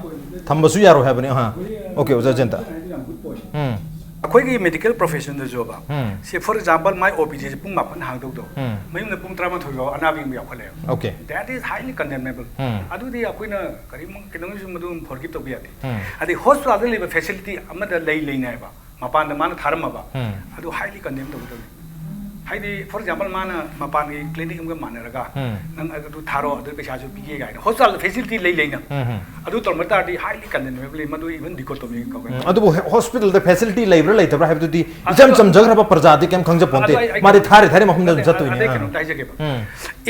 ꯊꯝꯕꯁꯨ ꯌꯥꯔꯣꯏ ꯍꯥꯏꯕꯅꯤ꯫ ꯑꯍꯥ꯫ Okay, ꯑꯣꯖꯥ ꯖꯌꯟꯇ꯫ ꯎꯝ꯫ ꯑꯩꯈꯣꯏꯒꯤ ꯃꯦꯗꯤꯀꯦꯜ ꯄ꯭ꯔꯣꯐꯦꯁꯟꯗꯁꯨꯕ, ꯎꯝ꯫ ꯁꯤ ꯐꯣꯔ ꯑꯦꯛꯖꯥꯝꯄꯜ ꯃꯥꯏ ꯑꯣ ꯄꯤ ꯗꯤꯁꯦ ꯄꯨꯡ ꯃꯥꯄꯟ ꯍꯥꯡꯗꯧꯗꯣ, ꯎꯝ꯫ ꯃꯌꯨꯝꯗ ꯄꯨꯡ ꯇꯔꯥꯃꯥꯊꯣꯏ ꯐꯥꯎ ꯑꯅꯥꯕ ꯌꯦꯡꯕ ꯌꯥꯎꯈꯠꯂꯦꯕ꯫ Okay. That is highly condemnable. ꯎꯝ꯫ ꯑꯗꯨꯗꯤ ꯑꯩꯈꯣꯏꯅ ꯀꯔꯤꯃ ꯀꯩꯗꯧꯅꯤꯁꯨ ꯃꯗꯨ ꯐꯣꯔꯒꯤꯞ ꯇꯧꯕ ꯌꯥꯗꯦ꯫ ꯎꯝ꯫ ꯑꯗꯩ ꯍꯣꯁꯄꯤꯇꯥꯜꯗ ꯂꯩꯕ ꯐꯦꯁꯤꯂꯤꯇꯤ ꯑꯃꯗ ꯂꯩ ꯂꯩꯅ ꯍꯥꯏꯕ ꯃꯄꯥꯟꯗ ꯃꯥꯅ ꯊꯥꯔꯝꯃꯕ, ꯎꯝ꯫ ꯑꯗꯨ highly condemn ꯇꯧꯒꯗꯕꯅꯤ꯫ ꯍꯥꯏꯗꯤ ꯐꯣꯔ ꯑꯦꯛꯖꯥꯝꯄꯜ ꯃꯥꯅ ꯃꯄꯥꯟꯒꯤ ꯀ꯭ꯂꯤꯅꯤꯛ ꯑꯃꯒ ꯃꯥꯟꯅꯔꯒ ꯎꯝ꯫ ꯅꯪ ꯑꯗꯨ ꯊꯥꯔꯣ, ꯑꯗꯨ ꯄꯩꯁꯥꯁꯨ ꯄꯤꯒꯦ ꯀꯥꯏꯅ ꯍꯣꯁꯄꯤꯇꯥꯜꯗ ꯐꯦꯁꯤꯂꯤꯇꯤ ꯂꯩ ꯂꯩꯅ ꯎꯝ, ꯎꯝ꯫ ꯑꯗꯨ ꯇꯧꯔꯝꯕ ꯇꯥꯔꯗꯤ highly condemnable, ꯃꯗꯨ even dichotomy ꯀꯧꯋꯦ꯫ ꯎꯝ, ꯑꯗꯨꯕꯨ ꯍꯦ- ꯍꯣꯁꯄꯤꯇꯥꯜꯗ ꯐꯦꯁꯤꯂꯤꯇꯤ ꯂꯩꯕ꯭ꯔꯥ ꯂꯩꯇꯕ꯭ꯔꯥ ꯍꯥꯏꯕꯗꯨꯗꯤ ꯑꯗꯨ- ꯏꯆꯝ ꯆꯝꯖꯈ꯭ꯔꯕ ꯄ꯭ꯔꯖꯥꯗꯤ ꯀꯩꯝ ꯈꯪꯖꯄꯣꯟꯇꯦ꯫ ꯑꯗꯨ ꯑꯩ- ꯑꯩ- ꯃꯥꯗꯤ ꯊꯥꯔꯤ ꯊꯥꯔꯤ ꯃꯐꯝꯗ ꯑꯗꯨꯝ ꯑꯗꯩ- ꯆꯠꯇꯣꯏꯅꯤ꯫ ꯑꯗꯩ ꯑꯥ꯫ ꯀꯩꯅꯣꯝꯇ ꯍꯥꯏꯖꯒꯦꯕ꯫ ꯎꯝ꯫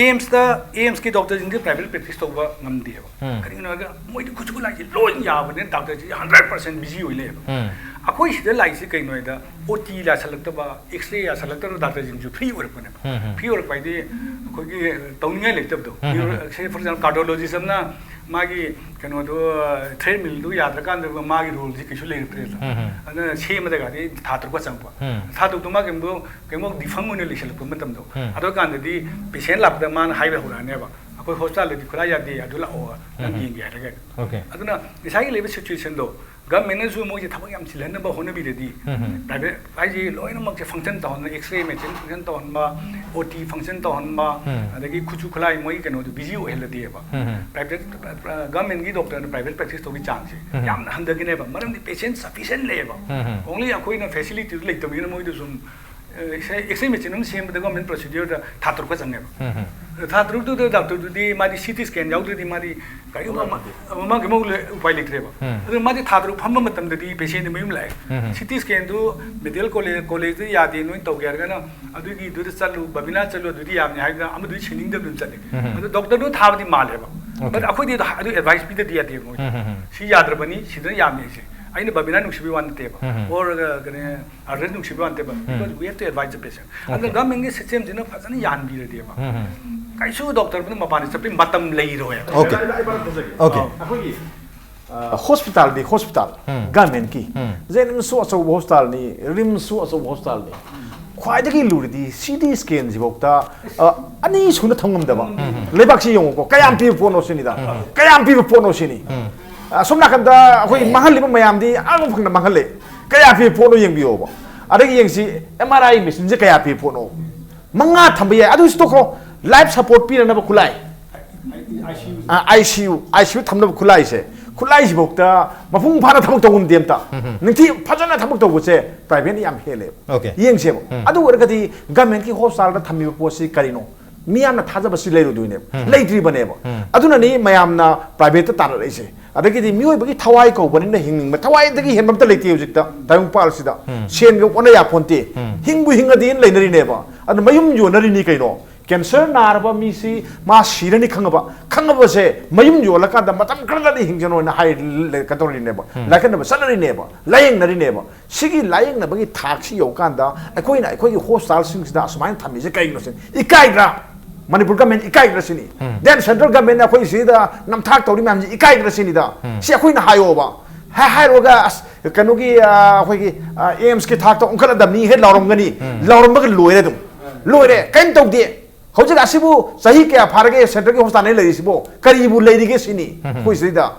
ꯑꯦꯝꯁꯇ ꯑꯦꯝꯁꯀꯤ ꯗꯣꯛꯇꯔꯁꯤꯡꯗꯤ ꯄ꯭ꯔꯥꯏꯚꯦꯠ ꯄ꯭ꯔꯦꯛꯇꯤꯁ ꯇꯧꯕ ꯉꯝꯗꯦꯕ꯫ ꯎꯝ꯫ ꯀꯔꯤꯒꯤꯅꯣ ꯍꯥꯏꯔꯒ ꯃꯣꯏꯗꯤ ꯈꯨꯠꯁꯨ ꯈꯨꯠꯂꯥꯏꯁꯤ ꯂꯣꯏ ꯌꯥꯕꯅꯤꯅ ꯗꯥꯛꯇꯔꯁꯤ ꯍꯟꯗ꯭ꯔꯦꯠ ꯄꯥꯔꯁꯦꯟ ꯕꯤꯖꯤ ꯑꯣꯏ ꯂꯩꯌꯦꯕ꯫ ꯎꯝ꯫ ꯑꯩꯈꯣꯏ ꯁꯤꯗ ꯂꯥꯛꯏꯁꯤ ꯀꯩꯅꯣ ꯍꯥꯏꯗ, ꯑꯣ ꯇꯤ ꯌꯥꯁꯜꯂꯛꯇꯕ, ꯑꯦꯛꯁꯔꯦ ꯌꯥꯁꯜꯂꯛꯇꯕ ꯗꯥꯛꯇꯔꯁꯤꯡꯁꯨ ꯐ꯭ꯔꯤ ꯑꯣꯏꯔꯛꯄꯅꯦꯕ꯫ ꯎꯝ, ꯎꯝ꯫ ꯐ꯭ꯔꯤ ꯑꯣꯏꯔꯛꯄ ꯍꯥꯏꯗꯤ ꯑꯩꯈꯣꯏꯒꯤ ꯇꯧꯅꯤꯡꯉꯥꯏ ꯂꯩꯇꯕꯗꯣ꯫ ꯎꯝ, ꯎꯝ꯫ ꯁꯦ ꯐꯣꯔ ꯑꯦꯛꯖꯥꯝꯄꯜ ꯀꯥꯔꯗꯤꯑꯣꯂꯣꯖꯤꯁ ꯑꯃꯅ ꯃꯥꯒꯤ ꯀꯩꯅꯣꯗꯣ, ꯊ꯭ꯔꯦꯗꯃꯤꯜꯗꯨ ꯌꯥꯗ꯭ꯔꯀꯥꯟꯗ ꯃꯥꯒꯤ ꯔꯣꯜꯁꯤ ꯀꯩꯁꯨ ꯂꯩꯔꯛꯇ꯭ꯔꯦꯗꯅ꯫ ꯎꯝ, ꯎꯝ꯫ ꯑꯗꯨꯅ ꯁꯦꯝꯕꯗꯒꯗꯤ ꯊꯥ ꯇꯔꯨꯛꯀ ꯆꯪꯕ꯫ ꯎꯝ꯫ ꯊꯥ ꯇꯔꯨꯛꯇꯨ ꯃꯥ ꯀꯩꯝꯕꯨ ꯀꯩꯝꯕꯨ ꯗꯤꯐꯪ ꯑꯣꯏꯅ ꯂꯩꯁꯜꯂꯛꯄ ꯃꯇꯝꯗꯣ꯫ ꯎꯝ꯫ ꯑꯗꯨꯀꯥꯟꯗꯗꯤ ꯄꯦꯁꯦꯟ ꯂꯥꯛꯄꯗ ꯃꯥꯅ ꯍꯥꯏꯕ ꯍꯧꯔꯛꯑꯅꯦꯕ, "ꯑꯩꯈꯣꯏ ꯍꯣꯁꯄꯤꯇꯥꯜꯗꯗꯤ ꯈꯨꯠꯂꯥꯏ ꯌꯥꯗꯦ, ꯑꯗꯨ ꯂꯥꯛꯑꯣ, ꯅꯪ ꯎꯝ꯫ ꯌꯦꯡꯒꯦ" ꯍꯥꯏꯔꯒ꯫ Okay꯫ ꯑꯗꯨꯅ ꯉꯁꯥꯏꯒꯤ ꯂꯩꯕ ꯁꯤꯆꯨꯋꯦꯁꯟꯗꯣ ꯒꯚꯔꯟꯃꯦꯟꯅꯁꯨ ꯃꯣꯏꯁꯦ ꯊꯕꯛ ꯌꯥꯝ ꯆꯤꯜꯍꯟꯅꯕ ꯍꯣꯠꯅꯕꯤꯔꯗꯤ, ꯎꯝ, ꯎꯝ꯫ ꯄ꯭ꯔꯥꯏꯚꯦꯠ ꯍꯥꯏꯁꯦ ꯂꯣꯏꯅꯃꯛꯁꯦ ꯐꯪꯁꯟ ꯇꯧꯍꯟꯕ, ꯑꯦꯛꯁꯔꯦ ꯃꯦꯆꯤꯟ ꯐꯪꯁꯟ ꯇꯧꯍꯟꯕ, ꯑꯣ ꯇꯤ ꯐꯪꯁꯟ ꯇꯧꯍꯟꯕ, ꯎꯝ꯫ ꯑꯗꯒꯤ ꯈꯨꯠꯁꯨ ꯈꯨꯠꯂꯥꯏ ꯃꯣꯏ ꯀꯩꯅꯣꯗꯣ ꯕꯤꯖꯤ ꯑꯣꯏꯍꯜꯂꯗꯤꯕ, ꯎꯝ, ꯎꯝ꯫ ꯄ꯭ꯔꯥꯏꯚꯦꯠ ꯒꯚꯔꯟꯃꯦꯟꯒꯤ ꯗꯣꯛꯇꯔꯅ ꯄ꯭ꯔꯥꯏꯚꯦꯠ ꯄ꯭ꯔꯦꯛꯇꯤꯁ ꯇꯧꯕꯒꯤ ꯆꯥꯡꯁꯦ ꯎꯝ꯫ ꯌꯥꯝꯅ ꯍꯟꯊꯒꯅꯦꯕ꯫ ꯃꯔꯝꯗꯤ ꯄꯦꯁꯦꯟ ꯁꯐꯤꯁꯦꯟ ꯂꯩꯌꯦꯕ꯫ ꯎꯝ, ꯎꯝ꯫ ꯑꯣꯡꯂꯤ ꯑꯩꯈꯣꯏꯅ ꯐꯦꯁꯤꯂꯤꯇꯤꯗꯨ ꯂꯩꯇꯕꯅꯤꯅ ꯃꯣꯏꯗ ꯁꯨꯝ ꯑꯦꯛꯁꯔꯦ ꯃꯦꯆꯤꯟ ꯑꯃ ꯁꯦꯝꯕꯗ ꯒꯚꯔꯟꯃꯦꯟ ꯄ꯭ꯔꯣꯁꯤꯗꯤꯌꯔꯗ ꯊꯥ ꯇꯔꯨꯛꯀ ꯆꯪꯉꯦꯕ꯫ ꯎꯝ, ꯎꯝ꯫ ꯊꯥ ꯇꯔꯨꯛꯇꯨꯗ ꯗꯥꯛꯇꯔꯗꯨꯗꯤ ꯃꯥꯗꯤ ꯁꯤ ꯇꯤ ꯁ꯭ꯀꯦꯟ ꯌꯥꯎꯗ꯭ꯔꯗꯤ ꯃꯥꯗꯤ ꯀꯔꯤꯒꯨꯝꯕ ꯑꯃ ꯑꯃ ꯑꯃ ꯎꯄꯥꯏ ꯂꯩꯇ꯭ꯔꯦꯕ꯫ ꯑꯗꯨꯅ ꯃꯥꯗꯤ ꯊꯥ ꯇꯔꯨꯛ ꯐꯝꯕ ꯃꯇꯝꯗꯗꯤ ꯄꯦꯁꯦꯟꯗꯤ ꯃꯌꯨꯝ ꯂꯥꯛꯑꯦ꯫ ꯁꯤ ꯇꯤ ꯁ꯭ꯀꯦꯟꯗꯨ ꯃꯦꯗꯤꯀꯦꯜ ꯀꯣꯂꯦꯖ ꯀꯣꯂꯦꯖꯇ ꯌꯥꯗꯦ, ꯅꯣꯏ ꯇꯧꯒꯦ ꯍꯥꯏꯔꯒꯅ ꯑꯗꯨꯒꯤꯗꯨꯗ ꯆꯠꯂꯨ, ꯕꯕꯤꯅꯥ ꯆꯠꯂꯨ, ꯑꯗꯨꯗꯤ ꯌꯥꯕꯅꯤ ꯍꯥꯏꯗꯅ ꯑꯃꯗꯨꯗꯤ ꯁꯤꯟꯅꯤꯡꯗꯕꯗꯨꯅ ꯆꯠꯂꯦ꯫ ꯑꯗꯨ ꯗꯣꯛꯇꯔꯗꯨ ꯊꯥꯕꯗꯤ ꯃꯥꯜꯂꯦꯕ꯫ But ꯑꯩꯈꯣꯏꯗꯤ ꯑꯗꯨ ꯑꯗꯨ ꯑꯦꯗꯚꯥꯏꯁ ꯄꯤꯗꯗꯤ ꯌꯥꯗꯦ ꯃꯣꯏ꯫ ꯁꯤ ꯌꯥꯗ꯭ꯔꯕꯅꯤ, ꯁꯤꯗꯅ ꯌꯥꯕꯅꯤ ꯍꯥꯏꯁꯦ꯫ ꯑꯩꯅ ꯕꯕꯤꯅꯥ ꯅꯨꯡꯁꯤꯕꯩ ꯋꯥ ꯅꯠꯇꯦꯕ꯫ Or ꯀꯩꯅꯣ ꯑꯥꯔꯗꯔ ꯅꯨꯡꯁꯤꯕ ꯋꯥ ꯅꯠꯇꯦꯕ꯫ Because we have to advise the patient. ꯑꯗꯨꯅ ꯒꯚꯔꯟꯃꯦꯟꯒꯤ ꯁꯤꯁꯇꯦꯝꯁꯤꯅ ꯐꯖꯅ ꯌꯥꯟꯕꯤꯔꯗꯤꯕ ꯀꯩꯁꯨ ꯗꯣꯛꯇꯔꯗꯨꯅ ꯃꯄꯥꯟꯗ ꯆꯠꯄꯩ ꯃꯇꯝ ꯂꯩꯔꯣꯏꯕ꯫ Okay. ꯑꯩ ꯃꯔꯛ ꯊꯝꯖꯒꯦ꯫ Okay. ꯑꯩꯈꯣꯏꯒꯤ ꯍꯣꯁꯄꯤꯇꯥꯜꯗꯤ ꯍꯣꯁꯄꯤꯇꯥꯜ ꯒꯃꯦꯟꯀꯤ ꯖꯦꯅꯤꯝꯁꯁꯨ ꯑꯆꯧꯕ ꯍꯣꯁꯄꯤꯇꯥꯜꯅꯤ, ꯔꯤꯝꯁꯁꯨ ꯑꯆꯧꯕ ꯍꯣꯁꯄꯤꯇꯥꯜꯅꯤ꯫ ꯈ꯭ꯋꯥꯏꯗꯒꯤ ꯂꯨꯔꯤꯗꯤ ꯁꯤ ꯇꯤ ꯁ꯭ꯀꯦꯟꯁꯤꯐꯥꯎꯗ ꯑ, ꯑꯅꯤ ꯁꯨꯅ ꯊꯝ ꯉꯝꯗꯕ꯫ ꯂꯩꯕꯥꯛꯁꯤ ꯌꯦꯡꯉꯨꯀꯣ, ꯀꯌꯥꯝ ꯄꯤꯕ ꯄꯣꯠꯅꯣ ꯁꯤꯅꯤꯗ꯫ ꯀꯌꯥꯝ ꯄꯤꯕ ꯄꯣꯠꯅꯣ ꯁꯤꯅꯤ꯫ ꯑꯁꯣꯝ ꯅꯥꯀꯟꯗ ꯑꯩꯈꯣꯏ ꯃꯥꯡꯍꯜꯂꯤꯕ ꯃꯌꯥꯝꯗꯤ ꯑꯉꯛꯄ ꯐꯪꯅ ꯃꯥꯡꯍꯜꯂꯦ꯫ ꯀꯌꯥ ꯄꯤꯕ ꯄꯣꯠꯅꯣ ꯌꯦꯡꯕꯤꯌꯣꯕ꯫ ꯑꯗꯒꯤ ꯌꯦꯡꯁꯤ, ꯑꯦꯝ ꯑꯥꯔ ꯑꯥꯏ ꯃꯦꯆꯤꯟꯁꯦ ꯀꯌꯥ ꯄꯤꯕ ꯄꯣꯠꯅꯣ? ꯃꯉꯥ ꯊꯝꯕ ꯌꯥꯏ, ꯑꯗꯨꯁꯨ ꯇꯣꯛꯈ꯭ꯔꯣ꯫ ꯂꯥꯏꯐ ꯁꯄꯣꯔꯠ ꯄꯤꯅꯅꯕ ꯈꯨꯠꯂꯥꯏ, I C U, I C U ꯊꯝꯅꯕ ꯈꯨꯠꯂꯥꯏꯁꯦ, ꯈꯨꯠꯂꯥꯏꯁꯤꯐꯥꯎꯗ ꯃꯄꯨꯡ ꯐꯥꯅ ꯊꯕꯛ ꯇꯧ ꯉꯝꯗꯦ ꯑꯝꯇ꯫ ꯅꯤꯡꯊꯤ ꯐꯖꯅ ꯊꯕꯛ ꯇꯧꯕꯁꯦ ꯄ꯭ꯔꯥꯏꯚꯦꯠꯅ ꯌꯥꯝ ꯍꯦꯜꯂꯦꯕ꯫ Okay. ꯌꯦꯡꯁꯦꯕ꯫ ꯑꯗꯨ ꯑꯣꯏꯔꯒꯗꯤ ꯒꯃꯦꯟꯒꯤ ꯍꯣꯁꯄꯤꯇꯥꯜꯗ ꯊꯝꯃꯤꯕ ꯄꯣꯠꯁꯤ ꯀꯔꯤꯅꯣ? ꯃꯤꯌꯥꯝꯅ ꯊꯥꯖꯕꯁꯤ ꯂꯩꯔꯨꯗꯣꯏꯅꯦꯕ꯫ ꯂꯩꯇ꯭ꯔꯤꯕꯅꯦꯕ꯫ ꯑꯗꯨꯅꯅꯤ ꯃꯌꯥꯝꯅ ꯄ꯭ꯔꯥꯏꯚꯦꯠꯇ ꯇꯥꯔꯛꯏꯁꯦ꯫ ꯑꯗꯒꯤꯗꯤ ꯃꯤꯑꯣꯏꯕꯒꯤ ꯊꯋꯥꯏ ꯀꯧꯕꯅꯤꯅ ꯍꯤꯡꯅꯤꯡꯕ, ꯊꯋꯥꯏꯗꯒꯤ ꯍꯦꯟꯕ ꯑꯝꯇ ꯂꯩꯇꯦ ꯍꯧꯖꯤꯛꯇ ꯇꯥꯏꯕꯪꯄꯥꯜꯁꯤꯗ꯫ ꯁꯦꯟꯒ ꯑꯣꯟꯅ ꯌꯥꯄꯣꯟꯇꯦ꯫ ꯍꯤꯡꯕꯨ ꯍꯤꯡꯉꯗꯤꯅ ꯂꯩꯅꯔꯤꯅꯦꯕ꯫ ꯑꯗꯨ ꯃꯌꯨꯝ ꯌꯣꯟꯅꯔꯤꯅꯤ ꯀꯩꯅꯣ꯫ ꯀꯦꯟꯁꯔ ꯅꯥꯔꯕ ꯃꯤꯁꯤ ꯃꯥ ꯁꯤꯔꯅꯤ ꯈꯪꯉꯕ, ꯈꯪꯉꯕꯁꯦ ꯃꯌꯨꯝ ꯌꯣꯜꯂꯀꯥꯟꯗ ꯃꯇꯝ ꯈꯔꯗꯗꯤ ꯍꯤꯡꯖꯅꯣꯅ ꯍꯥꯏ, ꯀꯩꯅꯣ ꯇꯧꯔꯤꯅꯦꯕ, ꯂꯥꯏꯀꯠꯅꯕ ꯆꯠꯅꯔꯤꯅꯦꯕ, ꯂꯥꯏꯌꯦꯡꯅꯔꯤꯅꯦꯕ꯫ ꯁꯤꯒꯤ ꯂꯥꯏꯌꯦꯡꯅꯕꯒꯤ ꯊꯥꯛꯁꯤ ꯌꯧꯀꯥꯟꯗ ꯑꯩꯈꯣꯏꯅ ꯑꯩꯈꯣꯏꯒꯤ ꯍꯣꯁꯄꯤꯇꯥꯜꯁꯤꯡꯁꯤꯗ ꯑꯁꯨꯃꯥꯏꯅ ꯊꯝꯃꯤꯁꯦ ꯀꯩꯒꯤꯅꯣ ꯁꯤꯅꯤ? ꯏꯀꯥꯏꯗ꯭ꯔꯥ? ꯃꯅꯤꯄꯨꯔ ꯒꯃꯦꯟ ꯏꯀꯥꯏꯗ꯭ꯔꯥ ꯁꯤꯅꯤ? Then central ꯒꯃꯦꯟꯅ ꯑꯩꯈꯣꯏ ꯁꯤꯗ ꯅꯝꯊꯥꯛ ꯇꯧꯔꯤ ꯃꯌꯥꯝꯁꯤ ꯏꯀꯥꯏꯗ꯭ꯔꯥ ꯁꯤꯅꯤꯗ? ꯁꯤ ꯑꯩꯈꯣꯏꯅ ꯍꯥꯏꯌꯣꯕ꯫ ꯍꯥꯏ-, ꯍꯥꯏꯔꯨꯔꯒ ꯑꯁ ꯀꯩꯅꯣꯒꯤ, ꯑ, ꯑꯩꯈꯣꯏꯒꯤ, ꯑ, ꯑꯦꯝꯁꯀꯤ ꯊꯥꯛꯇ ꯑꯣꯟꯈꯠꯂꯗꯕꯅꯤ ꯍꯦꯛ ꯂꯥꯎꯔꯝꯒꯅꯤ꯫ ꯂꯥꯎꯔꯝꯕꯒ ꯂꯣꯏꯔꯦ ꯑꯗꯨꯝ꯫ ꯂꯣꯏꯔꯦ, ꯀꯔꯤꯝ ꯇꯧꯗꯦ꯫ ꯍꯧꯖꯤꯛ ꯑꯁꯤꯕꯨ ꯆꯍꯤ ꯀꯌꯥ ꯐꯥꯔꯒꯦ ꯁꯦꯟꯇꯔꯒꯤ ꯍꯣꯁꯄꯤꯇꯥꯜꯗ ꯂꯩꯔꯤꯁꯤꯕꯣ? ꯀꯔꯤꯕꯨ ꯂꯩꯔꯤꯒꯦ ꯁꯤꯅꯤ ꯑꯩꯈꯣꯏ ꯁꯤꯗ꯫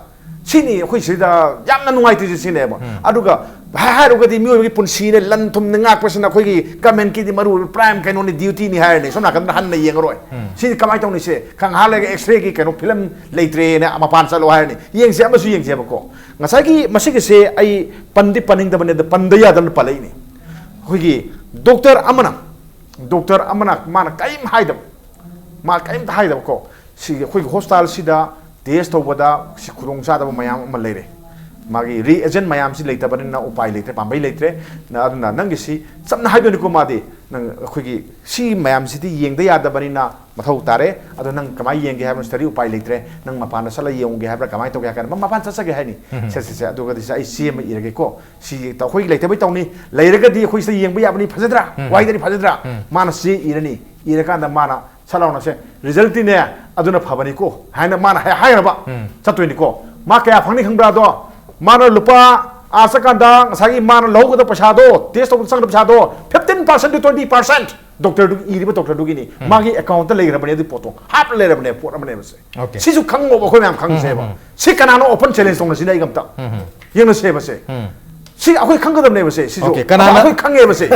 ꯁꯤꯅꯤ ꯑꯩꯈꯣꯏ ꯁꯤꯗ ꯌꯥꯝꯅ ꯅꯨꯡꯉꯥꯏꯇ꯭ꯔꯤꯁꯤ ꯁꯤꯅꯦꯕ꯫ ꯑꯗꯨꯒ ꯍꯥꯏ-, ꯍꯥꯏꯔꯨꯒꯗꯤ ꯃꯤꯑꯣꯏꯕꯒꯤ ꯄꯨꯟꯁꯤꯅꯦ, ꯂꯟ ꯊꯨꯝꯅ ꯉꯥꯛꯄꯁꯤꯅ ꯑꯩꯈꯣꯏꯒꯤ ꯒꯃꯦꯟꯀꯤꯗꯤ ꯃꯔꯨ ꯑꯣꯏꯕ ꯄ꯭ꯔꯥꯏꯝ ꯀꯩꯅꯣꯅꯤ, ꯗ꯭ꯌꯨꯇꯤꯅꯤ ꯍꯥꯏꯔꯅꯤ꯫ ꯁꯣꯝ ꯅꯥꯀꯟꯗ ꯍꯟꯅ ꯌꯦꯡꯉꯔꯣꯏ꯫ ꯁꯤꯗꯤ ꯀꯃꯥꯏꯅ ꯇꯧꯅꯤ ꯁꯦ? ꯈꯪ ꯉꯥꯏꯍꯥꯛ ꯂꯩꯔꯒ ꯑꯦꯛꯁꯔꯦꯒꯤ ꯀꯩꯅꯣ ꯐꯤꯂꯝ ꯂꯩꯇ꯭ꯔꯦꯅ ꯃꯄꯥꯟ ꯆꯠꯂꯣ ꯍꯥꯏꯔꯅꯤ꯫ ꯌꯦꯡꯁꯦ, ꯑꯃꯁꯨ ꯌꯦꯡꯁꯦꯕꯀꯣ꯫ ꯉꯁꯥꯏꯒꯤ ꯃꯁꯤꯒꯤꯁꯦ ꯑꯩ ꯄꯟꯗꯤ ꯄꯟꯅꯤꯡꯗꯕꯅꯦ, ꯑꯗ ꯄꯟꯗ ꯌꯥꯗꯅ ꯄꯜꯂꯛꯏꯅꯤ꯫ ꯑꯩꯈꯣꯏꯒꯤ ꯗꯣꯛꯇꯔ ꯑꯃꯅ, ꯗꯣꯛꯇꯔ ꯑꯃꯅ ꯃꯥꯅ ꯀꯔꯤꯝ ꯍꯥꯏꯗꯕ, ꯃꯥ ꯀꯔꯤꯝꯇ ꯍꯥꯏꯗꯕꯀꯣ, ꯁꯤꯒꯤ ꯑꯩꯈꯣꯏꯒꯤ ꯍꯣꯁꯄꯤꯇꯥꯜꯁꯤꯗ ꯇꯦꯁ ꯇꯧꯕꯗ ꯁꯤ ꯈꯨꯗꯣꯡ ꯆꯥꯗꯕ ꯃꯌꯥꯝ ꯑꯃ ꯂꯩꯔꯦ꯫ ꯃꯥꯒꯤ ꯔꯤꯑꯦꯖꯦꯟ ꯃꯌꯥꯝꯁꯤ ꯂꯩꯇꯕꯅꯤꯅ ꯎꯄꯥꯏ ꯂꯩꯇ꯭ꯔꯦ, ꯄꯥꯝꯕꯩ ꯂꯩꯇ꯭ꯔꯦ꯫ ꯅ-, ꯑꯗꯨꯅ ꯅꯪꯒꯤꯁꯤ ꯆꯝꯅ ꯍꯥꯏꯗꯣꯏꯅꯤꯀꯣ, ꯃꯥꯗꯤ ꯅꯪ ꯑꯩꯈꯣꯏꯒꯤ ꯁꯤ ꯃꯌꯥꯝꯁꯤꯗꯤ ꯌꯦꯡꯗ ꯌꯥꯗꯕꯅꯤꯅ ꯃꯊꯧ ꯇꯥꯔꯦ꯫ ꯑꯗꯣ ꯅꯪ ꯀꯃꯥꯏꯅ ꯌꯦꯡꯒꯦ ꯍꯥꯏꯕꯅꯣ? ꯁꯤꯗꯗꯤ ꯎꯄꯥꯏ ꯂꯩꯇ꯭ꯔꯦ, ꯅꯪ ꯃꯄꯥꯟꯗ ꯆꯠꯂ ꯌꯦꯡꯉꯨꯒꯦ ꯍꯥꯏꯕ꯭ꯔꯥ, ꯀꯃꯥꯏꯅ ꯇꯧꯒꯦ ꯍꯥꯏ ꯀꯥꯟꯗ, "ꯃ-, ꯃꯄꯥꯟ ꯆꯠꯆꯒꯦ" ꯍꯥꯏꯅꯤ꯫ ꯎꯝ꯫ "ꯁꯦ, ꯁꯦ, ꯁꯦ, ꯑꯗꯨꯒꯗꯤ ꯁꯦ, ꯑꯩ ꯆꯦ ꯑꯃ ꯏꯔꯒꯦꯀꯣ, ꯁꯤ ꯑꯩꯈꯣꯏꯒꯤ ꯂꯩꯇꯕꯩ ꯇꯧꯅꯤ, ꯂꯩꯔꯒꯗꯤ ꯑꯩꯈꯣꯏ ꯁꯤꯗ ꯌꯦꯡꯕ ꯌꯥꯕꯅꯤ, ꯐꯖꯗ꯭ꯔꯥ? ꯎꯝ꯫ ꯋꯥꯏꯗꯅꯤ, ꯐꯖꯗ꯭ꯔꯥ?" ꯎꯝ꯫ ꯃꯥꯅ ꯆꯦ ꯏꯔꯅꯤ, ꯏꯔꯀꯥꯟꯗ ꯃꯥꯅ ꯁꯠ ꯂꯥꯎꯅ, "ꯁꯦ, ꯔꯤꯖꯜꯇꯤꯅꯦ, ꯑꯗꯨꯅ ꯐꯕꯅꯤꯀꯣ" ꯍꯥꯏꯅ ꯃꯥꯅ ꯍꯥꯏ-, ꯍꯥꯏꯈ꯭ꯔꯕ꯫ ꯎꯝ꯫ ꯆꯠꯇꯣꯏꯅꯤꯀꯣ꯫ ꯃꯥ ꯀꯌꯥ ꯐꯪꯅꯤ ꯈꯪꯕ꯭ꯔꯥ? ꯑꯗꯣ ꯃꯥꯅ ꯂꯨꯄꯥ, ꯑꯥ ꯆꯠꯀꯥꯟꯗ ꯉꯁꯥꯏꯒꯤ ꯃꯥꯅ ꯂꯧꯒꯗꯕ ꯄꯩꯁꯥꯗꯣ, ꯇꯦꯁ ꯇꯧꯕꯗ ꯆꯪꯒꯗꯕ ꯄꯩꯁꯥꯗꯣ, fifteen percent to twenty percent ꯗꯣꯛꯇꯔꯗꯨ ꯏꯔꯤꯕ ꯗꯣꯛꯇꯔꯗꯨꯒꯤꯅꯤ꯫ ꯎꯝ꯫ ꯃꯥꯒꯤ ꯑꯦꯀꯥꯎꯟꯠꯇ ꯂꯩꯈ꯭ꯔꯕꯅꯦ, ꯑꯗꯨ ꯄꯣꯠꯇꯣ ꯍꯥꯞꯄ ꯂꯩꯔꯕꯅꯦ, ꯄꯣꯠ ꯑꯃꯅꯦꯕ ꯁꯦ꯫ ꯑꯣꯀꯦ꯫ ꯁꯤꯁꯨ ꯈꯪꯉꯣꯕ, ꯑꯩꯈꯣꯏ ꯃꯌꯥꯝ ꯈꯪꯁꯦꯕ꯫ ꯎꯝ, ꯎꯝ, ꯎꯝ꯫ ꯁꯤ ꯀꯅꯥꯅꯣ ꯑꯣꯄꯟ ꯆꯦꯂꯦꯟꯖ ꯇꯧꯅꯁꯤꯅꯦ ꯑꯩꯒ ꯑꯝꯇ? ꯎꯝ, ꯎꯝ꯫ ꯌꯦꯡꯅꯁꯦꯕ ꯁꯦ꯫ ꯎꯝ꯫ ꯁꯤ ꯑꯩꯈꯣꯏ ꯈꯪꯒꯗꯕꯅꯦꯕ ꯁꯦ, ꯁꯤꯁꯨ꯫ ꯑꯣꯀꯦ, ꯀꯅꯥꯅ, ꯑꯩꯈꯣꯏ ꯈꯪꯉꯦꯕ ꯁꯦ꯫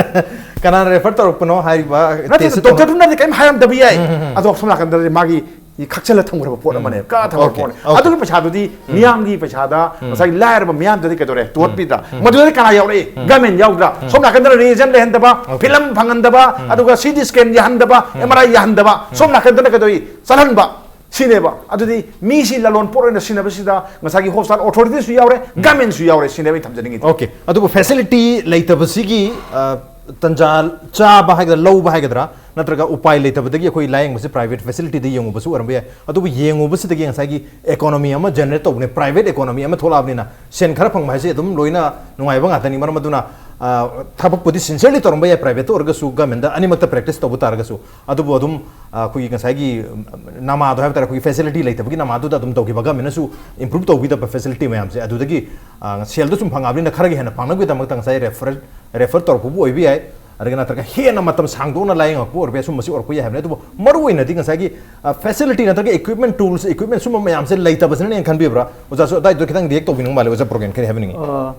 ꯀꯅꯥꯅ ꯔꯦꯐꯔ ꯇꯧꯔꯛꯄꯅꯣ ꯍꯥꯏꯔꯤꯕ ꯅꯠꯇꯦ, ꯇꯦꯁꯁꯦ ꯗꯣꯛꯇꯔꯗꯨꯅꯗꯤ ꯀꯔꯤꯝ ꯍꯥꯏꯔꯝꯗꯕ ꯌꯥꯏ꯫ ꯎꯝ, ꯎꯝ, ꯎꯝ꯫ ꯑꯗꯣ ꯁꯣꯝ ꯅꯥꯀꯟꯗꯗꯤ ꯃꯥꯒꯤ ꯈꯛꯆꯜꯂ ꯊꯝꯈ꯭ꯔꯕ ꯄꯣꯠ ꯎꯝ꯫ ꯑꯃꯅꯦꯕ, ꯀꯥ ꯊꯝꯈ꯭ꯔꯕ ꯑꯣꯀꯦ, ꯄꯣꯠꯅꯦ꯫ ꯑꯣꯀꯦ꯫ ꯑꯗꯨꯒꯤ ꯄꯩꯁꯥꯗꯨꯗꯤ ꯎꯝ꯫ ꯃꯤꯌꯥꯝꯒꯤ ꯄꯩꯁꯥꯗ ꯎꯝ꯫ ꯉꯁꯥꯏꯒꯤ ꯂꯥꯏꯔꯕ ꯃꯤꯌꯥꯝꯗꯨꯗꯤ ꯀꯩꯗꯧꯔꯦ? ꯇꯣꯠꯄꯤꯗ꯭ꯔꯥ? ꯎꯝ꯫ ꯃꯗꯨꯗꯗꯤ ꯀꯅꯥ ꯌꯥꯎꯔꯛꯏ? ꯎꯝ꯫ ꯒꯃꯦꯟ ꯌꯥꯎꯗ꯭ꯔꯥ? ꯎꯝ꯫ ꯁꯣꯝ ꯅꯥꯀꯟꯗꯅ ꯔꯤꯑꯦꯖꯦꯟ ꯂꯩꯍꯟꯗꯕ, ꯑꯣꯀꯦ꯫ ꯐꯤꯂꯝ ꯐꯪꯍꯟꯗꯕ, ꯎꯝ꯫ ꯑꯗꯨꯒ ꯁꯤ ꯇꯤ ꯁ꯭ꯀꯦꯟ ꯌꯥꯍꯟꯗꯕ, ꯎꯝ꯫ ꯑꯦꯝ ꯑꯥꯔ ꯑꯥꯏ ꯌꯥꯍꯟꯗꯕ, ꯎꯝ꯫ ꯁꯣꯝ ꯅꯥꯀꯟꯗꯅ ꯀꯩꯗꯧꯏ? ꯆꯠꯍꯟꯕ꯫ ꯁꯤꯅꯦꯕ꯫ ꯑꯗꯨꯗꯤ ꯃꯤꯁꯤ ꯂꯂꯣꯟ ꯄꯣꯠ ꯑꯣꯏꯅ ꯁꯤꯟꯅꯕꯁꯤꯗ ꯉꯁꯥꯏꯒꯤ ꯍꯣꯁꯄꯤꯇꯥꯜ ꯑꯣꯊꯣꯔꯤꯇꯤꯁꯨ ꯌꯥꯎꯔꯦ, ꯎꯝ꯫ ꯒꯃꯦꯟꯁꯨ ꯌꯥꯎꯔꯦ, ꯁꯤꯅꯦꯕ ꯑꯩ ꯊꯝꯖꯅꯤꯡꯉꯤꯗꯤ꯫ ꯑꯣꯀꯦ, ꯑꯗꯨꯕꯨ ꯐꯦꯁꯤꯂꯤꯇꯤ ꯂꯩꯇꯕꯁꯤꯒꯤ, ꯑ, ꯇꯟꯖꯥ ꯆꯥꯕ ꯍꯥꯏꯒꯗ꯭ꯔꯥ, ꯂꯧꯕ ꯍꯥꯏꯒꯗ꯭ꯔꯥ, ꯅꯠꯇ꯭ꯔꯒ ꯎꯄꯥꯏ ꯂꯩꯇꯕꯗꯒꯤ ꯑꯩꯈꯣꯏ ꯂꯥꯌꯦꯡꯕꯁꯤ ꯄ꯭ꯔꯥꯏꯚꯦꯠ ꯐꯦꯁꯤꯂꯤꯇꯤꯗ ꯌꯦꯡꯉꯨꯕꯁꯨ ꯑꯣꯏꯔꯝꯕ ꯌꯥꯏ꯫ ꯑꯗꯨꯕꯨ ꯌꯦꯡꯉꯨꯕꯁꯤꯗꯒꯤ ꯉꯁꯥꯏꯒꯤ ꯏꯀꯣꯅꯣꯃꯤ ꯑꯃ ꯖꯦꯅꯦꯔꯦꯠ ꯇꯧꯕꯅꯦ, ꯄ꯭ꯔꯥꯏꯚꯦꯠ ꯏꯀꯣꯅꯣꯃꯤ ꯑꯃ ꯊꯣꯛꯂꯛꯑꯕꯅꯤꯅ ꯁꯦꯟ ꯈꯔ ꯐꯪꯕ ꯍꯥꯏꯁꯦ ꯑꯗꯨꯝ ꯂꯣꯏꯅ ꯅꯨꯡꯉꯥꯏꯕ ꯉꯥꯛꯇꯅꯤ꯫ ꯃꯔꯝ ꯑꯗꯨꯅ, ꯑ, ꯊꯕꯛꯄꯨꯗꯤ ꯁꯤꯟꯁꯤꯌꯔꯂꯤ ꯇꯧꯔꯝꯕ ꯌꯥꯏ, ꯄ꯭ꯔꯥꯏꯚꯦꯠꯇ ꯑꯣꯏꯔꯒꯁꯨ ꯒꯃꯦꯟꯗ ꯑꯅꯤꯃꯛꯇ ꯄ꯭ꯔꯦꯛꯇꯤꯁ ꯇꯧꯕ ꯇꯥꯔꯒꯁꯨ꯫ ꯑꯗꯨꯕꯨ ꯑꯗꯨꯝ, ꯑ, ꯑꯩꯈꯣꯏꯒꯤ ꯉꯁꯥꯏꯒꯤ, ꯎꯝ, ꯅꯃꯥꯗꯣ ꯍꯥꯏꯕ ꯇꯥꯔꯦ, ꯑꯩꯈꯣꯏꯒꯤ ꯐꯦꯁꯤꯂꯤꯇꯤ ꯂꯩꯇꯕꯒꯤ ꯅꯃꯥꯗꯨꯗ ꯑꯗꯨꯝ ꯇꯧꯈꯤꯕ, ꯒꯃꯦꯟꯅꯁꯨ ꯏꯝꯄ꯭ꯔꯨꯞ ꯇꯧꯕꯤꯗꯕ ꯐꯦꯁꯤꯂꯤꯇꯤ ꯃꯌꯥꯝꯁꯦ꯫ ꯑꯗꯨꯗꯒꯤ, ꯑ, ꯁꯦꯜꯗꯣ ꯁꯨꯝ ꯐꯪꯉꯛꯑꯕꯅꯤꯅ ꯈꯔꯒꯤ ꯍꯦꯟꯅ ꯐꯪꯅꯕꯒꯤꯗꯃꯛꯇ ꯉꯁꯥꯏ ꯔꯦꯐꯔꯦꯜ, ꯔꯦꯐꯔ ꯇꯧꯔꯛꯄꯕꯨ ꯑꯣꯏꯕ ꯌꯥꯏ, ꯑꯗꯨꯒ ꯅꯠꯇ꯭ꯔꯒ ꯍꯦꯟꯅ ꯃꯇꯝ ꯁꯥꯡꯗꯣꯛꯅ ꯂꯥꯌꯦꯡꯉꯛꯄ ꯑꯣꯏꯔꯕ ꯌꯥꯏ, ꯁꯨꯝꯕꯁꯤ ꯑꯣꯏꯔꯛꯄ ꯌꯥꯏ ꯍꯥꯏꯕꯅꯤ꯫ ꯑꯗꯨꯕꯨ ꯃꯔꯨꯑꯣꯏꯅꯗꯤ ꯉꯁꯥꯏꯒꯤ, ꯑ, ꯐꯦꯁꯤꯂꯤꯇꯤ ꯅꯠꯇ꯭ꯔꯒ ꯏꯀ꯭ꯋꯤꯞꯃꯦꯟ, ꯇꯨꯜꯁ, ꯏꯀ꯭ꯋꯤꯞꯃꯦꯟ ꯁꯨꯝꯕ ꯃꯌꯥꯝꯁꯦ ꯂꯩꯇꯕꯁꯤꯅꯅꯦꯅ ꯈꯟꯕꯤꯕ꯭ꯔꯥ? ꯑꯣꯖꯥꯁꯨ ꯑꯗꯥꯏꯗꯣ ꯈꯤꯇꯪ ꯔꯤꯌꯦꯛ ꯇꯧꯕꯤꯅꯤꯡꯕ ꯃꯥꯜꯂꯦ, ꯑꯣꯖꯥ ꯄ꯭ꯔꯣꯒꯦꯟ ꯈꯔ ꯍꯥꯏꯕꯤꯅꯤꯡꯉꯤ꯫ ꯑ,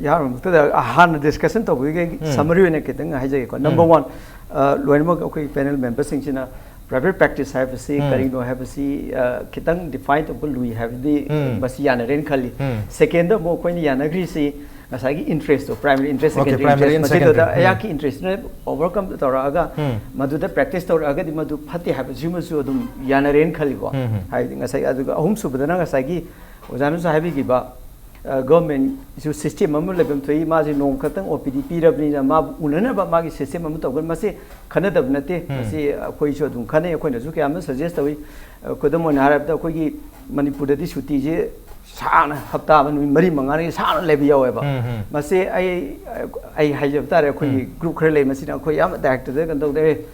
ꯌꯥꯔꯕ ꯃꯛꯇꯗ ꯍꯥꯟꯅ ꯗꯤꯁꯀꯁꯟ ꯇꯧꯕꯒꯤ ꯎꯝ꯫ ꯁꯃꯔꯤ ꯑꯣꯏꯅ ꯈꯤꯇꯪ ꯍꯥꯏꯖꯒꯦꯀꯣ꯫ ꯎꯝ꯫ ꯅꯝꯕꯔ ꯋꯥꯟ, ꯑ, ꯂꯣꯏꯅꯃꯛ ꯑꯩꯈꯣꯏ ꯄꯦꯅꯦꯜ ꯃꯦꯝꯕꯔꯁꯤꯡꯁꯤꯅ ꯄ꯭ꯔꯥꯏꯚꯦꯠ ꯄ꯭ꯔꯦꯛꯇꯤꯁ ꯍꯥꯏꯕꯁꯤ ꯎꯝ꯫ ꯀꯔꯤꯅꯣ ꯍꯥꯏꯕꯁꯤ, ꯑ, ꯈꯤꯇꯪ ꯗꯤꯐꯥꯏꯟ ꯇꯧꯕ ꯂꯨꯏ ꯍꯥꯏꯕꯗꯤ ꯎꯝ꯫ ꯃꯁꯤ ꯌꯥꯅꯔꯦꯅ ꯈꯜꯂꯤ꯫ ꯎꯝ꯫ ꯁꯦꯀꯦꯟꯗ ꯑꯃꯨꯛ ꯑꯩꯈꯣꯏꯅ ꯌꯥꯅꯈ꯭ꯔꯤꯁꯤ ꯉꯁꯥꯏꯒꯤ interest to, primary interest, Okay, secondary primary interest, and ꯃꯁꯤꯗꯨꯗ secondary. ꯎꯝ. ꯑꯩꯍꯥꯛꯀꯤ interest ꯅ overcome ꯇꯧꯔꯛꯑꯒ ꯎꯝ. ꯃꯗꯨꯗ practice ꯇꯧꯔꯛꯑꯒꯗꯤ ꯃꯗꯨ ꯐꯠꯇꯦ ꯍꯥꯏꯕꯁꯤꯃꯁꯨ ꯑꯗꯨꯝ ꯌꯥꯅꯔꯦꯅ ꯈꯜꯂꯤꯀꯣ꯫ ꯎꯝ, ꯎꯝ. ꯍꯥꯏꯗꯤ ꯉꯁꯥꯏ, ꯑꯗꯨꯒ ꯑꯍꯨꯝꯁꯨꯕꯗꯅ ꯉꯁꯥꯏꯒꯤ ꯑꯣꯖꯥꯅꯁꯨ ꯍꯥꯏꯕꯤꯈꯤꯕ, ꯑ, government ꯁꯨ system ꯑꯃ ꯂꯩꯐꯝ ꯊꯣꯛꯏ, ꯃꯥꯁꯦ ꯅꯣꯡꯃ ꯈꯛꯇꯪ OPD ꯄꯤꯔꯕꯅꯤꯅ ꯃꯥꯕꯨ ꯎꯅꯅꯕ ꯃꯥꯒꯤ system ꯑꯃ ꯇꯧꯒꯅꯤ꯫ ꯃꯁꯤ ꯈꯟꯅꯗꯕ ꯅꯠꯇꯦ, ꯎꯝ. ꯃꯁꯤ ꯑꯩꯈꯣꯏꯁꯨ ꯑꯗꯨꯝ ꯈꯟꯅꯩ, ꯑꯩꯈꯣꯏꯅꯁꯨ ꯀꯌꯥ ꯑꯃ suggest ꯇꯧꯏ꯫ ꯑ, ꯈꯨꯗꯝ ꯑꯣꯏꯅ ꯍꯥꯏꯔꯕꯗ ꯑꯩꯈꯣꯏꯒꯤ ꯃꯅꯤꯄꯨꯔꯗꯗꯤ ꯁꯨꯇꯤꯁꯦ ꯁꯥꯡꯅ, ꯍꯞꯇꯥ ꯑꯃ ꯅꯨꯃꯤꯠ ꯃꯔꯤ ꯃꯉꯥꯅꯤ ꯁꯥꯡꯅ ꯂꯩꯕ ꯌꯥꯎꯋꯦꯕ꯫ ꯎꯝ, ꯎꯝ. ꯃꯁꯤ ꯑꯩ, ꯑꯩ ꯍꯥꯏꯖꯕ ꯇꯥꯔꯦ, ꯑꯩꯈꯣꯏꯒꯤ ꯎꯝ. group ꯈꯔ ꯂꯩ, ꯃꯁꯤꯅ ꯑꯩꯈꯣꯏ ꯌꯥꯝ director ꯗ ꯀꯩꯅꯣ ꯇꯧꯗꯦ꯫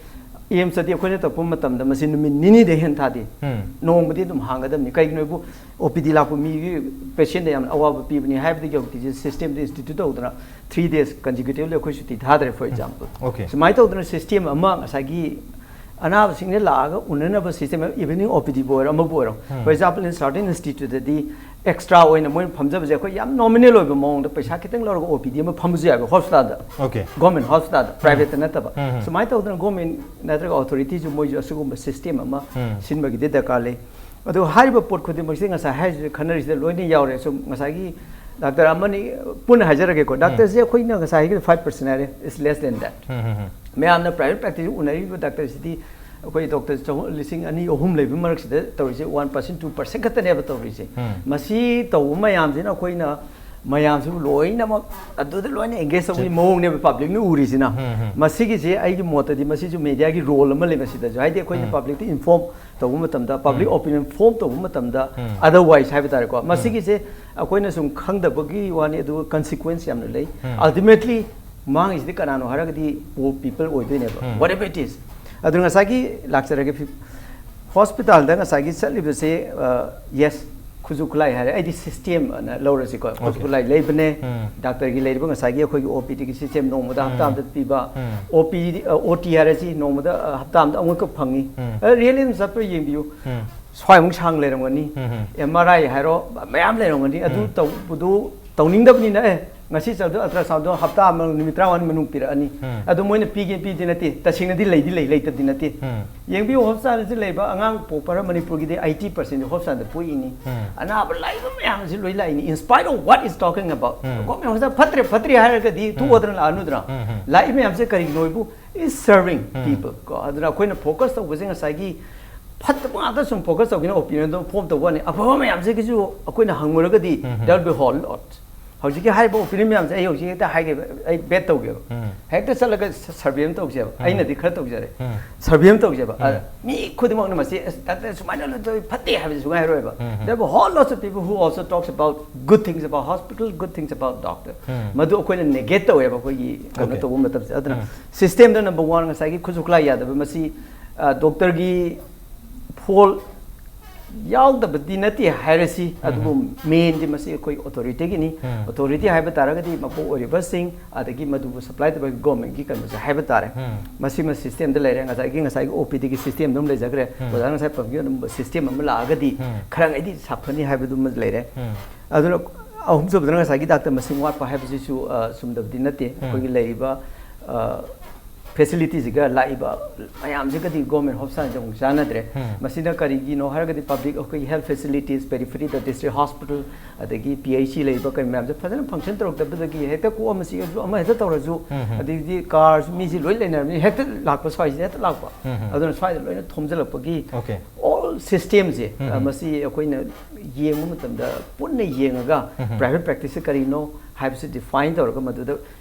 ꯑꯦꯝꯁꯇꯗꯤ ꯑꯩꯈꯣꯏꯅ ꯇꯧꯔꯛꯄ ꯃꯇꯝꯗ ꯃꯁꯤ ꯅꯨꯃꯤꯠ ꯅꯤꯅꯤꯗꯩ ꯍꯦꯟꯅ ꯊꯥꯗꯦ꯫ ꯎꯝ. ꯅꯣꯡꯃꯗꯤ ꯑꯗꯨꯝ ꯍꯥꯡꯒꯗꯕꯅꯤ꯫ ꯀꯩꯒꯤꯅꯣ ꯍꯥꯏꯕꯨ OPD ꯂꯥꯛꯄ ꯃꯤꯒꯤ patient ꯗ ꯌꯥꯝꯅ ꯑꯋꯥꯕ ꯄꯤꯕꯅꯤ ꯍꯥꯏꯕꯗꯒꯤ ꯍꯧꯖꯤꯛꯇꯤ system ꯗ institute ꯇꯧꯗꯅ three days consecutively ꯑꯩꯈꯣꯏ ꯁꯨꯇꯤ ꯊꯥꯗ꯭ꯔꯦ, for example꯫ Okay. ꯁꯨꯃꯥꯏꯅ ꯇꯧꯗꯅ system ꯑꯃ, ꯉꯁꯥꯏꯒꯤ ꯑꯅꯥꯕꯁꯤꯡꯅ ꯂꯥꯛꯑꯒ ꯎꯅꯅꯕ system ꯑꯃ, evening OPD ꯕꯨ ꯑꯣꯏꯔꯣ, ꯑꯃꯕꯨ ꯑꯣꯏꯔꯣ, ꯎꯝ. for example, in certain institute ꯗꯗꯤ extra ꯑꯣꯏꯅ ꯃꯣꯏꯅ ꯐꯝꯖꯕꯁꯦ ꯑꯩꯈꯣꯏ ꯌꯥꯝ nominal ꯑꯣꯏꯕ ꯃꯑꯣꯡꯗ ꯄꯩꯁꯥ ꯈꯤꯇꯪ ꯂꯧꯔꯒ OPD ꯑꯃ ꯐꯝꯕꯁꯨ ꯌꯥꯏꯕ hospital ꯗ꯫ Okay. Government hospital ꯗ, private ꯇ ꯅꯠꯇꯕ꯫ ꯎꯝ, ꯎꯝ. ꯁꯨꯃꯥꯏꯅ ꯇꯧꯗꯅ government ꯅꯠꯇ꯭ꯔꯒ authority ꯁꯨ ꯃꯣꯏꯁꯨ ꯑꯁꯤꯒꯨꯝꯕ system ꯑꯃ ꯎꯝ. ꯁꯤꯟꯕꯒꯤꯗꯤ ꯗꯔꯀꯥꯔ ꯂꯩ꯫ ꯑꯗꯣ ꯍꯥꯏꯔꯤꯕ ꯄꯣꯠ ꯈꯨꯗꯤꯡꯃꯛꯁꯦ ꯉꯁꯥꯏ ꯍꯥꯏꯔꯤꯁꯦ ꯈꯟꯅꯔꯤꯁꯤꯗ ꯂꯣꯏꯅ ꯌꯥꯎꯔꯦ꯫ ꯁꯨꯝ ꯉꯁꯥꯏꯒꯤ doctor ꯑꯃꯅꯤ ꯄꯨꯟꯅ ꯍꯥꯏꯖꯔꯒꯦꯀꯣ꯫ Doctor ꯁꯦ ꯑꯩꯈꯣꯏꯅ ꯉꯁꯥꯏ ꯍꯥꯏꯈꯤꯕ five percent ꯍꯥꯏꯔꯦ, is less than that꯫ ꯎꯝ, ꯎꯝ, ꯎꯝ. ꯃꯌꯥꯝꯅ private practice ꯎꯅꯔꯤꯕ doctor ꯁꯤꯗꯤ ꯑꯩꯈꯣꯏ doctor ꯆꯍꯨꯝ, ꯂꯤꯁꯤꯡ ꯑꯅꯤ, ꯑꯍꯨꯝ ꯂꯩꯕ ꯃꯔꯛꯁꯤꯗ ꯇꯧꯔꯤꯁꯦ one percent, two percent ꯈꯛꯇꯅꯦꯕ ꯇꯧꯔꯤꯁꯦ꯫ ꯎꯝ. ꯃꯁꯤ ꯇꯧꯕ ꯃꯌꯥꯝꯁꯤꯅ ꯑꯩꯈꯣꯏꯅ ꯃꯌꯥꯝꯁꯤꯕꯨ ꯂꯣꯏꯅꯃꯛ ꯑꯗꯨꯗ ꯂꯣꯏꯅ engage ꯇꯧꯕꯒꯤ ꯃꯑꯣꯡꯅꯦꯕ public ꯅ ꯎꯔꯤꯁꯤꯅ꯫ ꯎꯝ, ꯎꯝ. ꯃꯁꯤꯒꯤꯁꯦ ꯑꯩꯒꯤ ꯃꯣꯠꯇꯗꯤ ꯃꯁꯤꯁꯨ media ꯒꯤ role ꯑꯃ ꯂꯩ ꯃꯁꯤꯗꯁꯨ꯫ ꯍꯥꯏꯗꯤ ꯑꯩꯈꯣꯏꯅ ꯎꯝ. public ꯇ inform ꯇꯧꯕ ꯃꯇꯝꯗ, public ꯎꯝ. opinion form ꯇꯧꯕ ꯃꯇꯝꯗ, ꯎꯝ. otherwise ꯍꯥꯏꯕ ꯇꯥꯔꯦꯀꯣ, ꯃꯁꯤꯒꯤꯁꯦ ꯑꯩꯈꯣꯏꯅ ꯁꯨꯝ ꯈꯪꯗꯕꯒꯤ ꯋꯥꯅꯤ, ꯑꯗꯨꯒ consequence ꯌꯥꯝꯅ ꯂꯩ꯫ ꯎꯝ. Ultimately ꯃꯥꯡꯉꯤꯁꯤꯗꯤ ꯀꯅꯥꯅꯣ ꯍꯥꯏꯔꯒꯗꯤ poor people ꯑꯣꯏꯗꯣꯏꯅꯦꯕ, ꯎꯝ. whatever it is꯫ ꯑꯗꯨ ꯉꯁꯥꯏꯒꯤ ꯂꯥꯛꯆꯔꯒꯦ, hospital ꯗ ꯉꯁꯥꯏꯒꯤ ꯆꯠꯂꯤꯕꯁꯦ, ꯑ, yes, ꯈꯨꯠꯁꯨ ꯈꯨꯠꯂꯥꯏ ꯍꯥꯏꯔꯦ, ꯑꯩꯗꯤ system ꯑꯅ ꯂꯧꯔꯁꯤꯀꯣ꯫ ꯈꯨꯠꯁꯨ Okay. ꯈꯨꯠꯂꯥꯏ ꯂꯩꯕꯅꯦ, ꯎꯝ. doctor ꯒꯤ ꯂꯩꯔꯤꯕ ꯉꯁꯥꯏꯒꯤ ꯑꯩꯈꯣꯏꯒꯤ OPD ꯒꯤ system ꯅꯣꯡꯃꯗ ꯍꯞꯇꯥ ꯎꯝ. ꯑꯃꯗ ꯄꯤꯕ, ꯎꯝ. OPD, ꯑ, OT ꯍꯥꯏꯔꯁꯤ ꯅꯣꯡꯃꯗ, ꯑ, ꯍꯞꯇꯥ ꯑꯃꯗ ꯑꯃꯨꯛꯀ ꯐꯪꯉꯤ꯫ ꯎꯝ. ꯑ, really ꯑꯗꯨꯝ ꯆꯠꯄ ꯌꯦꯡꯕꯤꯌꯨ꯫ ꯎꯝ. ꯁ꯭ꯋꯥꯏꯃꯨꯛ ꯁꯥꯡ ꯂꯩꯔꯝꯒꯅꯤ꯫ ꯎꯝ, ꯎꯝ. MRI ꯍꯥꯏꯔꯣ, ꯃꯌꯥꯝ ꯂꯩꯔꯝꯒꯅꯤ꯫ ꯑꯗꯨ ꯎꯝ. ꯇꯧꯕꯗꯨ ꯇꯧꯅꯤꯡꯗꯕꯅꯤꯅ, ꯑꯦ, ꯉꯁꯤ ꯆꯠꯂꯗꯣ ultrasound ꯗꯣ ꯍꯞꯇꯥ ꯑꯃ, ꯅꯨꯃꯤꯠ ꯇꯔꯥꯃꯉꯥ ꯃꯅꯨꯡ ꯄꯤꯔꯛꯑꯅꯤ꯫ ꯎꯝ꯫ ꯑꯗꯣ ꯃꯣꯏꯅ ꯄꯤꯒꯦ ꯄꯤꯗꯦ ꯅꯠꯇꯦ, ꯇꯁꯦꯡꯅꯗꯤ ꯂꯩꯗꯤ ꯂꯩ, ꯂꯩꯇꯕꯗꯤ ꯅꯠꯇꯦ꯫ ꯎꯝ꯫ ꯌꯦꯡꯕꯤꯌꯨ, ꯍꯣꯁꯄꯤꯇꯥꯜꯁꯤ ꯂꯩꯕ ꯑꯉꯥꯡ ꯄꯣꯛꯄ ꯃꯅꯤꯄꯨꯔꯒꯤꯗꯤ eighty percent ꯍꯣꯁꯄꯤꯇꯥꯜꯗ ꯄꯣꯛꯏꯅꯤ꯫ ꯎꯝ꯫ ꯑꯅꯥꯕ ꯂꯥꯛꯏꯕ ꯃꯌꯥꯝꯁꯤ ꯂꯣꯏ ꯂꯥꯛꯏꯅꯤ, in spite of what is talking about꯫ Um. Government hospital ꯐꯠꯇ꯭ꯔꯦ, ꯐꯠꯇ꯭ꯔꯦ ꯍꯥꯏꯔꯒꯗꯤ ꯎꯝ, ꯎꯝ꯫ ꯊꯣꯛꯑꯗꯅ ꯂꯥꯛꯑꯅꯨꯗꯅ꯫ ꯎꯝ, ꯎꯝ꯫ ꯂꯥꯛꯏ ꯃꯌꯥꯝꯁꯦ ꯀꯔꯤꯒꯤꯅꯣ ꯍꯥꯏꯕꯨ, is serving ꯎꯝ꯫ People ꯀꯣ꯫ ꯑꯗꯨꯅ ꯑꯩꯈꯣꯏꯅ focus ꯇꯧꯕꯁꯦ ꯉꯁꯥꯏꯒꯤ ꯐꯠꯇꯕ ꯉꯥꯛꯇ ꯁꯨꯝ focus ꯇꯧꯒꯦꯅ opinion ꯑꯗꯨꯝ form ꯇꯧꯕ ꯋꯥꯅꯤ꯫ ꯑꯐꯕ ꯃꯌꯥꯝꯁꯤꯒꯤꯁꯨ ꯑꯩꯈꯣꯏꯅ ꯍꯪꯉꯨꯔꯒꯗꯤ ꯎꯝ, ꯎꯝ꯫ There will be whole lot꯫ ꯍꯧꯖꯤꯛꯀꯤ ꯍꯥꯏꯔꯤꯕ opinion ꯃꯌꯥꯝꯁꯦ ꯑꯩ ꯍꯧꯖꯤꯛ ꯍꯦꯛꯇ ꯍꯥꯏꯒꯦꯕ, ꯑꯩ bet ꯇꯧꯒꯦꯕ꯫ ꯎꯝ꯫ ꯍꯦꯛꯇ ꯆꯠꯂꯒ survey ꯑꯃ ꯇꯧꯁꯦꯕ꯫ ꯎꯝ꯫ ꯑꯩꯅꯗꯤ ꯈꯔ ꯇꯧꯖꯔꯦ꯫ ꯎꯝ꯫ Survey ꯑꯃ ꯇꯧꯁꯦꯕ꯫ ꯎꯝ꯫ ꯑꯗ ꯃꯤ ꯈꯨꯗꯤꯡꯃꯛꯅ ꯃꯁꯤ, "ꯑꯁ, ꯗꯥꯛꯇꯔ ꯁꯨꯃꯥꯏꯅ ꯂꯣꯏ ꯇꯧꯏ, ꯐꯠꯇꯦ" ꯍꯥꯏꯕꯁꯦ ꯁꯨꯡꯍꯥꯏ ꯍꯥꯏꯔꯣꯏꯕ꯫ ꯎꯝ꯫ There will be whole lots of people who also talks about good things about hospital, good things about doctor꯫ ꯎꯝ꯫ ꯃꯗꯨ ꯑꯩꯈꯣꯏꯅ negate ꯇꯧꯋꯦꯕ ꯑꯩꯈꯣꯏꯒꯤ ꯀꯩꯅꯣ Okay. ꯇꯧꯕ ꯃꯇꯝꯁꯦ꯫ ꯑꯗꯨꯅ ꯎꯝ꯫ System ꯗ number one ꯉꯁꯥꯏꯒꯤ ꯈꯨꯠꯁꯨ ꯈꯨꯠꯂꯥꯏ ꯌꯥꯗꯕ ꯃꯁꯤ, ꯑ, doctor ꯒꯤ fault ꯌꯥꯎꯗꯕꯗꯤ ꯅꯠꯇꯦ ꯍꯥꯏꯔꯁꯤ, ꯎꯝ꯫ ꯑꯗꯨꯕꯨ main ꯗꯤ ꯃꯁꯤ ꯑꯩꯈꯣꯏ authority ꯒꯤꯅꯤ꯫ ꯎꯝ꯫ Authority ꯍꯥꯏꯕ ꯇꯥꯔꯒꯗꯤ ꯃꯀꯣꯛ ꯑꯣꯏꯔꯤꯕꯁꯤꯡ, ꯑꯗꯒꯤ ꯃꯗꯨꯕꯨ supply ꯇꯧꯕ government ꯀꯤ ꯀꯩꯅꯣꯁꯦ ꯍꯥꯏꯕ ꯇꯥꯔꯦ꯫ ꯎꯝ꯫ ꯃꯁꯤꯃ system ꯗ ꯂꯩꯔꯦ꯫ ꯉꯁꯥꯏꯒꯤ, ꯉꯁꯥꯏꯒꯤ O P D ꯒꯤ system ꯑꯗꯨꯝ ꯂꯩꯖꯈ꯭ꯔꯦ꯫ ꯎꯝ꯫ ꯑꯣꯖꯥꯅ ꯉꯁꯥꯏ ꯄꯟꯕꯤꯈꯤꯕ ꯑꯗꯨꯝ system ꯑꯃ ꯂꯥꯛꯑꯒꯗꯤ ꯎꯝ꯫ ꯈꯔ ꯉꯩꯗꯤ ꯁꯥꯐꯅꯤ ꯍꯥꯏꯕꯗꯨꯃ ꯂꯩꯔꯦ꯫ ꯎꯝ꯫ ꯑꯗꯨꯅ ꯑꯍꯨꯝꯁꯨꯕꯗꯅ ꯉꯁꯥꯏꯒꯤ ꯗꯥꯛꯇꯔ ꯃꯁꯤꯡ ꯋꯥꯠꯄ ꯍꯥꯏꯕꯁꯤꯁꯨ, ꯑ, ꯆꯨꯝꯗꯕꯗꯤ ꯅꯠꯇꯦ꯫ ꯎꯝ꯫ ꯑꯩꯈꯣꯏꯒꯤ ꯂꯩꯔꯤꯕ, ꯑ, facility ꯁꯤꯒ ꯂꯥꯛꯏꯕ ꯃꯌꯥꯝꯁꯤꯒꯗꯤ government hospital ꯁꯦ ꯑꯃꯨꯛ ꯆꯥꯟꯅꯗ꯭ꯔꯦ꯫ ꯎꯝ꯫ ꯃꯁꯤꯅ ꯀꯔꯤꯒꯤꯅꯣ ꯍꯥꯏꯔꯒꯗꯤ public ꯑꯩꯈꯣꯏꯒꯤ health facilities, periphery ꯗ district hospital, ꯑꯗꯒꯤ P H C ꯂꯩꯔꯤꯕ ꯀꯔꯤ ꯃꯌꯥꯝꯁꯦ ꯐꯖꯅ function ꯇꯧꯔꯛꯇꯕꯗꯒꯤ ꯍꯦꯛꯇ ꯀꯣꯛ ꯑꯃ ꯆꯤꯛꯑꯁꯨ ꯑꯃ ꯍꯦꯛꯇ ꯇꯧꯔꯁꯨ, ꯎꯝ, ꯎꯝ꯫ ꯑꯗꯒꯤꯗꯤ car ꯁꯨ ꯃꯤꯁꯤ ꯂꯣꯏ ꯂꯩꯅꯔꯕꯅꯤꯅ ꯍꯦꯛꯇ ꯂꯥꯛꯄ, ꯁ꯭ꯋꯥꯏꯁꯤꯗ ꯍꯦꯛꯇ ꯂꯥꯛꯄ꯫ ꯎꯝ, ꯎꯝ꯫ ꯑꯗꯨꯅ ꯁ꯭ꯋꯥꯏꯗ ꯂꯣꯏꯅ ꯊꯣꯝꯖꯤꯜꯂꯛꯄꯒꯤ Okay. all system ꯁꯦ, ꯎꯝ, ꯎꯝ꯫ ꯃꯁꯤ ꯑꯩꯈꯣꯏꯅ ꯌꯦꯡꯕ ꯃꯇꯝꯗ ꯄꯨꯟꯅ ꯌꯦꯡꯉꯒ ꯎꯝ, ꯎꯝ꯫ Private practice ꯁꯦ ꯀꯔꯤꯅꯣ ꯍꯥꯏꯕꯁꯤ define ꯇꯧꯔꯒ ꯃꯗꯨꯗ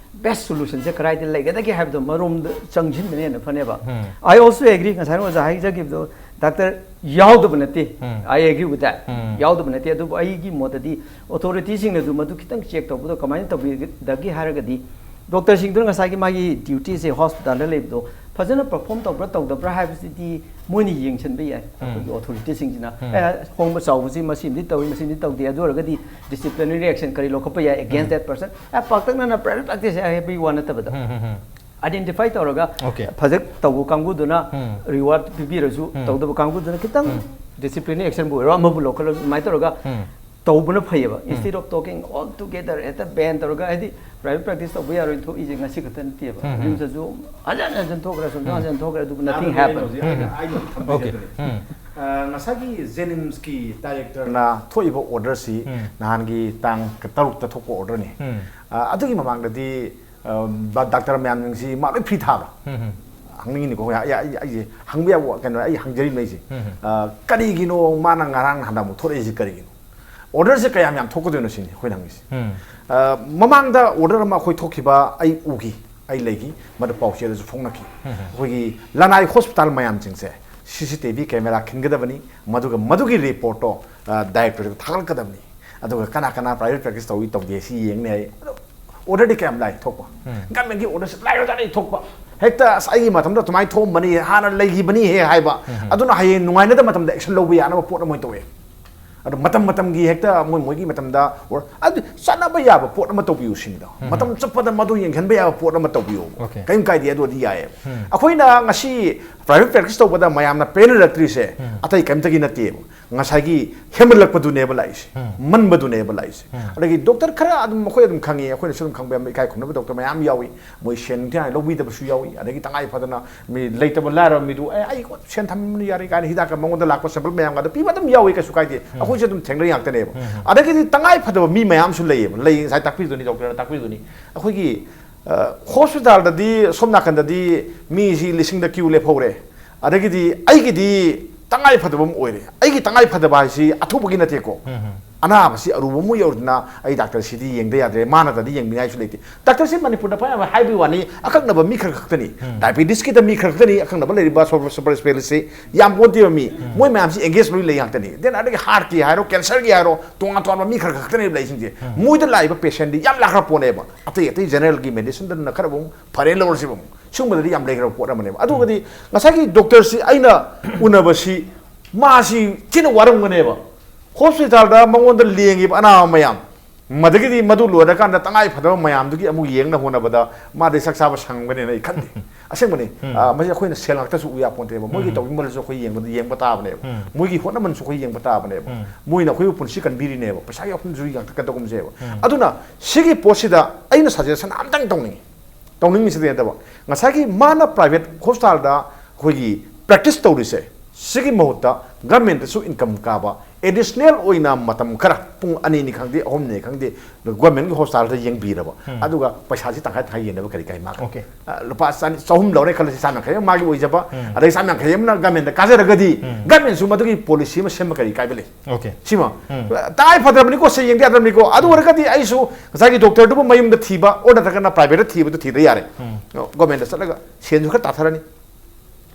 best solution ꯁꯦ ꯀꯗꯥꯏꯗ ꯂꯩꯒꯗꯒꯦ ꯍꯥꯏꯕꯗꯣ ꯃꯔꯣꯝꯗ ꯆꯪꯁꯤꯟꯕꯅ ꯍꯦꯟꯅ ꯐꯅꯦꯕ꯫ ꯎꯝ꯫ I also agree, ꯉꯁꯥꯏ ꯑꯣꯖꯥ ꯍꯥꯏꯖꯈꯤꯕꯗꯣ, ꯗꯥꯛꯇꯔ ꯌꯥꯎꯗꯕ ꯅꯠꯇꯦ꯫ ꯎꯝ꯫ I agree with that꯫ ꯎꯝ꯫ ꯌꯥꯎꯗꯕ ꯅꯠꯇꯦ, ꯑꯗꯨꯕꯨ ꯑꯩꯒꯤ ꯃꯣꯠꯇꯗꯤ authority ꯁꯤꯡꯅꯁꯨ ꯃꯗꯨ ꯈꯤꯇꯪ check ꯇꯧꯕꯗꯣ ꯀꯃꯥꯏꯅ ꯇꯧꯕꯤꯒꯗꯒꯦ ꯍꯥꯏꯔꯒꯗꯤ, doctor ꯁꯤꯡꯗꯨꯅ ꯉꯁꯥꯏꯒꯤ ꯃꯥꯒꯤ duty ꯁꯦ hospital ꯗ ꯂꯩꯕꯗꯣ ꯐꯖꯅ perform ꯇꯧꯕ꯭ꯔꯥ ꯇꯧꯗꯕ꯭ꯔꯥ ꯍꯥꯏꯕꯁꯤꯗꯤ ꯃꯣꯏꯅ ꯌꯦꯡꯁꯤꯟꯕ ꯌꯥꯏ꯫ ꯎꯝ꯫ ꯑꯩꯈꯣꯏꯒꯤ authority ꯁꯤꯡꯁꯤꯅ, ꯎꯝ꯫ "ꯑꯦ, ꯍꯣꯡꯕ ꯆꯥꯎꯕꯁꯤ ꯃꯁꯤꯃꯗꯤ ꯇꯧꯏ, ꯃꯁꯤꯃꯗꯤ ꯇꯧꯗꯦ", ꯑꯗꯨ ꯑꯣꯏꯔꯒꯗꯤ disciplinary action ꯀꯔꯤ ꯂꯧꯈꯠꯄ ꯌꯥꯏ against ꯎꯝ꯫ That person꯫ ꯑꯦ, ꯄꯥꯛꯇꯛꯅꯅ private practice ꯍꯥꯏꯕꯒꯤ ꯋꯥ ꯅꯠꯇꯕꯗ꯫ ꯎꯝ, ꯎꯝ, ꯎꯝ꯫ Identify ꯇꯧꯔꯒ Okay. ꯐꯖ ꯇꯧꯕ ꯀꯥꯡꯕꯨꯗꯨꯅ ꯎꯝ꯫ Reward ꯄꯤꯕꯤꯔꯁꯨ, ꯎꯝ꯫ ꯇꯧꯗꯕ ꯀꯥꯡꯕꯨꯗꯨꯅ ꯈꯤꯇꯪ ꯎꯝ꯫ Disciplinary action ꯕꯨ ꯑꯣꯏꯔꯣ, ꯑꯃꯕꯨ ꯂꯧꯈꯠꯂꯁꯨ, ꯑꯗꯨꯃꯥꯏꯅ ꯇꯧꯔꯒ ꯎꯝ꯫ ꯇꯧꯕꯅ ꯐꯩꯌꯦꯕ, instead of talking all together, ꯍꯦꯛꯇ ban ꯇꯧꯔꯒ, ꯍꯥꯏꯗꯤ private practice ꯇꯧꯕ ꯌꯥꯔꯣꯏ ꯊꯣꯛꯏꯁꯦ ꯉꯁꯤ ꯈꯛꯇ ꯅꯠꯇꯦꯕ꯫ ꯔꯤꯝꯁꯇꯁꯨ ꯍꯟꯖꯟ ꯍꯟꯖꯟ ꯊꯣꯛꯈ꯭ꯔꯦ, ꯑꯁꯣꯝꯁꯨ ꯍꯟꯖꯟ ꯊꯣꯛꯈ꯭ꯔꯦ, ꯑꯗꯨꯕꯨ nothing happen꯫ ꯉꯁꯥꯏꯒꯤ ꯖꯦꯅꯤꯝꯁꯀꯤ ꯗꯥꯏꯔꯦꯛꯇꯔꯅ ꯊꯣꯛꯏꯕ orderꯁꯤ ꯅꯍꯥꯟꯒꯤ ꯇꯥꯡ ꯇꯔꯨꯛꯇ ꯊꯣꯛꯄ orderꯅꯤ꯫ ꯑꯗꯨꯒꯤ ꯃꯃꯥꯡꯗꯗꯤ ꯗꯥꯛꯇꯔ ꯃꯌꯥꯝꯁꯤꯡꯁꯤ ꯃꯥ ꯂꯣꯏ free ꯊꯥꯕ? ꯍꯪꯅꯤꯡꯉꯤꯅꯤꯀꯣ꯫ ꯑꯩꯁꯦ ꯍꯪꯕ ꯌꯥꯕ ꯀꯩꯅꯣ, ꯑꯩ ꯍꯪꯖꯔꯤꯕꯅꯦ ꯑꯩꯁꯦ꯫ ꯀꯔꯤꯒꯤꯅꯣ ꯃꯥꯅ ꯉꯔꯥꯡ ꯅꯍꯥꯟꯗ ꯑꯃꯨꯛ ꯊꯣꯛꯂꯛꯏꯁꯤ ꯀꯔꯤꯒꯤꯅꯣ? Orderꯁꯦ ꯀꯌꯥꯝ ꯌꯥꯝ ꯊꯣꯛꯀꯗꯣꯏꯅꯣ ꯁꯤꯅꯤ ꯑꯩꯈꯣꯏꯅ ꯍꯪꯉꯤꯁꯦ꯫ ꯃꯃꯥꯡꯗ order ꯑꯃ ꯑꯩꯈꯣꯏ ꯊꯣꯛꯈꯤꯕ ꯑꯩ ꯎꯈꯤ, ꯑꯩ ꯂꯩꯈꯤ, ꯃꯗꯨ ꯄꯥꯎꯆꯦꯗꯁꯨ ꯐꯣꯡꯅꯈꯤ꯫ ꯑꯩꯈꯣꯏꯒꯤ ꯂꯅꯥꯏ hospital ꯃꯌꯥꯝꯁꯤꯡꯁꯦ CCTV camera ꯈꯤꯟꯒꯗꯕꯅꯤ, ꯃꯗꯨꯒ ꯃꯗꯨꯒꯤ reportꯇꯣ directorꯗ ꯊꯥꯒꯠꯀꯗꯕꯅꯤ꯫ ꯑꯗꯨꯒ ꯀꯅꯥ ꯀꯅꯥ private practice ꯇꯧꯏ ꯇꯧꯗꯦ ꯁꯤ ꯌꯦꯡꯅꯤ ꯍꯥꯏ꯫ ꯑꯗꯣ orderꯗꯤ ꯀꯌꯥꯝ ꯂꯥꯏ ꯊꯣꯛꯄ? Governmentꯀꯤ orderꯁꯦ ꯂꯥꯏꯔꯗꯅ ꯊꯣꯛꯄ꯫ ꯍꯦꯛꯇ ꯑꯁ ꯑꯩꯒꯤ ꯃꯇꯝꯗ ꯑꯗꯨꯃꯥꯏꯅ ꯊꯣꯛꯑꯝꯕꯅꯤ, ꯍꯥꯟꯅ ꯂꯩꯈꯤꯕꯅꯤ ꯍꯦ ꯍꯥꯏꯕ꯫ ꯑꯗꯨꯅ ꯍꯌꯦꯡ ꯅꯨꯡꯉꯥꯏꯅꯗꯕ ꯃꯇꯝꯗ action ꯂꯧꯕ ꯌꯥꯅꯕ ꯄꯣꯠ ꯑꯃ ꯑꯣꯏꯅ ꯇꯧꯋꯦ꯫ ꯑꯗꯣ ꯃꯇꯝ ꯃꯇꯝꯒꯤ ꯍꯦꯛꯇ ꯃꯣꯏ ꯃꯣꯏꯒꯤ ꯃꯇꯝꯗ ꯑꯗꯨ ꯆꯠꯅꯕ ꯌꯥꯕ ꯄꯣꯠ ꯑꯃ ꯇꯧꯕꯤꯌꯨ ꯁꯤꯅꯤꯗ꯫ ꯃꯇꯝ ꯆꯠꯄꯗ ꯃꯗꯨ ꯌꯦꯡꯁꯤꯟꯕ ꯌꯥꯕ ꯄꯣꯠ ꯑꯃ ꯇꯧꯕꯤꯌꯣ꯫ ꯀꯔꯤꯝ ꯀꯥꯏꯗꯦ, ꯑꯗꯨꯗꯤ ꯌꯥꯏꯌꯦꯕ꯫ ꯑꯩꯈꯣꯏꯅ ꯉꯁꯤ private practice ꯇꯧꯕꯗ ꯃꯌꯥꯝꯅ ꯄꯦꯟꯅꯔꯛꯇ꯭ꯔꯤꯁꯦ ꯑꯇꯩ ꯀꯔꯤꯝꯇꯒꯤ ꯅꯠꯇꯦꯕ, ꯉꯁꯥꯏꯒꯤ ꯍꯦꯟꯃꯜꯂꯛꯄꯗꯨꯅꯦꯕ ꯂꯥꯛꯏꯁꯦ꯫ ꯃꯟꯕꯗꯨꯅꯦꯕ ꯂꯥꯛꯏꯁꯦ꯫ ꯑꯗꯒꯤ doctor ꯈꯔ ꯑꯗꯨꯝ ꯑꯩꯈꯣꯏ ꯑꯗꯨꯝ ꯈꯪꯉꯤ, ꯑꯩꯈꯣꯏꯅꯁꯨ ꯑꯗꯨꯝ ꯈꯪꯕ ꯌꯥꯝ ꯏꯀꯥꯏ ꯈꯨꯝꯅꯕ doctor ꯃꯌꯥꯝ ꯌꯥꯎꯏ꯫ ꯃꯣꯏ ꯁꯦꯟ ꯅꯨꯡꯊꯤ ꯂꯧꯕꯤꯗꯕꯁꯨ ꯌꯥꯎꯏ꯫ ꯑꯗꯒꯤ ꯇꯉꯥꯏ ꯐꯗꯅ ꯃꯤ ꯂꯩꯇꯕ ꯂꯥꯏꯔꯕ ꯃꯤꯗꯨ "ꯑꯦ, ꯑꯩ ꯁꯦꯟ ꯊꯝꯕꯅ ꯌꯥꯔꯦ" ꯀꯥꯏꯅ ꯍꯤꯗꯥꯛꯀ ꯃꯉꯣꯟꯗ ꯂꯥꯛꯄ sample ꯃꯌꯥꯝꯒ ꯑꯗꯨ ꯄꯤꯕ ꯑꯗꯨꯝ ꯌꯥꯎꯏ, ꯀꯩꯁꯨ ꯀꯥꯏꯗꯦ꯫ ꯑꯩꯈꯣꯏꯁꯨ ꯑꯗꯨꯝ ꯊꯦꯡꯅꯔꯤ ꯉꯥꯛꯇꯅꯦꯕ꯫ ꯑꯗꯒꯤꯗꯤ ꯇꯉꯥꯏ ꯐꯗꯕ ꯃꯤ ꯃꯌꯥꯝꯁꯨ ꯂꯩꯌꯦꯕ꯫ ꯂꯩ ꯉꯁꯥꯏ ꯇꯥꯛꯄꯤꯗꯨꯅꯤ, doctorꯅ ꯇꯥꯛꯄꯤꯗꯨꯅꯤ꯫ ꯑꯩꯈꯣꯏꯒꯤ hospitalꯗꯗꯤ ꯁꯣꯝ ꯅꯥꯀꯟꯗꯗꯤ ꯃꯤꯁꯤ ꯂꯤꯁꯤꯡꯗ queue ꯂꯦꯞꯍꯧꯔꯦ꯫ ꯑꯗꯒꯤꯗꯤ ꯑꯩꯒꯤꯗꯤ ꯇꯉꯥꯏ ꯐꯗꯕ ꯑꯃ ꯑꯣꯏꯔꯦ꯫ ꯑꯩꯒꯤ ꯇꯉꯥꯏ ꯐꯗꯕ ꯍꯥꯏꯁꯤ ꯑꯊꯨꯕꯒꯤ ꯅꯠꯇꯦꯀꯣ꯫ ꯑꯅꯥꯕꯁꯤ ꯑꯔꯨꯕ ꯑꯃ ꯌꯧꯔꯗꯅ ꯑꯩ doctorꯁꯤꯗꯤ ꯌꯦꯡꯗ ꯌꯥꯗ꯭ꯔꯦ, ꯃꯥꯅꯗꯗꯤ ꯌꯦꯡꯕꯤꯅꯤꯡꯉꯥꯏꯁꯨ ꯂꯩꯇꯦ꯫ Doctorꯁꯤ ꯃꯅꯤꯄꯨꯔꯗ ꯄꯥꯏ ꯍꯥꯏꯕꯒꯤ ꯋꯥꯅꯤ, ꯑꯀꯛꯅꯕ ꯃꯤ ꯈꯔ ꯈꯛꯇꯅꯤ꯫ Diabetesꯀꯤꯗ ꯃꯤ ꯈꯔ ꯈꯛꯇꯅꯤ, ꯑꯀꯛꯅꯕ ꯂꯩꯔꯤꯕ super specialistꯁꯤ ꯌꯥꯝ ꯄꯣꯟꯇꯦꯕ ꯃꯤ꯫ ꯃꯣꯏ ꯃꯌꯥꯝꯁꯤ engage ꯂꯣꯏ ꯂꯩ ꯉꯥꯛꯇꯅꯤ꯫ Then ꯑꯗꯒꯤ heartꯀꯤ ꯍꯥꯏꯔꯣ, cancerꯒꯤ ꯍꯥꯏꯔꯣ, ꯇꯣꯉꯥꯟ ꯇꯣꯉꯥꯟꯕ ꯃꯤ ꯈꯔ ꯈꯛꯇꯅꯦꯕ ꯂꯩꯁꯤꯡꯁꯦ꯫ ꯃꯣꯏꯗ ꯂꯥꯛꯏꯕ patientꯗꯤ ꯌꯥꯝ ꯂꯥꯛꯈ꯭ꯔ ꯄꯣꯠꯅꯦꯕ꯫ ꯑꯇꯩ ꯑꯇꯩ generalꯒꯤ medicineꯗꯅ ꯈꯔ ꯑꯃꯨꯛ ꯐꯔꯦ ꯂꯧꯔꯁꯤꯕ ꯑꯃꯨꯛ꯫ ꯁꯤꯒꯨꯝꯕꯗꯗꯤ ꯌꯥꯝ ꯂꯩꯈ꯭ꯔꯕ ꯄꯣꯠ ꯑꯃꯅꯦꯕ꯫ ꯑꯗꯨꯒꯗꯤ ꯉꯁꯥꯏꯒꯤ doctorꯁꯤ ꯑꯩꯅ ꯎꯅꯕꯁꯤ ꯃꯥꯁꯤ ꯊꯤꯅ ꯋꯥꯔꯝꯒꯅꯦꯕ꯫ Hospitalꯗ ꯃꯉꯣꯟꯗ ꯂꯦꯡꯉꯤꯕ ꯑꯅꯥꯕ ꯃꯌꯥꯝ, ꯃꯗꯒꯤꯗꯤ ꯃꯗꯨ ꯂꯣꯏꯔꯀꯥꯟꯗ ꯇꯉꯥꯏ ꯐꯗꯕ ꯃꯌꯥꯝꯗꯨꯒꯤ ꯑꯃꯨꯛ ꯌꯦꯡꯅ ꯍꯣꯠꯅꯕꯗ ꯃꯥꯗꯤ ꯆꯥꯛ ꯆꯥꯕ ꯁꯪꯒꯅꯦꯅ ꯑꯩ ꯈꯟꯗꯦ꯫ ꯑꯁꯦꯡꯕꯅꯤ꯫ ꯎꯝ꯫ ꯑ, ꯃꯁꯤ ꯑꯩꯈꯣꯏꯅ ꯁꯦꯜ ꯉꯥꯛꯇꯁꯨ ꯎ ꯌꯥꯄꯣꯟꯇꯦꯕ꯫ ꯃꯣꯏꯒꯤ ꯎꯝ꯫ ꯇꯧꯅꯤꯡꯕꯗꯁꯨ ꯑꯩꯈꯣꯏ ꯌꯦꯡꯕꯗ, ꯌꯦꯡꯕ ꯇꯥꯕꯅꯦꯕ꯫ ꯎꯝ꯫ ꯃꯣꯏꯒꯤ ꯍꯣꯠꯅꯃꯟꯁꯨ ꯑꯩꯈꯣꯏ ꯌꯦꯡꯕ ꯇꯥꯕꯅꯦꯕ꯫ ꯎꯝ꯫ ꯃꯣꯏꯅ ꯑꯩꯈꯣꯏꯕꯨ ꯄꯨꯟꯁꯤ ꯀꯟꯕꯤꯔꯤꯅꯦꯕ꯫ ꯄꯩꯁꯥꯒꯤ ꯋꯥꯐꯝꯁꯨ ꯌꯥꯝ ꯀꯟꯗꯒꯨꯝꯁꯦꯕ꯫ ꯎꯝ꯫ ꯑꯗꯨꯅ ꯁꯤꯒꯤ ꯄꯣꯠꯁꯤꯗ ꯑꯩꯅ suggestion ꯑꯝꯇꯪ ꯇꯧꯅꯤꯡꯉꯤ꯫ ꯇꯧꯅꯤꯡꯉꯤꯁꯤꯗꯤ ꯅꯠꯇꯕ, ꯉꯁꯥꯏꯒꯤ ꯃꯥꯅ private hospitalꯗ ꯑꯩꯈꯣꯏꯒꯤ practice ꯇꯧꯔꯤꯁꯦ, ꯁꯤꯒꯤ ꯃꯍꯨꯠꯇ governmentꯇꯁꯨ income ꯀꯥꯕ, additional ꯑꯣꯏꯅ ꯃꯇꯝ ꯈꯔ, ꯄꯨꯡ ꯑꯅꯤꯅꯤ ꯈꯪꯗꯦ, ꯑꯍꯨꯝꯅꯤ ꯈꯪꯗꯦ, governmentꯀꯤ hospitalꯗ ꯌꯦꯡꯕꯤꯔꯕ, ꯎꯝ꯫ ꯑꯗꯨꯒ ꯄꯩꯁꯥꯁꯤ ꯇꯪꯈꯥꯏ ꯇꯪꯈꯥꯏ ꯌꯦꯟꯅꯕ ꯀꯔꯤ ꯀꯥꯏ ꯃꯥꯒ? Okay꯫ ꯑ, ꯂꯨꯄꯥ ꯆꯅꯤ, ꯆꯍꯨꯝ ꯂꯧꯔꯦ ꯈꯜꯂꯁꯤ, ꯆꯥꯝ ꯌꯥꯡꯈꯩ ꯑꯃ ꯃꯥꯒꯤ ꯑꯣꯏꯖꯕ, ꯎꯝ꯫ ꯑꯗꯩ ꯆꯥꯝ ꯌꯥꯡꯈꯩ ꯑꯃꯅ governmentꯇ ꯀꯥꯖꯔꯒꯗꯤ, ꯎꯝ꯫ Governmentꯁꯨ ꯃꯗꯨꯒꯤ policy ꯑꯃ ꯁꯦꯝꯕ ꯀꯔꯤ ꯀꯥꯏꯕ ꯂꯩ? Okay꯫ ꯁꯤꯃ ꯎꯝ꯫ ꯇꯉꯥꯏ ꯐꯗ꯭ꯔꯕꯅꯤꯀꯣ, ꯁꯦ ꯌꯦꯡꯗꯦ ꯌꯥꯗ꯭ꯔꯕꯅꯤꯀꯣ꯫ ꯑꯗꯨ ꯑꯣꯏꯔꯒꯗꯤ ꯑꯩꯁꯨ ꯉꯁꯥꯏꯒꯤ doctorꯗꯨꯕꯨ ꯃꯌꯨꯝꯗ ꯊꯤꯕ, or ꯅꯠꯇ꯭ꯔꯒꯅ privateꯇ ꯊꯤꯕꯗꯨ ꯊꯤꯗ ꯌꯥꯔꯦ꯫ ꯎꯝ꯫ Governmentꯇ ꯆꯠꯂꯒ ꯁꯦꯟꯁꯨ ꯈꯔ ꯇꯥꯊꯔꯅꯤ꯫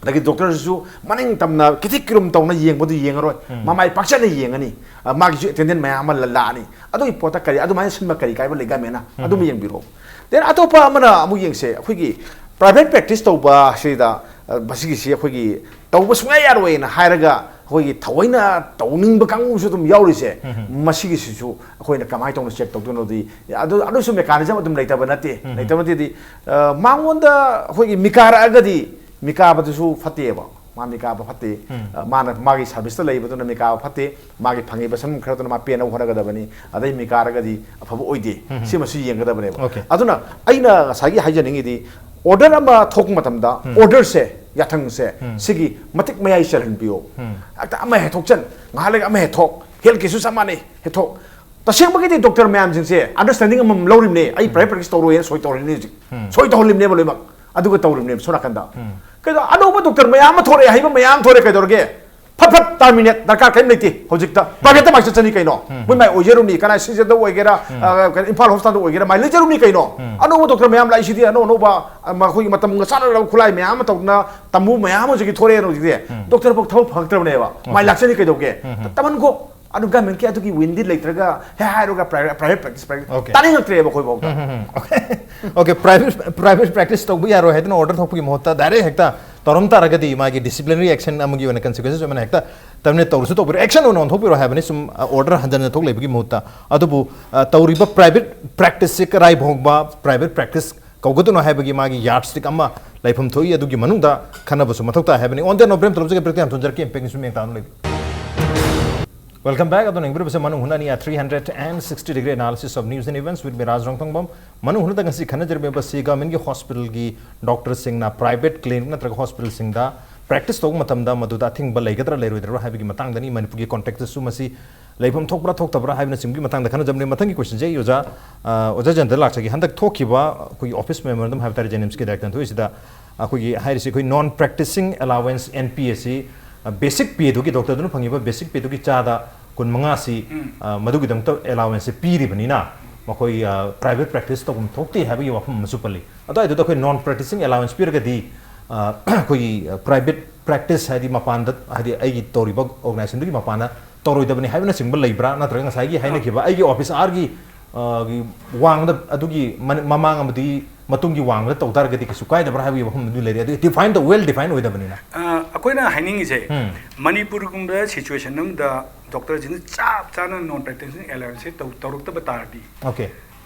ꯑꯗꯒꯤ doctorꯁꯨ ꯃꯅꯤꯡ ꯇꯝꯅ ꯈꯤꯊꯤꯛ ꯀꯤꯔꯨꯝ ꯇꯧꯅ ꯌꯦꯡꯕꯗꯨ ꯌꯦꯡꯉꯔꯣꯏ꯫ ꯎꯝ꯫ ꯃꯃꯥꯏ ꯄꯥꯛꯆꯠꯅ ꯌꯦꯡꯉꯅꯤ꯫ ꯑ, ꯃꯥꯒꯤꯁꯨ attendant ꯃꯌꯥꯝ ꯑꯃ ꯂ-, ꯂꯥꯛꯑꯅꯤ꯫ ꯑꯗꯨꯒꯤ ꯄꯣꯠꯇ ꯀꯔꯤ, ꯑꯗꯨꯃꯥꯏꯅ ꯁꯤꯟꯕ ꯀꯔꯤ ꯀꯥꯏꯕ ꯂꯩ, governmentꯅ? ꯎꯝ꯫ ꯑꯗꯨꯃ ꯌꯦꯡꯕꯤꯔꯛꯑꯣ꯫ Then ꯑꯇꯣꯞꯄ ꯑꯃꯅ ꯑꯃꯨꯛ ꯌꯦꯡꯁꯦ, ꯑꯩꯈꯣꯏꯒꯤ private practice ꯇꯧꯕ ꯑꯁꯤꯗ, ꯑ, ꯃꯁꯤꯒꯤꯁꯤ ꯑꯩꯈꯣꯏꯒꯤ ꯇꯧꯕ ꯁꯨꯡꯌꯥ ꯌꯥꯔꯣꯏꯅ ꯍꯥꯏꯔꯒ ꯑꯩꯈꯣꯏꯒꯤ ꯊꯑꯣꯏꯅ ꯇꯧꯅꯤꯡꯕ ꯀꯥꯡꯕꯨꯁꯨ ꯑꯗꯨꯝ ꯌꯥꯎꯔꯤꯁꯦ꯫ ꯎꯝ꯫ ꯃꯁꯤꯒꯤꯁꯤꯁꯨ ꯑꯩꯈꯣꯏꯅ ꯀꯃꯥꯏꯅ ꯇꯧꯅ check ꯇꯧꯗꯣꯏꯅꯣꯗꯤ, ꯑꯗꯨ, ꯑꯗꯨꯁꯨ mechanism ꯑꯗꯨꯝ ꯂꯩꯇꯕ ꯅꯠꯇꯦ꯫ ꯎꯝ꯫ ꯂꯩꯇꯕ ꯅꯠꯇꯦꯗꯤ, ꯑ, ꯃꯉꯣꯟꯗ ꯑꯩꯈꯣꯏꯒꯤ ꯃꯤꯀꯥꯔꯛꯑꯒꯗꯤ, ꯃꯤꯀꯥꯕꯗꯨꯁꯨ ꯐꯠꯇꯦꯕ꯫ ꯃꯥ ꯃꯤꯀꯥꯕ ꯐꯠꯇꯦ꯫ ꯎꯝ꯫ ꯑ, ꯃꯥꯅ ꯃꯥꯒꯤ serviceꯇ ꯂꯩꯕꯗꯨꯅ ꯃꯤꯀꯥꯕ ꯐꯠꯇꯦ꯫ ꯃꯥꯒꯤ ꯐꯪꯉꯤꯕ ꯁꯟꯐꯝ ꯈꯔꯗꯨꯅ ꯃꯥ ꯄꯦꯟꯅꯕ ꯍꯣꯠꯅꯒꯗꯕꯅꯤ꯫ ꯑꯗꯩ ꯃꯤꯀꯥꯔꯒꯗꯤ ꯑꯐꯕ ꯑꯣꯏꯗꯦ꯫ ꯎꯝ꯫ ꯁꯤꯃꯁꯨ ꯌꯦꯡꯒꯗꯕꯅꯦꯕ꯫ Okay꯫ ꯑꯗꯨꯅ ꯑꯩꯅ ꯉꯁꯥꯏꯒꯤ ꯍꯥꯏꯖꯅꯤꯡꯉꯤꯗꯤ, order ꯑꯃ ꯊꯣꯛꯄ ꯃꯇꯝꯗ, ꯎꯝ꯫ Orderꯁꯦ, ꯌꯥꯊꯪꯁꯦ, ꯎꯝ꯫ ꯁꯤꯒꯤ ꯃꯇꯤꯛ ꯃꯌꯥꯏ ꯆꯜꯍꯟꯕꯤꯌꯣ꯫ ꯎꯝ꯫ ꯍꯦꯛꯇ ꯑꯃ ꯍꯦꯛ ꯊꯣꯛꯆꯟ, ꯉꯥꯏꯍꯥꯛ ꯂꯩꯒ ꯑꯃ ꯍꯦꯛ ꯊꯣꯛ, healthꯀꯤꯁꯨ ꯆꯞ ꯃꯥꯟꯅꯩ, ꯍꯦꯛ ꯊꯣꯛ꯫ ꯇꯁꯦꯡꯕꯒꯤꯗꯤ doctor ꯃꯌꯥꯝꯁꯤꯡꯁꯦ understanding ꯑꯃꯃꯝ ꯂꯧꯔꯤꯕꯅꯦ, ꯑꯩ ꯎꯝ꯫ Private practice ꯇꯧꯔꯣꯏꯅ ꯁꯣꯏ ꯇꯧꯔꯤꯕꯅꯦ ꯍꯧꯖꯤꯛ꯫ ꯎꯝ꯫ ꯁꯣꯏ ꯇꯧꯍꯜꯂꯤꯕꯅꯦꯕ ꯂꯣꯏꯅꯃꯛ꯫ ꯑꯗꯨꯒ ꯇꯧꯔꯤꯕꯅꯦꯕ ꯁꯣꯝ ꯅꯥꯀꯟꯗ꯫ ꯎꯝ꯫ ꯀꯩꯅꯣ, ꯑꯅꯧꯕ doctor ꯃꯌꯥꯝ ꯑꯃ ꯊꯣꯛꯂꯛꯑꯦ, ꯍꯩꯕ ꯃꯌꯥꯝ ꯊꯣꯛꯂꯛꯑꯦ, ꯀꯩꯗꯧꯔꯒꯦ? ꯐꯠ ꯐꯠ terminate ꯗꯔꯀꯥꯔ ꯀꯔꯤꯝ ꯂꯩꯇꯦ ꯍꯧꯖꯤꯛꯇ꯫ Privateꯇ ꯃꯥꯏ ꯆꯠꯆꯅꯤ ꯀꯩꯅꯣ? ꯎꯝ꯫ ꯃꯣꯏ ꯃꯥꯏ ꯑꯣꯏꯖꯔꯨꯅꯤ, ꯀꯅꯥ ꯁꯤꯖꯗ ꯑꯣꯏꯒꯦꯔꯥ, ꯎꯝ꯫ ꯑ, ꯀꯩꯅꯣ, ꯏꯝꯐꯥꯜ hospitalꯗ ꯑꯣꯏꯒꯦꯔꯥ, ꯃꯥꯏ ꯂꯩꯖꯔꯨꯅꯤ ꯀꯩꯅꯣ? ꯎꯝ꯫ ꯑꯅꯧꯕ doctor ꯃꯌꯥꯝ ꯂꯥꯛꯏꯁꯤꯗꯤ, ꯑꯅꯧ ꯑꯅꯧꯕ, ꯑ, ꯃꯈꯣꯏꯒꯤ ꯃꯇꯝꯒ ꯆꯥꯟꯅꯔꯕ ꯈꯨꯠꯂꯥꯏ ꯃꯌꯥꯝ ꯑꯃ ꯇꯧꯗꯅ ꯇꯝꯃꯨ ꯃꯌꯥꯝ ꯑꯃ ꯍꯧꯖꯤꯛꯀꯤ ꯊꯣꯛꯂꯛꯑꯦ ꯍꯧꯖꯤꯛꯇꯤ꯫ ꯎꯝ꯫ Doctor ꯐꯥꯎ ꯊꯕꯛ ꯐꯪꯉꯛꯇ꯭ꯔꯕꯅꯦꯕ꯫ ꯃꯥꯏ Okay꯫ ꯂꯥꯛꯆꯅꯤ ꯀꯩꯗꯧꯒꯦ? ꯎꯝ, ꯎꯝ꯫ ꯇꯝꯍꯟꯈꯣ꯫ ꯑꯗꯨ governmentꯀꯤ ꯑꯗꯨꯒꯤ windꯗꯤ ꯂꯩꯇ꯭ꯔꯒ ꯍꯦꯛ ꯍꯥꯏꯔꯨꯔꯒ private, private practice, private Okay꯫ ꯇꯥꯅꯤꯡꯉꯛꯇ꯭ꯔꯦꯕ ꯑꯩꯈꯣꯏꯐꯥꯎꯗ꯫ ꯎꯝ, ꯎꯝ, ꯎꯝ꯫ Okay꯫ Okay, private, private practice ꯇꯧꯕ ꯌꯥꯔꯣꯏ ꯍꯥꯏꯗꯅ order ꯊꯣꯛꯄꯒꯤ ꯃꯍꯨꯠꯇ direct ꯍꯦꯛꯇ ꯇꯧꯔꯝ ꯇꯥꯔꯒꯗꯤ ꯃꯥꯒꯤ disciplinary action ꯑꯃꯒꯤ ꯑꯣꯏꯅ consequences ꯑꯣꯏꯅ ꯍꯦꯛꯇ ꯇꯔꯃꯤꯅꯦꯠ ꯇꯧꯔꯁꯨ ꯇꯧꯕꯤꯔꯣ, ꯑꯦꯛꯁꯟ ꯑꯣꯏꯅ ꯑꯣꯟꯊꯣꯛꯄꯤꯔꯣ ꯍꯥꯏꯕꯅꯤ꯫ ꯁꯨꯝ ꯑꯣꯔꯗꯔ ꯍꯟꯖꯟꯅ ꯊꯣꯛ ꯂꯩꯕꯒꯤ ꯃꯍꯨꯠꯇ꯫ ꯑꯗꯨꯕꯨ ꯑ, ꯇꯧꯔꯤꯕ ꯄ꯭ꯔꯥꯏꯚꯦꯠ ꯄ꯭ꯔꯦꯛꯇꯤꯁꯁꯦ ꯀꯗꯥꯏ ꯐꯥꯎꯕ ꯄ꯭ꯔꯥꯏꯚꯦꯠ ꯄ꯭ꯔꯦꯛꯇꯤꯁ ꯀꯧꯒꯗꯣꯏꯅꯣ ꯍꯥꯏꯕꯒꯤ ꯃꯥꯒꯤ ꯌꯥꯔꯗ ꯁ꯭ꯇꯤꯛ ꯑꯃ ꯂꯩꯐꯝ ꯊꯣꯛꯏ꯫ ꯑꯗꯨꯒꯤ ꯃꯅꯨꯡꯗ ꯈꯟꯅꯕꯁꯨ ꯃꯊꯧ ꯇꯥꯏ ꯍꯥꯏꯕꯅꯤ꯫ On that note, ꯕ꯭ꯔꯦꯛ ꯇꯧꯖꯒꯦ, ꯕ꯭ꯔꯦꯛꯇ ꯌꯥꯝ ꯊꯨꯅ ꯖꯔꯛꯀꯦ, ꯏꯝꯄꯦꯛꯅ ꯁꯨꯝ ꯌꯦꯡ ꯇꯥꯗꯨꯅ ꯂꯩꯕꯤꯌꯨ꯫ Welcome back. ꯑꯗꯨꯅ ꯌꯦꯡꯕꯤꯔꯤꯕꯁꯦ ꯃꯅꯨꯡ ꯍꯨꯠꯅꯅꯤ, a three hundred and sixty degree analysis of news and events with me, ꯔꯥꯖ ꯔꯣꯡꯊꯣꯡꯕꯝ꯫ ꯃꯅꯨꯡ ꯍꯨꯠꯅꯗ ꯉꯁꯤ ꯈꯟꯅꯖꯔꯤꯕꯁꯤ ꯒꯚꯔꯟꯃꯦꯟꯠꯀꯤ ꯍꯣꯁꯄꯤꯇꯥꯜꯒꯤ ꯗꯣꯛꯇꯔꯁꯤꯡꯅ ꯄ꯭ꯔꯥꯏꯚꯦꯠ ꯀ꯭ꯂꯤꯅꯤꯛ ꯅꯠꯇ꯭ꯔꯒ ꯍꯣꯁꯄꯤꯇꯥꯜꯁꯤꯡꯗ ꯄ꯭ꯔꯦꯛꯇꯤꯁ ꯇꯧꯕ ꯃꯇꯝꯗ ꯃꯗꯨꯗ ꯑꯊꯤꯡꯕ ꯂꯩꯒꯗ꯭ꯔꯥ ꯂꯩꯔꯣꯏꯗ꯭ꯔꯥ ꯍꯥꯏꯕꯒꯤ ꯃꯇꯥꯡꯗꯅꯤ꯫ ꯃꯅꯤꯄꯨꯔꯒꯤ ꯀꯣꯟꯇꯦꯛꯁꯇꯁꯨ ꯃꯁꯤ ꯂꯩꯐꯝ ꯊꯣꯛꯄ꯭ꯔꯥ ꯊꯣꯛꯇꯕ꯭ꯔꯥ ꯍꯥꯏꯕꯅꯆꯤꯡꯕꯒꯤ ꯃꯇꯥꯡꯗ ꯈꯟꯅꯖꯕꯅꯤ꯫ ꯃꯊꯪꯒꯤ ꯀꯣꯏꯁꯟꯁꯦ ꯑꯩ ꯑꯣꯖꯥ, ꯑ, ꯑꯣꯖꯥ ꯖꯌꯟꯇꯗ ꯂꯥꯛꯆꯒꯦ꯫ ꯍꯟꯗꯛ ꯊꯣꯛꯈꯤꯕ ꯑꯩꯈꯣꯏꯒꯤ ꯑꯣꯐꯤꯁ ꯃꯦꯃꯣꯔꯦꯟꯗꯝ ꯍꯥꯏꯕ ꯇꯥꯔꯦ, ꯖꯦꯅꯤꯝꯁꯀꯤ ꯗꯥꯏꯔꯦꯛꯇꯔꯅ ꯊꯣꯛꯏꯁꯤꯗ ꯑꯩꯈꯣꯏꯒꯤ ꯍꯥꯏꯔꯤꯁꯤ ꯑꯩꯈꯣꯏ ꯅꯣꯟ ꯄ꯭ꯔꯦꯛꯇꯤꯁꯤꯡ ꯑꯦꯂꯥꯋꯦꯟꯁ, ꯑꯦꯟ ꯄꯤ ꯑꯦꯁꯤ, ꯑ, ꯕꯦꯁꯤꯛ ꯄꯦꯗꯨꯒꯤ, ꯗꯣꯛꯇꯔꯗꯨꯅ ꯐꯪꯉꯤꯕ ꯕꯦꯁꯤꯛ ꯄꯦꯗꯨꯒꯤ ꯆꯥꯗ ꯀꯨꯟ ꯃꯉꯥꯁꯤ, ꯎꯝ꯫ ꯑ, ꯃꯗꯨꯒꯤꯗꯃꯛꯇ ꯑꯦꯂꯥꯋꯦꯟꯁꯁꯦ ꯄꯤꯔꯤꯕꯅꯤꯅ ꯃꯈꯣꯏ, ꯑ, ꯄ꯭ꯔꯥꯏꯚꯦꯠ ꯄ꯭ꯔꯦꯛꯇꯤꯁ ꯇꯧꯐꯝ ꯊꯣꯛꯇꯦ ꯍꯥꯏꯕꯒꯤ ꯋꯥꯐꯝ ꯑꯃꯁꯨ ꯄꯜꯂꯤ꯫ ꯑꯗꯨꯋꯥꯏꯗꯨꯗ ꯑꯩꯈꯣꯏ ꯅꯣꯟ ꯄ꯭ꯔꯦꯛꯇꯤꯁꯤꯡ ꯑꯦꯂꯥꯋꯦꯟꯁ ꯄꯤꯔꯒꯗꯤ, ꯑ, ꯑꯩꯈꯣꯏꯒꯤ, ꯑ, ꯄ꯭ꯔꯥꯏꯚꯦꯠ ꯄ꯭ꯔꯦꯛꯇꯤꯁ ꯍꯥꯏꯗꯤ ꯃꯄꯥꯟꯗ, ꯍꯥꯏꯗꯤ ꯑꯩꯒꯤ ꯇꯧꯔꯤꯕ ꯑꯣꯔꯒꯅꯥꯏꯖꯦꯁꯟꯗꯨꯒꯤ ꯃꯄꯥꯟꯗ ꯇꯧꯔꯣꯏꯗꯕꯅꯤ ꯍꯥꯏꯕꯅꯆꯤꯡꯕ ꯂꯩꯕ꯭ꯔꯥ? ꯅꯠꯇ꯭ꯔꯒ ꯉꯁꯥꯏꯒꯤ ꯍꯥꯏꯅꯈꯤꯕ ꯑꯩꯒꯤ ꯑꯣꯐꯤꯁ ꯑꯥꯔꯒꯤ, ꯑ, ꯒꯤ ꯋꯥꯡꯃꯗ, ꯑꯗꯨꯒꯤ ꯃꯅꯤ-, ꯃꯃꯥꯡ ꯑꯃꯗꯤ ꯃꯇꯨꯡꯒꯤ ꯋꯥꯡꯃꯗ ꯇꯧ ꯇꯥꯔꯒꯗꯤ ꯀꯩꯁꯨ ꯀꯥꯏꯗꯕ꯭ꯔꯥ ꯍꯥꯏꯕꯒꯤ ꯋꯥꯐꯝ ꯑꯗꯨ ꯂꯩꯔꯦ꯫ ꯑꯗꯨ ꯗꯤꯐꯥꯏꯟ ꯇꯧ, ꯋꯦꯜ ꯗꯤꯐꯥꯏꯟ ꯑꯣꯏꯗꯕꯅꯤꯅ꯫ ꯑ, ꯑꯩꯈꯣꯏꯅ ꯍꯥꯏꯅꯤꯡꯉꯤꯁꯦ, ꯎꯝ꯫ ꯃꯅꯤꯄꯨꯔꯒꯨꯝꯕ ꯁꯤꯆꯨꯋꯦꯁꯟ ꯑꯃꯗ ꯗꯣꯛꯇꯔꯁꯤꯡꯅ ꯆꯞ ꯆꯥꯅ ꯅꯣꯟ ꯄ꯭ꯔꯦꯛꯇꯤꯁꯤꯡ ꯑꯦꯂꯥꯋꯦꯟꯁꯁꯦ ꯇꯧ-, ꯇꯧꯔꯛꯇꯕ ꯇꯥꯔꯗꯤ, ꯑꯣꯀꯦ꯫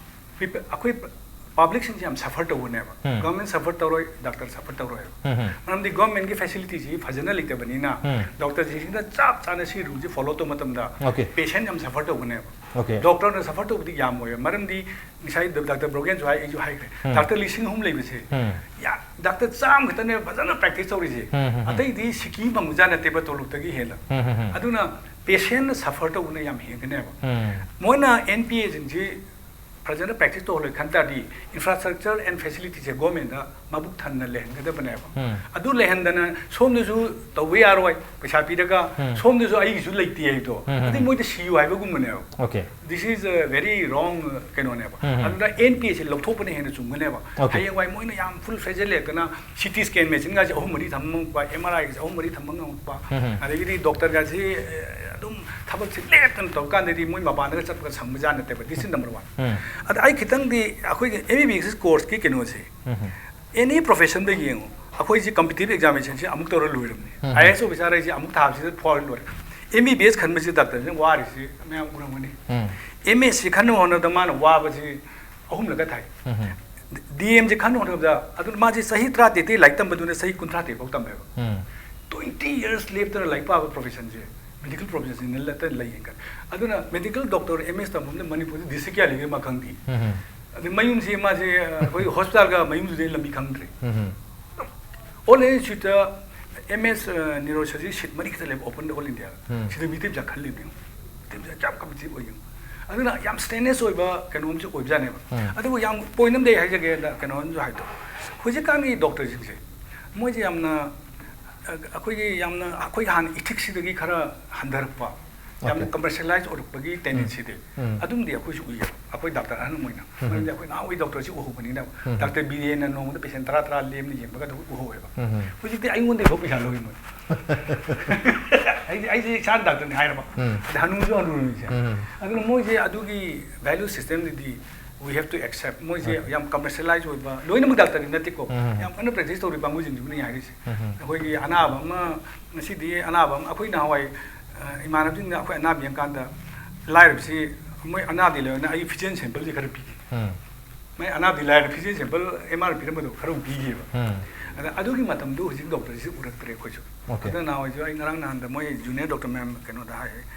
ꯄꯤꯄ-, ꯑꯩꯈꯣꯏ ꯄ-, ꯄꯕ꯭ꯂꯤꯛꯁꯤꯡꯁꯦ ꯌꯥꯝ ꯁꯐꯔ ꯇꯧꯒꯅꯦꯕ꯫ ꯎꯝ꯫ ꯒꯚꯔꯟꯃꯦꯟꯠ ꯁꯐꯔ ꯇꯧꯔꯣꯏ, ꯗꯣꯛꯇꯔ ꯁꯐꯔ ꯇꯧꯔꯣꯏ꯫ ꯎꯝ, ꯎꯝ꯫ ꯃꯔꯝꯗꯤ ꯒꯚꯔꯟꯃꯦꯟꯠꯀꯤ ꯐꯦꯁꯤꯂꯤꯇꯤꯁꯤ ꯐꯖꯅ ꯂꯩꯇꯕꯅꯤꯅ, ꯎꯝ꯫ ꯗꯣꯛꯇꯔꯁꯤꯡꯁꯤꯅ ꯆꯞ ꯆꯥꯅ ꯁꯤ ꯔꯨꯜꯁꯤ ꯐꯣꯂꯣ ꯇꯧꯕ ꯃꯇꯝꯗ ꯑꯣꯀꯦ꯫ ꯄꯦꯁꯦꯟꯠ ꯌꯥꯝ ꯁꯐꯔ ꯇꯧꯒꯅꯦꯕ꯫ ꯑꯣꯀꯦ꯫ ꯗꯣꯛꯇꯔꯅ ꯁꯐꯔ ꯇꯧꯕꯗꯤ ꯌꯥꯝ ꯑꯣꯏꯌꯦ, ꯃꯔꯝꯗꯤ ꯉꯁꯥꯏ ꯗ-, ꯗꯥꯛꯇꯔ ꯕ꯭ꯔꯣꯒꯦꯟꯁꯨ ꯍꯥꯏ, ꯑꯩꯁꯨ ꯍꯥꯏꯈ꯭ꯔꯦ꯫ ꯎꯝ꯫ ꯗꯥꯛꯇꯔ ꯂꯤꯁꯤꯡ ꯑꯍꯨꯝ ꯂꯩꯕꯁꯦ, ꯎꯝ꯫ ꯌꯥ-, ꯗꯥꯛꯇꯔ ꯆꯥꯝꯃ ꯈꯛꯇꯅꯦꯕ ꯐꯖꯅ ꯄ꯭ꯔꯦꯛꯇꯤꯁ ꯇꯧꯔꯤꯁꯦ꯫ ꯎꯝ, ꯎꯝ, ꯎꯝ꯫ ꯑꯇꯩꯗꯤ ꯁꯤꯀꯤ ꯐꯪꯕꯖꯥꯠ ꯅꯠꯇꯦꯕ ꯇꯣꯂꯣꯞꯇꯒꯤ ꯍꯦꯟꯅ꯫ ꯎꯝ, ꯎꯝ, ꯎꯝ꯫ ꯑꯗꯨꯅ ꯄꯦꯁꯦꯟꯠꯅ ꯁꯐꯔ ꯇꯧꯕꯅ ꯌꯥꯝ ꯍꯦꯟꯒꯅꯦꯕ꯫ ꯎꯝ꯫ ꯃꯣꯏꯅ ꯑꯦꯟ ꯄꯤ ꯑꯦꯁꯤꯡꯁꯤ ꯐꯖꯅ ꯄ꯭ꯔꯦꯛꯇꯤꯁ ꯇꯧꯍꯜꯂꯣꯏ ꯈꯟ ꯇꯥꯔꯗꯤ, ꯏꯟꯐ꯭ꯔꯥꯁ꯭ꯇ꯭ꯔꯛꯆꯔ ꯑꯦꯟ ꯐꯦꯁꯤꯂꯤꯇꯤꯁꯦ ꯒꯣꯔꯃꯦꯟꯗ ꯃꯕꯨꯛ ꯊꯟꯅ ꯂꯩꯍꯟꯒꯗꯕꯅꯦꯕ꯫ ꯎꯝ꯫ ꯑꯗꯨ ꯂꯩꯍꯟꯗꯅ ꯁꯣꯝꯗꯁꯨ ꯇꯧꯕ ꯌꯥꯔꯣꯏ, ꯄꯩꯁꯥ ꯄꯤꯔꯒ, ꯎꯝ꯫ ꯁꯣꯝꯗꯁꯨ ꯑꯩꯒꯤꯁꯨ ꯂꯩꯇꯦ ꯍꯥꯏꯗꯣ꯫ ꯎꯝ, ꯎꯝ, ꯑꯗꯨꯗꯤ ꯎꯝ꯫ ꯃꯣꯏꯗ ꯁꯤꯌꯨ ꯍꯥꯏꯕꯒꯨꯝꯕꯅꯦꯕ꯫ Okay. This is a very wrong, uh, ꯀꯩꯅꯣꯅꯦꯕ꯫ ꯎꯝ, ꯎꯝ꯫ ꯑꯗꯨꯅ ꯑꯦꯟ ꯄꯤ ꯑꯦꯁꯤ ꯂꯧꯊꯣꯛꯄꯅ ꯍꯦꯟꯅ ꯆꯨꯝꯒꯅꯦꯕ꯫ ꯑꯣꯀꯦ꯫ ꯍꯌꯦꯡꯋꯥꯏ ꯃꯣꯏꯅ ꯌꯥꯝ ꯐꯨꯜ ꯐ꯭ꯂꯦꯖꯦꯗ ꯂꯩꯔꯛꯇꯅ ꯁꯤ ꯇꯤ ꯁ꯭ꯀꯦꯟ ꯃꯦꯆꯤꯟꯒꯁꯦ ꯑꯍꯨꯝ ꯃꯔꯤ ꯊꯝꯕ ꯉꯝꯃꯛꯄ, ꯑꯦꯝ ꯑꯥꯔ ꯑꯥꯏꯒꯁꯦ ꯑꯍꯨꯝ ꯃꯔꯤ ꯊꯝꯕ ꯉꯝꯃꯛꯄ, ꯎꯝ, ꯎꯝ꯫ ꯑꯗꯒꯤꯗꯤ ꯗꯣꯛꯇꯔꯒꯁꯤ, ꯑꯦ, ꯑꯗꯨꯝ ꯊꯕꯛꯁꯦ ꯂꯦꯞꯇꯅ ꯇꯧꯔꯀꯥꯟꯗꯗꯤ ꯃꯣꯏ ꯃꯄꯥꯟꯗꯒ ꯆꯠꯄꯒ ꯁꯪꯕꯖꯥꯠ ꯅꯠꯇꯦꯕ꯫ This is number one꯫ ꯎꯝ꯫ ꯑꯗ ꯑꯩ ꯈꯤꯇꯪꯗꯤ ꯑꯩꯈꯣꯏꯒꯤ ꯑꯦꯝ ꯕꯤ ꯕꯤ ꯑꯦꯁ ꯀꯣꯔꯁꯀꯤ ꯀꯩꯅꯣꯁꯦ, ꯎꯝ, ꯎꯝ꯫ ꯑꯦꯅꯤ ꯄ꯭ꯔꯣꯐꯦꯁꯟꯗ ꯌꯦꯡꯉꯨ, ꯑꯩꯈꯣꯏꯁꯤ ꯀꯝꯄꯤꯇꯤꯇꯤꯚ ꯑꯦꯛꯖꯥꯃꯤꯅꯦꯁꯟꯁꯤ ꯑꯃꯨꯛ ꯇꯧꯔ ꯂꯣꯏꯔꯕꯅꯤ꯫ ꯎꯝ꯫ ꯑꯥꯏ ꯑꯦ ꯑꯦꯁ ꯑꯣꯐꯤꯁꯥꯔ ꯍꯥꯏꯁꯤ ꯑꯃꯨꯛ ꯊꯥꯕꯁꯤꯗ ꯐꯥꯎꯔ ꯂꯣꯏꯔꯦ꯫ ꯑꯦꯝ ꯕꯤ ꯕꯤ ꯑꯦꯁ ꯈꯟꯕꯁꯤ ꯗꯥꯛꯇꯔꯁꯤꯅ ꯋꯥꯔꯤꯁꯤ ꯃꯌꯥꯝ ꯎꯔꯝꯒꯅꯤ꯫ ꯎꯝ꯫ ꯑꯦꯝ ꯑꯦꯁ ꯁꯤ ꯈꯟꯅꯕ ꯍꯣꯠꯅꯕꯗ ꯃꯥꯅ ꯋꯥꯕꯁꯤ ꯑꯍꯨꯝꯂꯛꯀ ꯊꯥꯏ꯫ ꯎꯝ꯫ ꯗꯤ ꯑꯦꯝꯁꯤ ꯈꯟꯅꯕ ꯍꯣꯠꯅꯕꯗ, ꯑꯗꯨꯅ ꯃꯥꯁꯤ ꯆꯍꯤ ꯇꯔꯥꯇꯔꯦꯠꯇꯒꯤ ꯂꯥꯏꯔꯤꯛ ꯇꯝꯕꯗꯨꯅ ꯆꯍꯤ ꯀꯨꯟꯊ꯭ꯔꯥ ꯇꯔꯦꯠ ꯐꯥꯎ ꯇꯝꯃꯦꯕ꯫ ꯎꯝ꯫ ꯇ꯭ꯋꯦꯟꯇꯤ ꯌꯔꯁ ꯂꯦꯞꯇꯅ ꯂꯥꯏꯔꯤꯛ ꯄꯥꯕ ꯄ꯭ꯔꯣꯐꯦꯁꯟꯁꯦ, ꯃꯦꯗꯤꯀꯦꯜ ꯄ꯭ꯔꯣꯐꯦꯁꯟꯁꯤꯅ ꯂꯦꯞꯇꯅ ꯂꯩ ꯍꯥꯏꯅ ꯈꯜꯂꯤ꯫ ꯑꯗꯨꯅ ꯃꯦꯗꯤꯀꯦꯜ ꯗꯣꯛꯇꯔ ꯑꯦꯝ ꯑꯦꯁ ꯇꯝꯐꯝꯗ ꯃꯅꯤꯄꯨꯔꯗ ꯗꯤꯁꯇ꯭ꯔꯤꯛ ꯀꯌꯥ ꯂꯩꯒꯦ ꯃꯥ ꯈꯪꯗꯦ꯫ ꯎꯝ꯫ ꯑꯗꯩ ꯃꯌꯨꯝꯁꯤ ꯃꯥꯁꯦ ꯑꯩꯈꯣꯏ ꯍꯣꯁꯄꯤꯇꯥꯜꯒ ꯃꯌꯨꯝꯗꯨꯗꯩ ꯂꯝꯕꯤ ꯈꯪꯗ꯭ꯔꯦ꯫ ꯎꯝ꯫ ꯑꯣꯜ ꯏꯟꯁꯇꯤꯇ꯭ꯌꯨꯠꯇ ꯑꯦꯝ ꯑꯦꯁ ꯅ꯭ꯌꯨꯔꯣꯁꯔꯖꯔꯤ ꯁꯤꯠ ꯃꯔꯤ ꯈꯛꯇ ꯂꯩꯕ ꯑꯣꯄꯟꯗ ꯑꯣꯜ ꯏꯟꯗꯤꯌꯥꯗ꯫ ꯎꯝ꯫ ꯁꯤꯗ ꯃꯤꯇꯩ ꯃꯆꯥ ꯈꯜꯂꯤꯕꯅꯤ꯫ ꯃꯤꯇꯩ ꯃꯆꯥ ꯌꯥꯝ ꯀꯝꯄꯤꯇꯤꯇꯤꯚ ꯑꯣꯏ ꯌꯦꯡꯉꯨ꯫ ꯑꯗꯨꯅ ꯌꯥꯝ ꯁ꯭ꯇꯔꯦꯅꯁ ꯑꯣꯏꯕ ꯀꯩꯅꯣꯝꯁꯨ ꯑꯣꯏꯕꯖꯥꯠꯅꯦꯕ꯫ ꯎꯝ꯫ ꯑꯗꯨꯕꯨ ꯌꯥꯝ ꯄꯣꯏꯟ ꯑꯃꯗꯤ ꯑꯩ ꯍꯥꯏꯖꯒꯦ, ꯀꯩꯅꯣꯝꯁꯨ ꯍꯥꯏꯗꯣ, ꯍꯧꯖꯤꯛꯀꯥꯟꯒꯤ ꯗꯣꯛꯇꯔꯁꯤꯡꯁꯦ ꯃꯣꯏꯁꯦ ꯌꯥꯝꯅ, ꯑ, ꯑꯩꯈꯣꯏꯒꯤ ꯌꯥꯝꯅ, ꯑꯩꯈꯣꯏ ꯍꯥꯟꯅ ꯏꯊꯤꯛꯁꯁꯤꯗꯒꯤ ꯈꯔ ꯍꯟꯊꯔꯛꯄ, ꯌꯥꯝꯅ ꯑꯣꯀꯦ꯫ ꯀꯃꯔꯁꯤꯌꯦꯂꯥꯏꯁ ꯑꯣꯏꯔꯛꯄꯒꯤ ꯎꯝ꯫ ꯇꯦꯟꯗꯦꯟꯁꯤꯗꯤ ꯎꯝ꯫ ꯑꯗꯨꯝꯗꯤ ꯑꯩꯈꯣꯏꯁꯨ ꯎꯏꯌꯦꯕ, ꯑꯩꯈꯣꯏ ꯗꯥꯛꯇꯔ ꯑꯍꯟ ꯑꯣꯏꯅ꯫ ꯎꯝ꯫ ꯃꯔꯝꯗꯤ ꯑꯩꯈꯣꯏ ꯅꯍꯥꯟꯋꯥꯏ ꯗꯣꯛꯇꯔꯁꯤ ꯎꯍꯧꯕꯅꯤꯅ, ꯎꯝ꯫ ꯗꯥꯛꯇꯔ ꯕꯤꯔꯦꯟꯅ ꯅꯣꯡꯃꯗ ꯄꯦꯁꯦꯟ ꯇꯔꯥ ꯇꯔꯥ ꯂꯦꯝꯅ ꯌꯦꯡꯕꯒ ꯑꯗꯨꯝ ꯎꯍꯧꯋꯦꯕ꯫ ꯎꯝ꯫ ꯍꯧꯖꯤꯛꯇꯤ ꯑꯩꯉꯣꯟꯗꯒꯤ ꯐꯥꯎ ꯄꯩꯁꯥ ꯂꯧꯏ ꯃꯣꯏ꯫ ꯑꯩꯗꯤ, ꯑꯩꯗꯤ ꯏꯁꯥꯅ ꯗꯥꯛꯇꯔꯅꯤ ꯍꯥꯏꯔꯕ꯫ ꯎꯝ꯫ ꯑꯗ ꯍꯅꯨꯁꯨ ꯍꯅꯨꯔꯃꯤꯁꯦ꯫ ꯎꯝ꯫ ꯑꯗꯨꯅ ꯃꯣꯏꯁꯦ ꯑꯗꯨꯒꯤ value ꯁꯤꯁꯇꯦꯝꯗꯨꯗꯤ we have to accept꯫ ꯃꯣꯏꯁꯦ ꯎꯝ꯫ ꯌꯥꯝ ꯀꯃꯔꯁꯤꯌꯦꯂꯥꯏꯁ ꯑꯣꯏꯕ, ꯂꯣꯏꯅꯃꯛ ꯗꯥꯛꯇꯔꯗꯤ ꯅꯠꯇꯦꯀꯣ꯫ ꯎꯝ꯫ ꯌꯥꯝ ꯀꯟꯅ ꯄ꯭ꯔꯦꯛꯇꯤꯁ ꯇꯧꯔꯤꯕ ꯀꯥꯡꯕꯨꯁꯤꯡꯁꯤꯕꯨꯅꯤ ꯍꯥꯏꯔꯤꯁꯦ꯫ ꯎꯝ꯫ ꯑꯩꯈꯣꯏꯒꯤ ꯑꯅꯥꯕ ꯑꯃ, ꯉꯁꯤꯗꯤ ꯑꯅꯥꯕ ꯑꯃ, ꯑꯩꯈꯣꯏ ꯅꯍꯥꯟꯋꯥꯏ, ꯑ, ꯏꯃꯥꯟꯅꯕꯁꯤꯡꯅ ꯑꯩꯈꯣꯏ ꯑꯅꯥꯕ ꯌꯦꯡꯀꯥꯟꯗ, ꯂꯥꯏꯔꯕꯁꯤ ꯃꯣꯏ ꯑꯅꯥꯕꯗꯤ ꯂꯩꯔꯅ ꯑꯩ ꯐꯤꯖꯤꯀꯦꯜ ꯁꯦꯝꯄꯜꯁꯤ ꯈꯔ ꯄꯤꯒꯦ꯫ ꯎꯝ꯫ ꯃꯣꯏ ꯑꯅꯥꯕꯗꯤ ꯂꯥꯏꯔꯅ ꯐꯤꯖꯤꯀꯦꯜ ꯁꯦꯝꯄꯜ ꯑꯦꯝ ꯑꯥꯔ ꯄꯤꯔꯝꯕꯗꯣ ꯈꯔ ꯑꯃꯨꯛ ꯄꯤꯈꯤꯕ꯫ ꯎꯝ꯫ ꯑꯗ ꯑꯗꯨꯒꯤ ꯃꯇꯝꯗꯨ ꯍꯧꯖꯤꯛ ꯗꯣꯛꯇꯔꯁꯤ ꯎꯔꯛꯇ꯭ꯔꯦ ꯑꯩꯈꯣꯏꯁꯨ꯫ ꯑꯣꯀꯦ꯫ ꯑꯗꯨꯅ ꯅꯍꯥꯟꯋꯥꯏꯁꯨ ꯑꯩ ꯉꯔꯥꯡ ꯅꯍꯥꯟꯗ ꯃꯣꯏ ꯖꯨꯅꯤꯌꯔ ꯗꯣꯛꯇꯔ ꯃꯌꯥꯝ ꯀꯩꯅꯣꯗ ꯍꯥꯏ,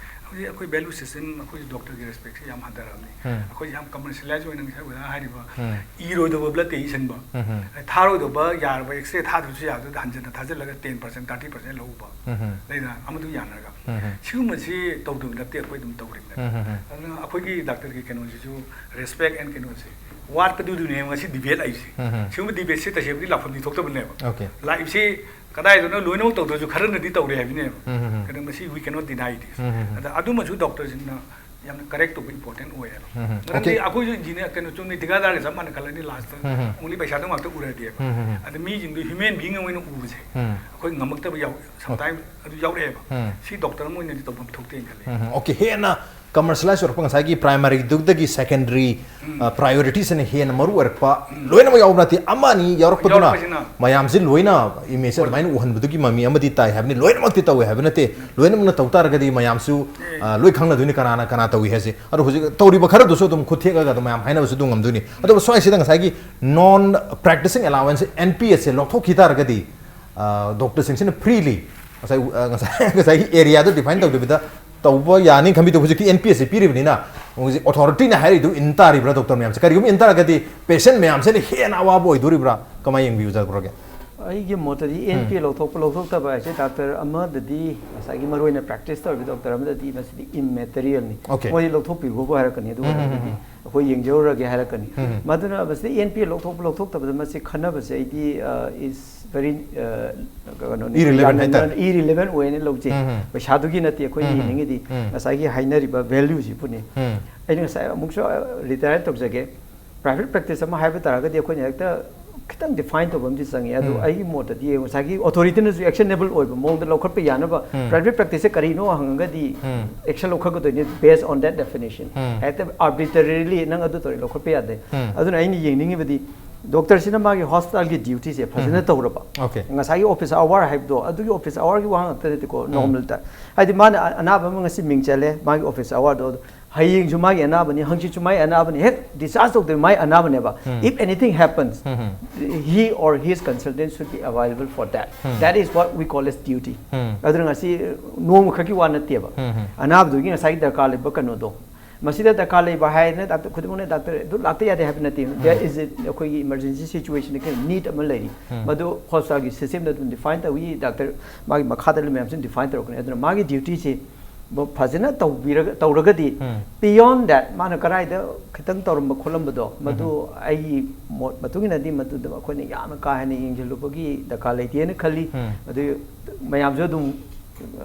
ꯍꯧꯖꯤꯛ ꯑꯩꯈꯣꯏ ꯚꯦꯂ꯭ꯌꯨ ꯁꯤꯁꯇꯦꯝ, ꯑꯩꯈꯣꯏꯁꯨ ꯗꯣꯛꯇꯔꯒꯤ ꯔꯦꯁꯄꯦꯛꯁꯤ ꯌꯥꯝ ꯍꯟꯊꯔꯛꯑꯕꯅꯤ꯫ ꯎꯝ꯫ ꯑꯩꯈꯣꯏꯁꯦ ꯌꯥꯝ ꯀꯃꯔꯁꯤꯌꯦꯂꯥꯏꯁ ꯑꯣꯏꯅ ꯉꯁꯥꯏ ꯑꯣꯖꯥꯅ ꯍꯥꯏꯔꯤꯕ ꯎꯝ꯫ ꯏꯔꯣꯏꯗꯕ ꯕ꯭ꯂꯗ ꯇꯦꯁ ꯏꯁꯤꯟꯕ, ꯎꯝ꯫ ꯊꯥꯔꯣꯏꯗꯕ ꯌꯥꯔꯕ ꯑꯦꯛꯁꯔꯦ ꯊꯥꯗꯕꯁꯨ ꯌꯥꯗꯕꯗ ꯍꯟꯖꯟꯅ ꯊꯥꯖꯤꯜꯂꯒ ꯇꯦꯟ ꯄꯥꯔꯁꯦꯟ, ꯊꯥꯔꯇꯤ ꯄꯥꯔꯁꯦꯟ ꯂꯧꯕ, ꯎꯝ꯫ ꯂꯩꯗꯅ, ꯑꯃꯗꯨ ꯌꯥꯅꯔꯒ꯫ ꯎꯝ꯫ ꯁꯤꯒꯨꯝꯕꯁꯤ ꯇꯧꯗꯕ ꯅꯠꯇꯦ, ꯑꯩꯈꯣꯏ ꯑꯗꯨꯝ ꯇꯧꯔꯤꯕꯅꯤ꯫ ꯎꯝ꯫ ꯑꯗꯨꯅ ꯑꯩꯈꯣꯏꯒꯤ ꯗꯥꯛꯇꯔꯒꯤ ꯀꯩꯅꯣꯁꯤꯁꯨ ꯔꯦꯁꯄꯦꯛ ꯑꯦꯟ ꯀꯩꯅꯣꯁꯦ ꯋꯥꯠꯄꯗꯨꯗꯨꯅꯦꯕ ꯉꯁꯤ ꯗꯤꯕꯦꯠ ꯂꯥꯛꯏꯁꯦ꯫ ꯎꯝ꯫ ꯁꯤꯒꯨꯝꯕ ꯗꯤꯕꯦꯠꯁꯦ ꯇꯁꯦꯡꯕꯗꯤ ꯂꯥꯛꯐꯝꯗꯤ ꯊꯣꯛꯇꯕꯅꯦꯕ꯫ ꯑꯣꯀꯦ꯫ ꯂꯥꯛꯏꯕꯁꯤ ꯀꯗꯥꯏꯗꯅꯣ ꯂꯣꯏꯅꯃꯛ ꯇꯧꯗ꯭ꯔꯁꯨ ꯈꯔꯅꯗꯤ ꯇꯧꯔꯦ ꯍꯥꯏꯕꯅꯦꯕ꯫ ꯎꯝ꯫ ꯑꯗꯣ ꯃꯁꯤ we cannot deny this꯫ ꯎꯝ꯫ ꯑꯗ ꯑꯗꯨꯃꯁꯨ ꯗꯣꯛꯇꯔꯁꯤꯡꯅ ꯌꯥꯝꯅ ꯀꯔꯦꯛ ꯇꯧꯕ ꯏꯝꯄꯣꯔꯇꯦꯟ ꯑꯣꯏꯌꯦꯕ꯫ ꯎꯝ꯫ ꯃꯔꯝꯗꯤ ꯑꯣꯀꯦ꯫ ꯑꯩꯈꯣꯏꯁꯨ ꯏꯟꯖꯤꯅꯤꯌꯥꯔ, ꯀꯩꯅꯣ, ꯆꯨꯝꯅ ꯊꯤꯀꯥꯗꯥꯔꯒ ꯆꯞ ꯃꯥꯟꯅ ꯈꯜꯂꯅꯤ ꯂꯥꯁꯇ꯫ ꯎꯝ꯫ Only ꯄꯩꯁꯥꯗꯣ ꯉꯥꯛꯇ ꯎꯔꯗꯤꯕ꯫ ꯎꯝ꯫ ꯑꯗ ꯃꯤꯁꯤꯡꯗꯣ ꯍ꯭ꯌꯨꯃꯦꯟ ꯕꯤꯡ ꯑꯣꯏꯅ ꯎꯕꯁꯦ ꯎꯝ꯫ ꯑꯩꯈꯣꯏ ꯉꯝꯃꯛꯇꯕ ꯌꯥꯎ-, sometimes ꯑꯗꯨ ꯌꯥꯎꯔꯛꯑꯦꯕ꯫ ꯎꯝ꯫ ꯁꯤ ꯗꯣꯛꯇꯔ ꯑꯃ ꯑꯣꯏꯅꯗꯤ ꯇꯧꯐꯝ ꯊꯣꯛꯇꯦꯅ ꯈꯜꯂꯦ꯫ ꯎꯝ꯫ ꯑꯣꯀꯦ, ꯍꯦꯟꯅ ꯀꯃꯔꯁꯤꯌꯦꯂꯥꯏꯁ ꯑꯣꯏꯔꯛꯄ ꯉꯁꯥꯏꯒꯤ ꯄ꯭ꯔꯥꯏꯃꯥꯔꯤꯗꯨꯗꯒꯤ ꯁꯦꯀꯦꯟꯗꯔꯤ ꯄ꯭ꯔꯥꯏꯑꯣꯔꯤꯇꯤꯁꯤꯅ ꯍꯦꯟꯅ ꯃꯔꯨ ꯑꯣꯏꯔꯛꯄ ꯂꯣꯏꯅꯃꯛ ꯌꯥꯎꯕ ꯅꯠꯇꯦ, ꯑꯃ ꯑꯅꯤ ꯌꯥꯎꯔꯛꯄꯗꯨꯅ ꯌꯥꯎꯔꯛꯄꯁꯤꯅ꯫ ꯃꯌꯥꯝꯁꯦ ꯂꯣꯏꯅ ꯏꯃꯦꯖꯁꯦ ꯑꯗꯨꯃꯥꯏꯅ ꯎꯍꯟꯕꯗꯨꯒꯤ ꯃꯃꯤ ꯑꯃꯗꯤ ꯇꯥꯏ ꯍꯥꯏꯕꯅꯤ꯫ ꯂꯣꯏꯅꯃꯛꯇꯤ ꯇꯧꯋꯦ ꯍꯥꯏꯕ ꯅꯠꯇꯦ, ꯂꯣꯏꯅꯃꯛꯅ ꯇꯧ ꯇꯥꯔꯒꯗꯤ ꯃꯌꯥꯝꯁꯨ ꯑ, ꯂꯣꯏ ꯈꯪꯅꯗꯣꯏꯅꯤ ꯀꯅꯥꯅ ꯀꯅꯥ ꯇꯧꯏ ꯍꯥꯏꯁꯦ꯫ ꯑꯗꯣ ꯍꯧꯖꯤꯛ ꯇꯧꯔꯤꯕ ꯈꯔꯗꯨꯁꯨ ꯑꯗꯨꯝ ꯈꯨꯠ ꯊꯦꯛꯑꯒ ꯑꯗꯨꯝ ꯃꯌꯥꯝ ꯍꯥꯏꯅꯕꯁꯨ ꯑꯗꯨꯝ ꯉꯝꯗꯣꯏꯅꯤ꯫ ꯑꯗꯨꯒ ꯁ꯭ꯋꯥꯏꯁꯤꯗ ꯉꯁꯥꯏꯒꯤ ꯅꯣꯟ ꯄ꯭ꯔꯦꯛꯇꯤꯁꯤꯡ ꯑꯦꯂꯥꯋꯦꯟꯁ, ꯑꯦꯟ ꯄꯤ ꯑꯦꯁꯁꯦ ꯂꯧꯊꯣꯛꯈꯤ ꯇꯥꯔꯒꯗꯤ ꯗꯣꯛꯇꯔꯁꯤꯡꯁꯤꯅ ꯐ꯭ꯔꯤꯂꯤ ꯉꯁꯥꯏ ꯑ, ꯉꯁꯥꯏ ꯉꯁꯥꯏꯒꯤ ꯑꯦꯔꯤꯌꯥꯗꯣ ꯗꯤꯐꯥꯏꯟ ꯇꯧꯗꯕꯤꯗ ꯇꯧꯕ ꯌꯥꯅꯤ ꯈꯟꯕꯤꯗꯣ ꯍꯧꯖꯤꯛꯇꯤ ꯑꯦꯟ ꯄꯤ ꯑꯦꯁꯁꯤ ꯄꯤꯔꯤꯕꯅꯤꯅ ꯍꯧꯖꯤꯛ ꯑꯣꯊꯣꯔꯤꯇꯤꯅ ꯍꯥꯏꯔꯤꯗꯨ ꯏꯟ ꯇꯥꯔꯤꯕ꯭ꯔꯥ ꯗꯣꯛꯇꯔ ꯃꯌꯥꯝꯁꯦ? ꯀꯔꯤꯒꯨꯝꯕ ꯏꯟ ꯇꯥꯔꯒꯗꯤ ꯄꯦꯁꯦꯟ ꯃꯌꯥꯝꯁꯤꯅ ꯍꯦꯟꯅ ꯑꯋꯥꯕ ꯑꯣꯏꯗꯣꯔꯤꯕ꯭ꯔꯥ? ꯀꯃꯥꯏꯅ ꯌꯦꯡꯕꯤꯕ ꯖꯒ꯭ꯔꯣꯒꯦ? ꯑꯩꯒꯤ ꯃꯣꯠꯇꯗꯤ ꯑꯦꯟ ꯄꯤ ꯑꯦ ꯂꯧꯊꯣꯛꯄ ꯂꯧꯊꯣꯛꯇꯕ ꯍꯥꯏꯁꯦ ꯗꯥꯛꯇꯔ ꯑꯃꯗꯗꯤ ꯉꯁꯥꯏꯒꯤ ꯃꯔꯨꯑꯣꯏꯅ ꯄ꯭ꯔꯦꯛꯇꯤꯁ ꯇꯧꯔꯤꯕ ꯗꯣꯛꯇꯔ ꯑꯃꯗꯗꯤ ꯃꯁꯤꯗꯤ ꯏꯝꯃꯦꯇꯔꯤꯌꯦꯜꯅꯤ꯫ Okay. ꯃꯣꯏꯗꯤ ꯂꯧꯊꯣꯛꯄꯤꯈꯣꯕꯨ ꯍꯥꯏꯔꯛꯀꯅꯤ꯫ ꯑꯗꯨ ꯑꯣꯏꯔꯒꯗꯤ ꯑꯩꯈꯣꯏ ꯌꯦꯡꯖꯔꯨꯔꯒꯦ ꯍꯥꯏꯔꯛꯀꯅꯤ꯫ ꯃꯗꯨꯅ ꯃꯁꯤꯗ ꯑꯦꯟ ꯄꯤ ꯑꯦ ꯂꯧꯊꯣꯛꯄ ꯂꯧꯊꯣꯛꯇꯕꯗ ꯃꯁꯤ ꯈꯟꯅꯕꯁꯦ ꯑꯩꯗꯤ ꯏꯁ ꯚꯦꯔꯤ ꯀꯩꯅꯣꯅꯤ, Irrelevant ꯍꯥꯏꯇꯥꯔꯦ꯫ ꯏꯔꯤꯂꯦꯚꯦꯟ ꯑꯣꯏꯅ ꯂꯧꯖꯩ꯫ ꯎꯝ, ꯎꯝ꯫ ꯄꯩꯁꯥꯗꯨꯒꯤ ꯅꯠꯇꯦ ꯑꯩꯈꯣꯏ ꯎꯝ, ꯎꯝ꯫ ꯌꯦꯡꯅꯤꯡꯉꯤꯗꯤ ꯎꯝ꯫ ꯉꯁꯥꯏꯒꯤ ꯍꯥꯏꯅꯔꯤꯕ ꯚꯦꯂ꯭ꯌꯨꯁꯤꯕꯨꯅꯤ꯫ ꯎꯝ꯫ ꯑꯩꯅ ꯉꯁꯥꯏ ꯑꯃꯨꯛꯁꯨ ꯔꯤꯇꯥꯌꯔ ꯇꯧꯖꯒꯦ꯫ ꯄ꯭ꯔꯥꯏꯚꯦꯠ ꯄ꯭ꯔꯦꯛꯇꯤꯁ ꯑꯃ ꯍꯥꯏꯕ ꯇꯥꯔꯒꯗꯤ ꯑꯩꯈꯣꯏꯅ ꯍꯦꯛꯇ ꯈꯤꯇꯪ ꯗꯤꯐꯥꯏꯟ ꯇꯧꯕ ꯑꯃꯗꯤ ꯆꯪꯉꯤ꯫ ꯑꯗꯨ ꯎꯝ꯫ ꯑꯩꯒꯤ ꯃꯣꯠꯇꯗꯤ ꯉꯁꯥꯏꯒꯤ ꯑꯣꯊꯣꯔꯤꯇꯤꯅꯁꯨ ꯑꯦꯛꯁꯟꯅꯦꯕꯜ ꯑꯣꯏꯕ ꯃꯑꯣꯡꯗ ꯂꯧꯈꯠꯄ ꯌꯥꯅꯕ ꯎꯝ꯫ ꯄ꯭ꯔꯥꯏꯚꯦꯠ ꯄ꯭ꯔꯦꯛꯇꯤꯁꯁꯦ ꯀꯔꯤꯅꯣ ꯍꯪꯉꯒꯗꯤ ꯎꯝ꯫ ꯑꯦꯛꯁꯟ ꯂꯧꯈꯠꯀꯗꯣꯏꯅꯤ based on that definition꯫ ꯎꯝ꯫ ꯍꯦꯛꯇ ꯑꯥꯔꯕꯤꯇꯔꯤꯂꯤ ꯅꯪ ꯑꯗꯨ ꯇꯧꯔꯤ ꯂꯧꯈꯠꯄ ꯌꯥꯗꯦ꯫ ꯎꯝ꯫ ꯑꯗꯨꯅ ꯑꯩꯅ ꯌꯦꯡꯅꯤꯡꯉꯤꯕꯗꯤ ꯗꯣꯛꯇꯔꯁꯤꯅ ꯃꯥꯒꯤ ꯍꯣꯁꯄꯤꯇꯥꯜꯒꯤ ꯗ꯭ꯌꯨꯇꯤꯁꯦ ꯐꯖꯅ ꯎꯝ꯫ ꯇꯧꯔꯕ꯫ Okay. ꯉꯁꯥꯏꯒꯤ ꯑꯣꯐꯤꯁ ꯑꯋꯥꯔ ꯍꯥꯏꯕꯗꯣ ꯑꯗꯨꯒꯤ ꯑꯣꯐꯤꯁ ꯑꯋꯥꯔꯒꯤ ꯋꯥꯍꯪ ꯉꯥꯛꯇ ꯅꯠꯇꯦꯀꯣ, ꯅꯣꯔꯃꯦꯜ ꯇꯥꯏꯝ꯫ ꯍꯥꯏꯗꯤ ꯃꯥꯅ ꯑ-, ꯑꯅꯥꯕ ꯑꯃ ꯉꯁꯤ ꯃꯤꯡ ꯆꯜꯂꯦ, ꯃꯥꯒꯤ ꯑꯣꯐꯤꯁ ꯑꯋꯥꯔꯗꯣ ꯍꯌꯦꯡꯁꯨ ꯃꯥꯒꯤ ꯑꯅꯥꯕꯅꯤ, ꯍꯪꯆꯤꯠꯁꯨ ꯃꯥꯒꯤ ꯑꯅꯥꯕꯅꯤ, ꯍꯦꯛ ꯗꯤꯁꯆꯥꯔꯖ ꯇꯧꯗꯣꯏ ꯃꯥꯒꯤ ꯑꯅꯥꯕꯅꯦꯕ꯫ ꯎꯝ꯫ If anything happens, um, um. he or his consultant should be available for that. Um. That is what we call as duty. ꯎꯝ꯫ ꯑꯗꯨꯅ ꯉꯁꯤ ꯅꯣꯡꯃ ꯈꯛꯀꯤ ꯋꯥ ꯅꯠꯇꯦꯕ꯫ ꯎꯝ, ꯎꯝ꯫ ꯑꯅꯥꯕꯗꯨꯒꯤ ꯉꯁꯥꯏꯒꯤ ꯗꯔꯀꯥꯔ ꯂꯩꯕ ꯀꯩꯅꯣꯗꯣ, ꯃꯁꯤꯗ ꯗꯔꯀꯥꯔ ꯂꯩꯕ ꯍꯥꯏꯅ ꯗꯥꯛꯇꯔ ꯈꯨꯗꯤꯡꯃꯛꯅ ꯗꯥꯛꯇꯔ ꯑꯗꯨ ꯂꯥꯛꯇ ꯌꯥꯗꯦ ꯍꯥꯏꯕ ꯅꯠꯇꯦ꯫ There is a, ꯑꯩꯈꯣꯏꯒꯤ emergency situation ꯀꯤ need ꯑꯃ ꯂꯩꯔꯤ꯫ ꯎꯝ꯫ ꯃꯗꯨ ꯍꯣꯁꯄꯤꯇꯥꯜꯒꯤ ꯁꯤꯁꯇꯦꯝꯗ ꯑꯗꯨꯝ ꯗꯤꯐꯥꯏꯟ ꯇꯧꯏ, ꯗꯥꯛꯇꯔ ꯃꯥꯒꯤ ꯃꯈꯥꯗ ꯂꯩꯕ ꯃꯌꯥꯝꯁꯤꯅ ꯗꯤꯐꯥꯏꯟ ꯇꯧꯔꯛꯀꯅꯤ꯫ ꯑꯗꯨꯅ ꯃꯥꯒꯤ ꯗ꯭ꯌꯨꯇꯤꯁꯤ ꯐꯖꯅ ꯇꯧꯕꯤꯔꯒ, ꯇꯧꯔꯒꯗꯤ, ꯎꯝ꯫ Beyond that, ꯃꯥꯅ ꯀꯗꯥꯏꯗ ꯈꯤꯇꯪ ꯇꯧꯔꯝꯕ ꯈꯣꯠꯂꯝꯕꯗꯣ, ꯃꯗꯨ ꯑꯩꯒꯤ ꯃꯣꯠ ꯃꯇꯨꯡ ꯏꯟꯅꯗꯤ ꯃꯗꯨꯗ ꯑꯩꯈꯣꯏꯅ ꯌꯥꯝꯅ ꯀꯥ ꯍꯦꯟꯅ ꯌꯦꯡꯁꯤꯜꯂꯨꯕꯒꯤ ꯗꯔꯀꯥꯔ ꯂꯩꯇꯦꯅ ꯈꯜꯂꯤ꯫ ꯎꯝ꯫ ꯑꯗꯨ ꯃꯌꯥꯝꯁꯨ ꯑꯗꯨꯝ,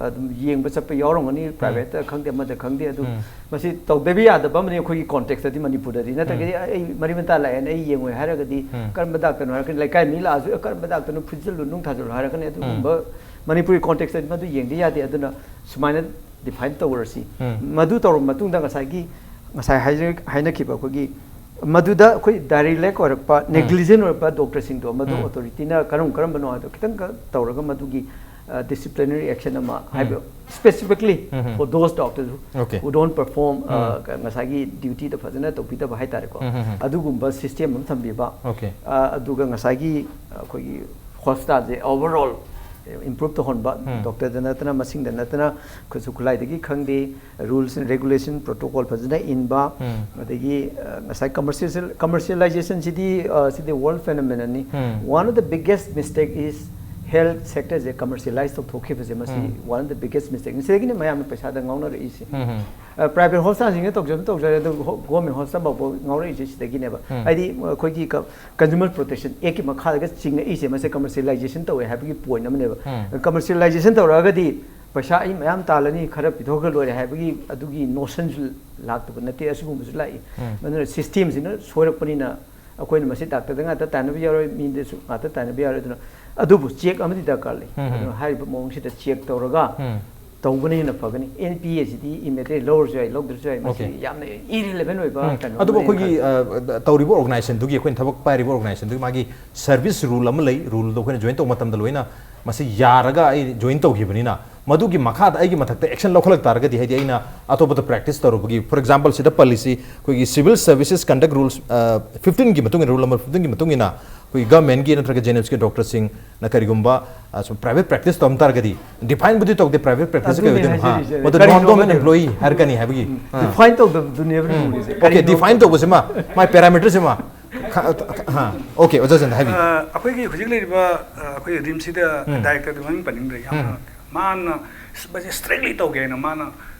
ꯑꯗꯨꯝ ꯌꯦꯡꯕ ꯆꯠꯄ ꯌꯥꯎꯔꯝꯒꯅꯤ, ꯄ꯭ꯔꯥꯏꯚꯦꯠꯇ ꯈꯪꯗꯦ, ꯑꯃꯗ ꯈꯪꯗꯦ꯫ ꯑꯗꯨ ꯎꯝ꯫ ꯃꯁꯤ ꯇꯧꯗꯕ ꯌꯥꯗꯕ ꯑꯃꯅꯤ ꯑꯩꯈꯣꯏꯒꯤ ꯀꯣꯟꯇꯦꯛꯁꯇꯗꯤ ꯃꯅꯤꯄꯨꯔꯗꯗꯤ꯫ ꯅꯠꯇ꯭ꯔꯒꯗꯤ ꯑꯩ ꯃꯔꯤ ꯃꯇꯥ ꯂꯥꯛꯑꯦꯅ ꯑꯩ ꯌꯦꯡꯉꯣꯏ ꯍꯥꯏꯔꯒꯗꯤ ꯎꯝ꯫ ꯀꯔꯝꯕ ꯗꯥꯛꯇꯔꯅꯣ ꯍꯥꯏꯔꯛꯀꯅꯤ? ꯂꯩꯀꯥꯏ ꯃꯤ ꯂꯥꯛꯑꯁꯨ "ꯑꯦ, ꯀꯔꯝꯕ ꯗꯥꯛꯇꯔꯅꯣ, ꯐꯨꯖꯤꯜꯂꯨ, ꯅꯨꯡ ꯊꯥꯖꯤꯜꯂꯨ" ꯍꯥꯏꯔꯛꯀꯅꯤ꯫ ꯑꯗꯨꯒꯨꯝꯕ ꯃꯅꯤꯄꯨꯔꯤ ꯀꯣꯟꯇꯦꯛꯁꯇꯗꯤ ꯃꯗꯨ ꯌꯦꯡꯗ ꯌꯥꯗꯦ꯫ ꯑꯗꯨꯅ ꯁꯨꯃꯥꯏꯅ ꯗꯤꯐꯥꯏꯟ ꯇꯧꯔꯁꯤ꯫ ꯎꯝ꯫ ꯃꯗꯨ ꯇꯧꯔꯕ ꯃꯇꯨꯡꯗ ꯉꯁꯥꯏꯒꯤ, ꯉꯁꯥꯏ ꯍꯥꯏꯖ-, ꯍꯥꯏꯅꯈꯤꯕ ꯑꯩꯈꯣꯏꯒꯤ ꯃꯗꯨꯗ ꯑꯩꯈꯣꯏ ꯗꯥꯏꯔꯦꯛ ꯑꯣꯏꯔꯛꯄ, ꯎꯝ꯫ ꯅꯦꯒ꯭ꯂꯤꯖꯦꯟ ꯑꯣꯏꯔꯛꯄ ꯗꯣꯛꯇꯔꯁꯤꯡꯗꯣ ꯃꯗꯨ ꯎꯝ꯫ ꯑꯣꯊꯣꯔꯤꯇꯤꯅ ꯀꯔꯝ ꯀꯔꯝꯕꯅꯣ ꯍꯥꯏꯗꯣ ꯈꯤꯇꯪ ꯈ-, ꯇꯧꯔꯒ ꯃꯗꯨꯒꯤ, ꯑ, ꯗꯤꯁꯤꯄ꯭ꯂꯤꯅꯔꯤ ꯑꯦꯛꯁꯟ ꯑꯃ ꯎꯝ꯫ ꯍꯥꯏꯕ, specifically um. for those doctors Okay. who don't perform, ꯑ, ꯎꯝ꯫ ꯉꯁꯥꯏꯒꯤ ꯗ꯭ꯌꯨꯇꯤꯗ ꯐꯖꯅ ꯇꯧꯕꯤꯗꯕ ꯍꯥꯏꯇꯥꯔꯦꯀꯣ꯫ ꯎꯝ, ꯎꯝ, ꯎꯝ꯫ ꯑꯗꯨꯒꯨꯝꯕ ꯁꯤꯁꯇꯦꯝ ꯑꯃ ꯊꯝꯕꯤꯕ꯫ Okay. ꯑ, ꯑꯗꯨꯒ ꯉꯁꯥꯏꯒꯤ ꯑꯩꯈꯣꯏꯒꯤ ꯍꯣꯁꯄꯤꯇꯥꯜꯁꯦ overall improve ꯇꯧꯍꯟꯕ, ꯎꯝ꯫ ꯗꯣꯛꯇꯔꯗ ꯅꯠꯇꯅ, ꯃꯁꯤꯡꯗ ꯅꯠꯇꯅ, ꯈꯨꯠꯁꯨ ꯈꯨꯠꯂꯥꯏꯗꯒꯤ ꯈꯪꯗꯦ, rules and regulation, protocol ꯐꯖꯅ ꯏꯟꯕ, ꯎꯝ꯫ ꯑꯗꯒꯤ, ꯑ, ꯉꯁꯥꯏ commercial-, commercialization ꯁꯤꯗꯤ, ꯑ, ꯁꯤꯗꯤ world phenomenon ꯅꯤ꯫ ꯎꯝ꯫ One of the biggest mistake is health sector say commercialize ꯇꯧꯊꯣꯛꯈꯤꯕꯁꯦ, ꯃꯁꯤ ꯎꯝ꯫ One of the biggest mistake ꯅꯤ꯫ ꯁꯤꯗꯒꯤꯅꯦ ꯃꯌꯥꯝꯅ ꯄꯩꯁꯥꯗ ꯉꯥꯎꯅꯔꯛꯏꯁꯦ꯫ ꯎꯝ, ꯎꯝ꯫ ꯑ, private hospital ꯁꯤꯡꯅ ꯇꯧꯖꯕ ꯇꯧꯖꯔꯦ, ꯑꯗꯨ ꯍꯣ-, government hospital ꯐꯥꯎꯕ ꯉꯥꯎꯔꯛꯏꯁꯦ ꯁꯤꯗꯒꯤꯅꯦꯕ꯫ ꯎꯝ꯫ ꯍꯥꯏꯗꯤ, ꯑꯩꯈꯣꯏꯒꯤ ꯀ-, Consumer Protection Act ꯀꯤ ꯃꯈꯥꯗꯒ ꯆꯤꯡꯉꯛꯏꯁꯦ, ꯃꯁꯦ commercialization ꯇꯧꯋꯦ ꯍꯥꯏꯕꯒꯤ point ꯑꯃꯅꯦꯕ꯫ ꯎꯝ꯫ Commercialization ꯇꯧꯔꯛꯑꯒꯗꯤ ꯄꯩꯁꯥ ꯑꯩ ꯃꯌꯥꯝ ꯇꯥꯜꯂꯅꯤ, ꯈꯔ ꯄꯤꯊꯣꯛꯈ꯭ꯔ ꯂꯣꯏꯔꯦ ꯍꯥꯏꯕꯒꯤ ꯑꯗꯨꯒꯤ notion ꯁꯨ ꯂꯥꯛꯇꯕ ꯅꯠꯇꯦ, ꯑꯁꯤꯒꯨꯝꯕꯁꯨ ꯂꯥꯛꯏ꯫ ꯎꯝ꯫ ꯑꯗꯨꯅ system ꯁꯤꯅ ꯁꯣꯏꯔꯛꯄꯅꯤꯅ ꯑꯩꯈꯣꯏꯅ ꯃꯁꯤ ꯗꯥꯛꯇꯔꯗ ꯉꯥꯛꯇ ꯇꯥꯟꯅꯕ ꯌꯥꯔꯣꯏ, ꯃꯤꯗꯁꯨ ꯉꯥꯛꯇ ꯇꯥꯟꯅꯕ ꯌꯥꯔꯣꯏ꯫ ꯑꯗꯨꯅ ꯑꯗꯨꯕꯨ check ꯑꯃꯗꯤ ꯗꯔꯀꯥꯔ ꯂꯩ꯫ ꯎꯝ, ꯎꯝ꯫ ꯑꯗꯨꯅ ꯍꯥꯏꯔꯤꯕ ꯃꯑꯣꯡꯁꯤꯗ check ꯇꯧꯔꯒ ꯎꯝ꯫ ꯇꯧꯕꯅ ꯍꯦꯟꯅ ꯐꯒꯅꯤ꯫ N P A CD immediate ꯂꯧꯔꯁꯨ ꯌꯥꯏ, ꯂꯧꯗ꯭ꯔꯁꯨ ꯌꯥꯏ, ꯃꯁꯤ Okay. ꯌꯥꯝꯅ irrelevant ꯑꯣꯏꯕ ꯎꯝ꯫ ꯀꯩꯅꯣ ꯑꯗꯨꯕꯨ ꯑꯃꯅꯤ꯫ ꯑꯩꯈꯣꯏꯒꯤ, ꯑ, ꯇꯧꯔꯤꯕ organization ꯗꯨꯒꯤ, ꯑꯩꯈꯣꯏꯅ ꯊꯕꯛ ꯄꯥꯏꯔꯤꯕ organization ꯗꯨꯒꯤ ꯃꯥꯒꯤ service rule ꯑꯃ ꯂꯩ, rule ꯗꯣ ꯑꯩꯈꯣꯏꯅ join ꯇꯧꯕ ꯃꯇꯝꯗ ꯂꯣꯏꯅ ꯃꯁꯤ ꯌꯥꯔꯒ ꯑꯩ join ꯇꯧꯈꯤꯕꯅꯤꯅ, ꯃꯗꯨꯒꯤ ꯃꯈꯥꯗ ꯑꯩꯒꯤ ꯃꯊꯛꯇ action ꯂꯧꯈꯠꯂꯛ ꯇꯥꯔꯒꯗꯤ, ꯍꯥꯏꯗꯤ ꯑꯩꯅ ꯑꯇꯣꯞꯄꯗ practice ꯇꯧꯔꯨꯕꯒꯤ, for example, ꯁꯤꯗ ꯄꯜꯂꯤꯁꯤ ꯑꯩꯈꯣꯏꯒꯤ Civil Services Conduct Rules, ꯑ, fifteen ꯒꯤ ꯃꯇꯨꯡ ꯏꯟꯅ, rule number fifteen ꯒꯤ ꯃꯇꯨꯡ ꯏꯟꯅ ꯑꯩꯈꯣꯏꯒꯤ government ꯀꯤ ꯅꯠꯇ꯭ꯔꯒ JNIMS ꯀꯤ doctor ꯁꯤꯡꯅ ꯀꯔꯤꯒꯨꯝꯕ, ꯑ, ꯁꯨꯝ private practice ꯇꯧꯔꯝ ꯇꯥꯔꯒꯗꯤ, define ꯕꯨꯗꯤ ꯇꯧꯗꯦ, private practice ꯀꯩ ꯑꯗꯨꯅꯦ ꯑꯣꯏꯗꯣꯏꯅꯣ? ꯍꯥ? ꯍꯥꯏꯖꯔꯤꯁꯦ꯫ ꯃꯗꯨ ꯀꯔꯤꯅꯣ non government ꯃꯗꯨ? Employee ꯍꯥꯏꯔꯛꯀꯅꯤ ꯍꯥꯏꯕꯒꯤ꯫ ꯎꯝ꯫ ꯑꯥ꯫ Define ꯇꯧꯗꯕꯗꯨꯅꯦꯕ ꯎꯝ꯫ ꯂꯨꯔꯤꯁꯦ꯫ Okay, ꯀꯔꯤꯅꯣ? Define ꯇꯧꯕꯁꯤꯃ, ꯃꯥꯏ parameter ꯁꯤꯃ꯫ ꯈ-, ꯈ-, ꯍꯥ꯫ Okay, ꯑꯣꯖꯥ ꯆꯟꯗ ꯍꯥꯏꯕꯤꯌꯨ꯫ ꯑ, ꯑꯩꯈꯣꯏꯒꯤ ꯍꯧꯖꯤꯛ ꯂꯩꯔꯤꯕ, ꯑ, ꯑꯩꯈꯣꯏ RIMS ꯁꯤꯗ ꯎꯝ꯫ Director ꯗꯨ ꯃꯃꯤꯡ ꯄꯟꯅꯤꯡꯗ꯭ꯔꯦ꯫ ꯌꯥꯝꯅ ꯎꯝ꯫ ꯃꯥꯅ ꯃꯁꯤ strictly ꯇꯧꯒꯦꯅ ꯃꯥꯅ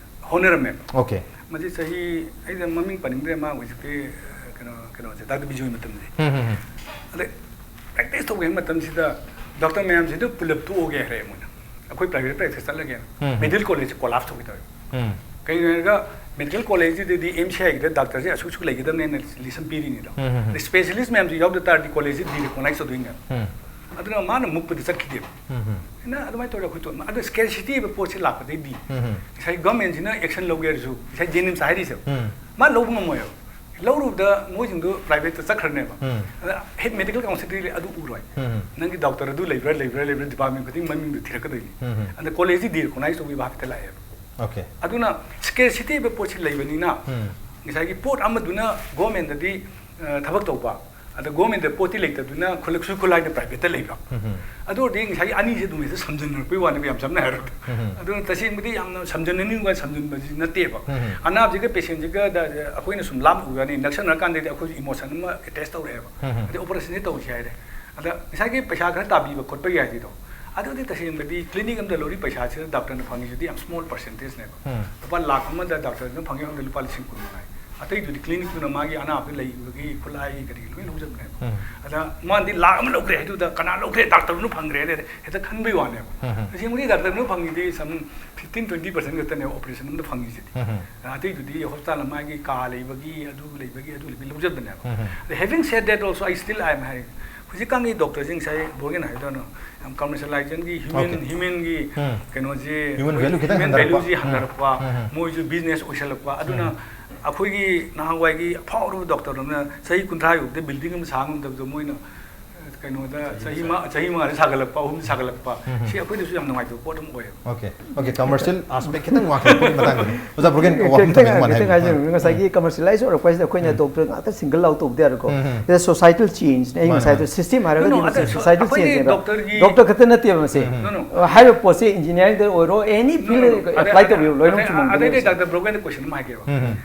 ꯍꯣꯠꯅꯔꯝꯃꯦꯕ꯫ Okay꯫ ꯃꯁꯤ ꯆꯍꯤ, ꯑꯩꯁꯦ ꯃꯃꯤꯡ ꯄꯟꯅꯤꯡꯗ꯭ꯔꯦ, ꯃꯥ ꯍꯧꯖꯤꯛꯇꯤ, ꯑ, ꯀꯩꯅꯣ, ꯀꯩꯅꯣꯁꯦ, ꯗꯥꯛꯇꯔ ꯕꯤꯖꯣꯏ ꯃꯇꯝꯁꯦ꯫ ꯎꯝ, ꯎꯝ, ꯎꯝ꯫ ꯑꯗꯩ practice ꯇꯧꯒꯦ ꯍꯥꯏꯕ ꯃꯇꯝꯁꯤꯗ ꯗꯣꯛꯇꯔ ꯃꯌꯥꯝꯁꯤꯗ ꯄꯨꯂꯞ ꯇꯣꯛꯑꯒꯦ ꯍꯥꯏꯔꯛꯑꯦ ꯃꯣꯏꯅ꯫ ꯑꯩꯈꯣꯏ private practice ꯆꯠꯂꯒꯦꯅ꯫ ꯎꯝ, ꯎꯝ꯫ Medical college ꯁꯦ collapse ꯇꯧꯒꯦ ꯇꯧꯋꯦ꯫ ꯎꯝ꯫ ꯀꯩꯒꯤꯅꯣ ꯍꯥꯏꯔꯒ medical college ꯁꯤꯗꯗꯤ MCI ꯒꯤꯗ ꯗꯥꯛꯇꯔꯁꯦ ꯑꯁꯨꯛ ꯑꯁꯨꯛ ꯂꯩꯒꯗꯕꯅꯦꯅ list ꯑꯃ ꯄꯤꯔꯤꯅꯤꯗꯣ꯫ ꯎꯝ, ꯎꯝ, ꯎꯝ꯫ ꯑꯗꯩ specialist ꯃꯌꯥꯝꯁꯨ ꯌꯥꯎꯗ ꯇꯥꯔꯗꯤ college ꯁꯤ derecognize ꯇꯧꯗꯣꯏꯅꯦꯕ꯫ ꯎꯝ꯫ ꯑꯗꯨꯅ ꯃꯥꯅ ꯃꯨꯛꯄꯗꯤ ꯆꯠꯈꯤꯗꯦꯕ꯫ ꯎꯝ. ꯑꯩꯅ ꯑꯗꯨꯃꯥꯏꯅ ꯇꯧꯔꯦ ꯑꯩꯈꯣꯏ ꯇꯣ-, ꯑꯗꯣ ꯁ꯭ꯀꯦꯔꯁꯤꯇꯤ ꯍꯥꯏꯕ ꯄꯣꯠꯁꯤ ꯂꯥꯛꯄꯗꯩꯗꯤ ꯎꯝ. ꯉꯁꯥꯏ ꯒꯚꯔꯟꯃꯦꯟꯁꯤꯅ ꯑꯦꯛꯁꯟ ꯂꯧꯒꯦ ꯍꯥꯏꯔꯁꯨ ꯉꯁꯥꯏ ꯖꯦꯅꯤꯝꯁ ꯍꯥꯏꯔꯤꯁꯦ ꯎꯝ. ꯃꯥ ꯂꯧꯕ ꯉꯝꯃꯣꯏꯕ꯫ ꯂꯧꯔꯨꯕꯗ ꯃꯣꯏꯁꯤꯡꯗꯣ ꯄ꯭ꯔꯥꯏꯚꯦꯠꯇ ꯆꯠꯈ꯭ꯔꯅꯦꯕ꯫ ꯎꯝ. ꯑꯗ ꯍꯦꯠ ꯃꯦꯗꯤꯀꯦꯜ ꯀꯥꯎꯟꯁꯤꯜꯗꯤ ꯑꯗꯨ ꯎꯔꯣꯏ꯫ ꯎꯝ. ꯅꯪꯒꯤ ꯗꯣꯛꯇꯔ ꯑꯗꯨ ꯂꯩꯕ꯭ꯔꯥ ꯂꯩꯕ꯭ꯔꯥ ꯂꯩꯕ꯭ꯔꯥ ꯗꯤꯄꯥꯔꯠꯃꯦꯟ ꯈꯨꯗꯤꯡ ꯃꯃꯤꯡꯗꯨ ꯊꯤꯔꯛꯀꯗꯣꯏꯅꯤ꯫ ꯎꯝ. ꯑꯗ ꯀꯣꯂꯦꯖꯇꯤ ꯗꯤꯔꯤꯀꯣꯅꯥꯏꯁ ꯇꯧꯕꯤꯕ ꯍꯥꯏꯐꯦꯠꯇ ꯂꯥꯛꯑꯦꯕ꯫ Okay. ꯑꯗꯨꯅ ꯁ꯭ꯀꯦꯔꯁꯤꯇꯤ ꯍꯥꯏꯕ ꯄꯣꯠꯁꯤ ꯂꯩꯕꯅꯤꯅ ꯎꯝ. ꯉꯁꯥꯏꯒꯤ ꯄꯣꯠ ꯑꯃꯗꯨꯅ ꯒꯣꯔꯃꯦꯟꯗꯗꯤ ꯊꯕꯛ ꯇꯧꯕ, ꯑꯗ ꯒꯣꯔꯃꯦꯟꯗ ꯄꯣꯠꯇꯤ ꯂꯩꯇꯕꯗꯨꯅ ꯈꯨꯠꯂꯛꯁꯨ ꯈꯨꯠꯂꯥꯏꯅ ꯄ꯭ꯔꯥꯏꯚꯦꯠꯇ ꯂꯩꯕ꯫ ꯎꯝ. ꯑꯗꯨ ꯑꯣꯏꯔꯗꯤ ꯉꯁꯥꯏꯒꯤ ꯑꯅꯤꯁꯦ ꯑꯗꯨꯝ ꯍꯦꯛꯇ ꯁꯝꯖꯟꯅꯔꯛꯄꯩ ꯋꯥꯅꯦꯕ, ꯌꯥꯝ ꯁꯝꯅ ꯍꯥꯏꯔꯕꯗ꯫ ꯎꯝ. ꯑꯗꯨꯅ ꯇꯁꯦꯡꯕꯗꯤ ꯌꯥꯝꯅ ꯁꯝꯖꯟꯅꯅꯤꯡꯕ ꯁꯝꯖꯟꯕꯁꯤ ꯅꯠꯇꯦꯕ꯫ ꯎꯝ. ꯑꯅꯥꯕꯁꯤꯒ ꯄꯦꯁꯦꯟꯁꯤꯒ ꯑꯩꯈꯣꯏꯅ ꯁꯨꯝ ꯂꯥꯞꯅ ꯎꯕ ꯋꯥꯅꯤ, ꯅꯛꯁꯟꯅꯔꯀꯥꯟꯗꯗꯤ ꯑꯩꯈꯣꯏꯁꯨ ꯏꯃꯣꯁꯟ ꯑꯃ ꯑꯦꯇꯦꯁ ꯇꯧꯔꯛꯑꯦꯕ꯫ ꯎꯝ. ꯑꯗꯩ ꯑꯣꯄꯔꯦꯁꯟꯁꯤ ꯇꯧꯁꯤ ꯍꯥꯏꯔꯦ꯫ ꯑꯗ ꯉꯁꯥꯏꯒꯤ ꯄꯩꯁꯥ ꯈꯔ ꯇꯥꯕꯤꯕ ꯈꯣꯠꯄꯒꯤ ꯍꯥꯏꯁꯤꯗꯣ, ꯑꯗꯨꯗꯤ ꯇꯁꯦꯡꯕꯗꯤ ꯀ꯭ꯂꯤꯅꯤꯛ ꯑꯃꯗ ꯂꯧꯔꯤ ꯄꯩꯁꯥꯁꯤꯗ ꯗꯣꯛꯇꯔꯅ ꯐꯪꯉꯤꯁꯤꯗꯤ ꯌꯥꯝ ꯁ꯭ꯃꯣꯜ ꯄꯔꯁꯦꯟꯇꯦꯖꯅꯦꯕ꯫ ꯎꯝ. ꯂꯨꯄꯥ ꯂꯥꯛ ꯑꯃꯗ ꯗꯣꯛꯇꯔꯗꯨꯅ ꯐꯪꯉꯤ ꯈꯪꯗꯦ ꯂꯨꯄꯥ ꯂꯤꯁꯤꯡ ꯀꯨꯟ ꯃꯉꯥꯏ꯫ ꯑꯇꯩꯗꯨꯗꯤ ꯀ꯭ꯂꯤꯅꯤꯛꯇꯨꯅ ꯃꯥꯒꯤ ꯑꯅꯥꯕꯗ ꯂꯩꯕꯒꯤ ꯈꯨꯠꯂꯥꯏ ꯀꯔꯤ ꯂꯣꯏ ꯂꯧꯖꯕꯅꯦꯕ꯫ ꯎꯝ. ꯑꯗ ꯃꯥꯅꯗꯤ ꯂꯥꯛ ꯑꯃ ꯂꯧꯈ꯭ꯔꯦ ꯍꯥꯏꯗꯨꯗ ꯀꯅꯥ ꯂꯧꯈ꯭ꯔꯦ, ꯗꯣꯛꯇꯔꯗꯨꯅ ꯐꯪꯈ꯭ꯔꯦ ꯍꯥꯏꯗꯤ ꯍꯦꯛꯇ ꯈꯟꯕꯩ ꯋꯥꯅꯦꯕ꯫ ꯎꯝ. ꯇꯁꯦꯡꯕꯗꯤ ꯗꯣꯛꯇꯔꯗꯨꯅ ꯐꯪꯉꯤꯗꯤ ꯁꯝ ꯐꯤꯐꯇꯤꯟ ꯇ꯭ꯋꯦꯟꯇꯤ ꯄꯔꯁꯦꯟ ꯈꯛꯇꯅꯦꯕ ꯑꯣꯄꯔꯦꯁꯟ ꯑꯃꯗ ꯐꯪꯉꯤꯁꯤꯗꯤ꯫ ꯎꯝ. ꯑꯇꯩꯗꯨꯗꯤ ꯍꯣꯁꯄꯤꯇꯥꯜ ꯃꯥꯒꯤ ꯀꯥ ꯂꯩꯕꯒꯤ, ꯑꯗꯨ ꯂꯩꯕꯒꯤ, ꯑꯗꯨ ꯂꯩꯕꯒꯤ ꯂꯧꯖꯕꯅꯦꯕ꯫ ꯎꯝ. ꯑꯗ having said that also, I still, I am having, ꯍꯧꯖꯤꯛꯀꯥꯟꯒꯤ ꯗꯣꯛꯇꯔꯁꯤꯡ ꯉꯁꯥꯏ ꯕ꯭ꯔꯣꯒꯦꯟ ꯍꯥꯏꯗꯧꯅ ꯌꯥꯝ ꯀꯃꯔꯁꯤꯌꯦꯂꯥꯏꯖꯦꯁꯟꯒꯤ ꯍ꯭ꯌꯨꯃꯦꯟ Okay. ꯍ꯭ꯌꯨꯃꯦꯟꯒꯤ ꯎꯝ. ꯀꯩꯅꯣꯁꯤ Human value ꯈꯤꯇꯪ ꯍ꯭ꯌꯨꯃꯦꯟ ꯍꯟꯊꯔꯛꯄ꯫ ꯚꯦꯂꯨꯁꯤ ꯎꯝ. ꯍꯟꯊꯔꯛꯄ, ꯎꯝ. ꯃꯣꯏꯁꯨ ꯕꯤꯖꯤꯅꯦꯁ ꯑꯣꯏꯁꯜꯂꯛꯄ꯫ ꯑꯗꯨꯅ ꯎꯝ. ꯑꯩꯈꯣꯏꯒꯤ ꯅꯍꯥꯟꯋꯥꯏꯒꯤ ꯑꯐꯥꯎꯔꯕ ꯗꯣꯛꯇꯔ ꯑꯃꯅ ꯆꯍꯤ ꯀꯨꯟꯊ꯭ꯔꯥ ꯌꯧꯕꯗ ꯕꯤꯜꯗꯤꯡ ꯑꯃ ꯁꯥ ꯉꯝꯗꯕꯗꯣ ꯃꯣꯏꯅ ꯀꯩꯅꯣꯗ ꯆꯍꯤ ꯃ-, ꯆꯍꯤ ꯃꯉꯥꯗ ꯁꯥꯒꯠꯂꯛꯄ, ꯑꯍꯨꯝꯗ ꯁꯥꯒꯠꯂꯛꯄ, ꯎꯝ. ꯁꯤ ꯑꯩꯈꯣꯏꯗꯁꯨ ꯌꯥꯝ ꯅꯨꯡꯉꯥꯏꯇꯕ ꯄꯣꯠ ꯑꯃ ꯑꯣꯏꯌꯦꯕ꯫ Okay, okay, commercial aspect ꯈꯤꯇꯪ ꯋꯥꯡꯈꯠꯂꯛꯄꯒꯤ ꯃꯇꯥꯡꯗꯅꯤ꯫ ꯑꯣꯖꯥ ꯕ꯭ꯔꯣꯒꯦꯟ ꯋꯥꯐꯝ ꯈꯤꯇꯪ ꯊꯝꯕꯤꯌꯨ, ꯃꯥꯅ ꯈꯤꯇꯪ ꯍꯥꯏꯕꯤꯌꯨ꯫ ꯍꯥꯏꯖꯔꯝꯒꯦ꯫ ꯉꯁꯥꯏꯒꯤ ꯀꯃꯔꯁꯤꯌꯦꯂꯥꯏꯁ ꯑꯣꯏꯔꯛꯄ ꯍꯥꯏꯁꯤꯗ ꯑꯩꯈꯣꯏꯅ ꯎꯝ. ꯗꯣꯛꯇꯔ ꯉꯥꯛꯇ ꯁꯤꯡꯒꯜ ꯑꯥꯎꯠ ꯇꯧꯕꯗꯤ ꯌꯥꯔꯣꯏꯀꯣ꯫ ꯎꯝ. ꯁꯤꯗ ꯁꯣꯁꯥꯏꯇꯜ ꯆꯦꯟꯖꯅꯦ꯫ ꯑꯩ ꯃꯥꯅꯦ, ꯉꯁꯥꯏꯗꯣ ꯃꯥꯅꯦ꯫ ꯁꯤꯁꯇꯦꯝ ꯍꯥꯏꯔꯒꯗꯤ No, no, ꯃꯁꯤ ꯑꯗ ꯁꯣꯁꯥꯏꯇꯜ ꯑꯩꯈꯣꯏꯒꯤ ꯆꯦꯟꯖꯅꯦꯕ꯫ ꯗꯣꯛꯇꯔꯒꯤ ꯗꯣꯛꯇꯔ ꯈꯛꯇ ꯅꯠꯇꯦꯕ ꯃꯁꯤ꯫ ꯎꯝ. No, no. ꯍꯥꯏꯔꯤꯕ ꯄꯣꯠꯁꯦ ꯏꯟꯖꯤꯅꯤꯌꯥꯔꯤꯡꯗ ꯑꯣꯏꯔꯣ, ꯑꯦꯅꯤ No, no, ꯐꯤꯜꯗ no. ꯑꯦꯄ꯭ꯂꯥꯏ ꯑꯗ-, ꯇꯧꯕꯤꯌꯨ ꯂꯣꯏꯅ ꯑꯗ-, ꯆꯨꯝꯃꯝꯒꯅꯤ ꯑꯗꯩꯗꯤ ꯃꯁꯤ꯫ ꯗꯥꯛꯇꯔ ꯕ꯭ꯔꯣꯒꯦꯟꯗ ꯀꯣꯏꯁꯟ ꯑꯃ ꯍꯥꯏꯒꯦꯕ꯫ ꯎꯝ.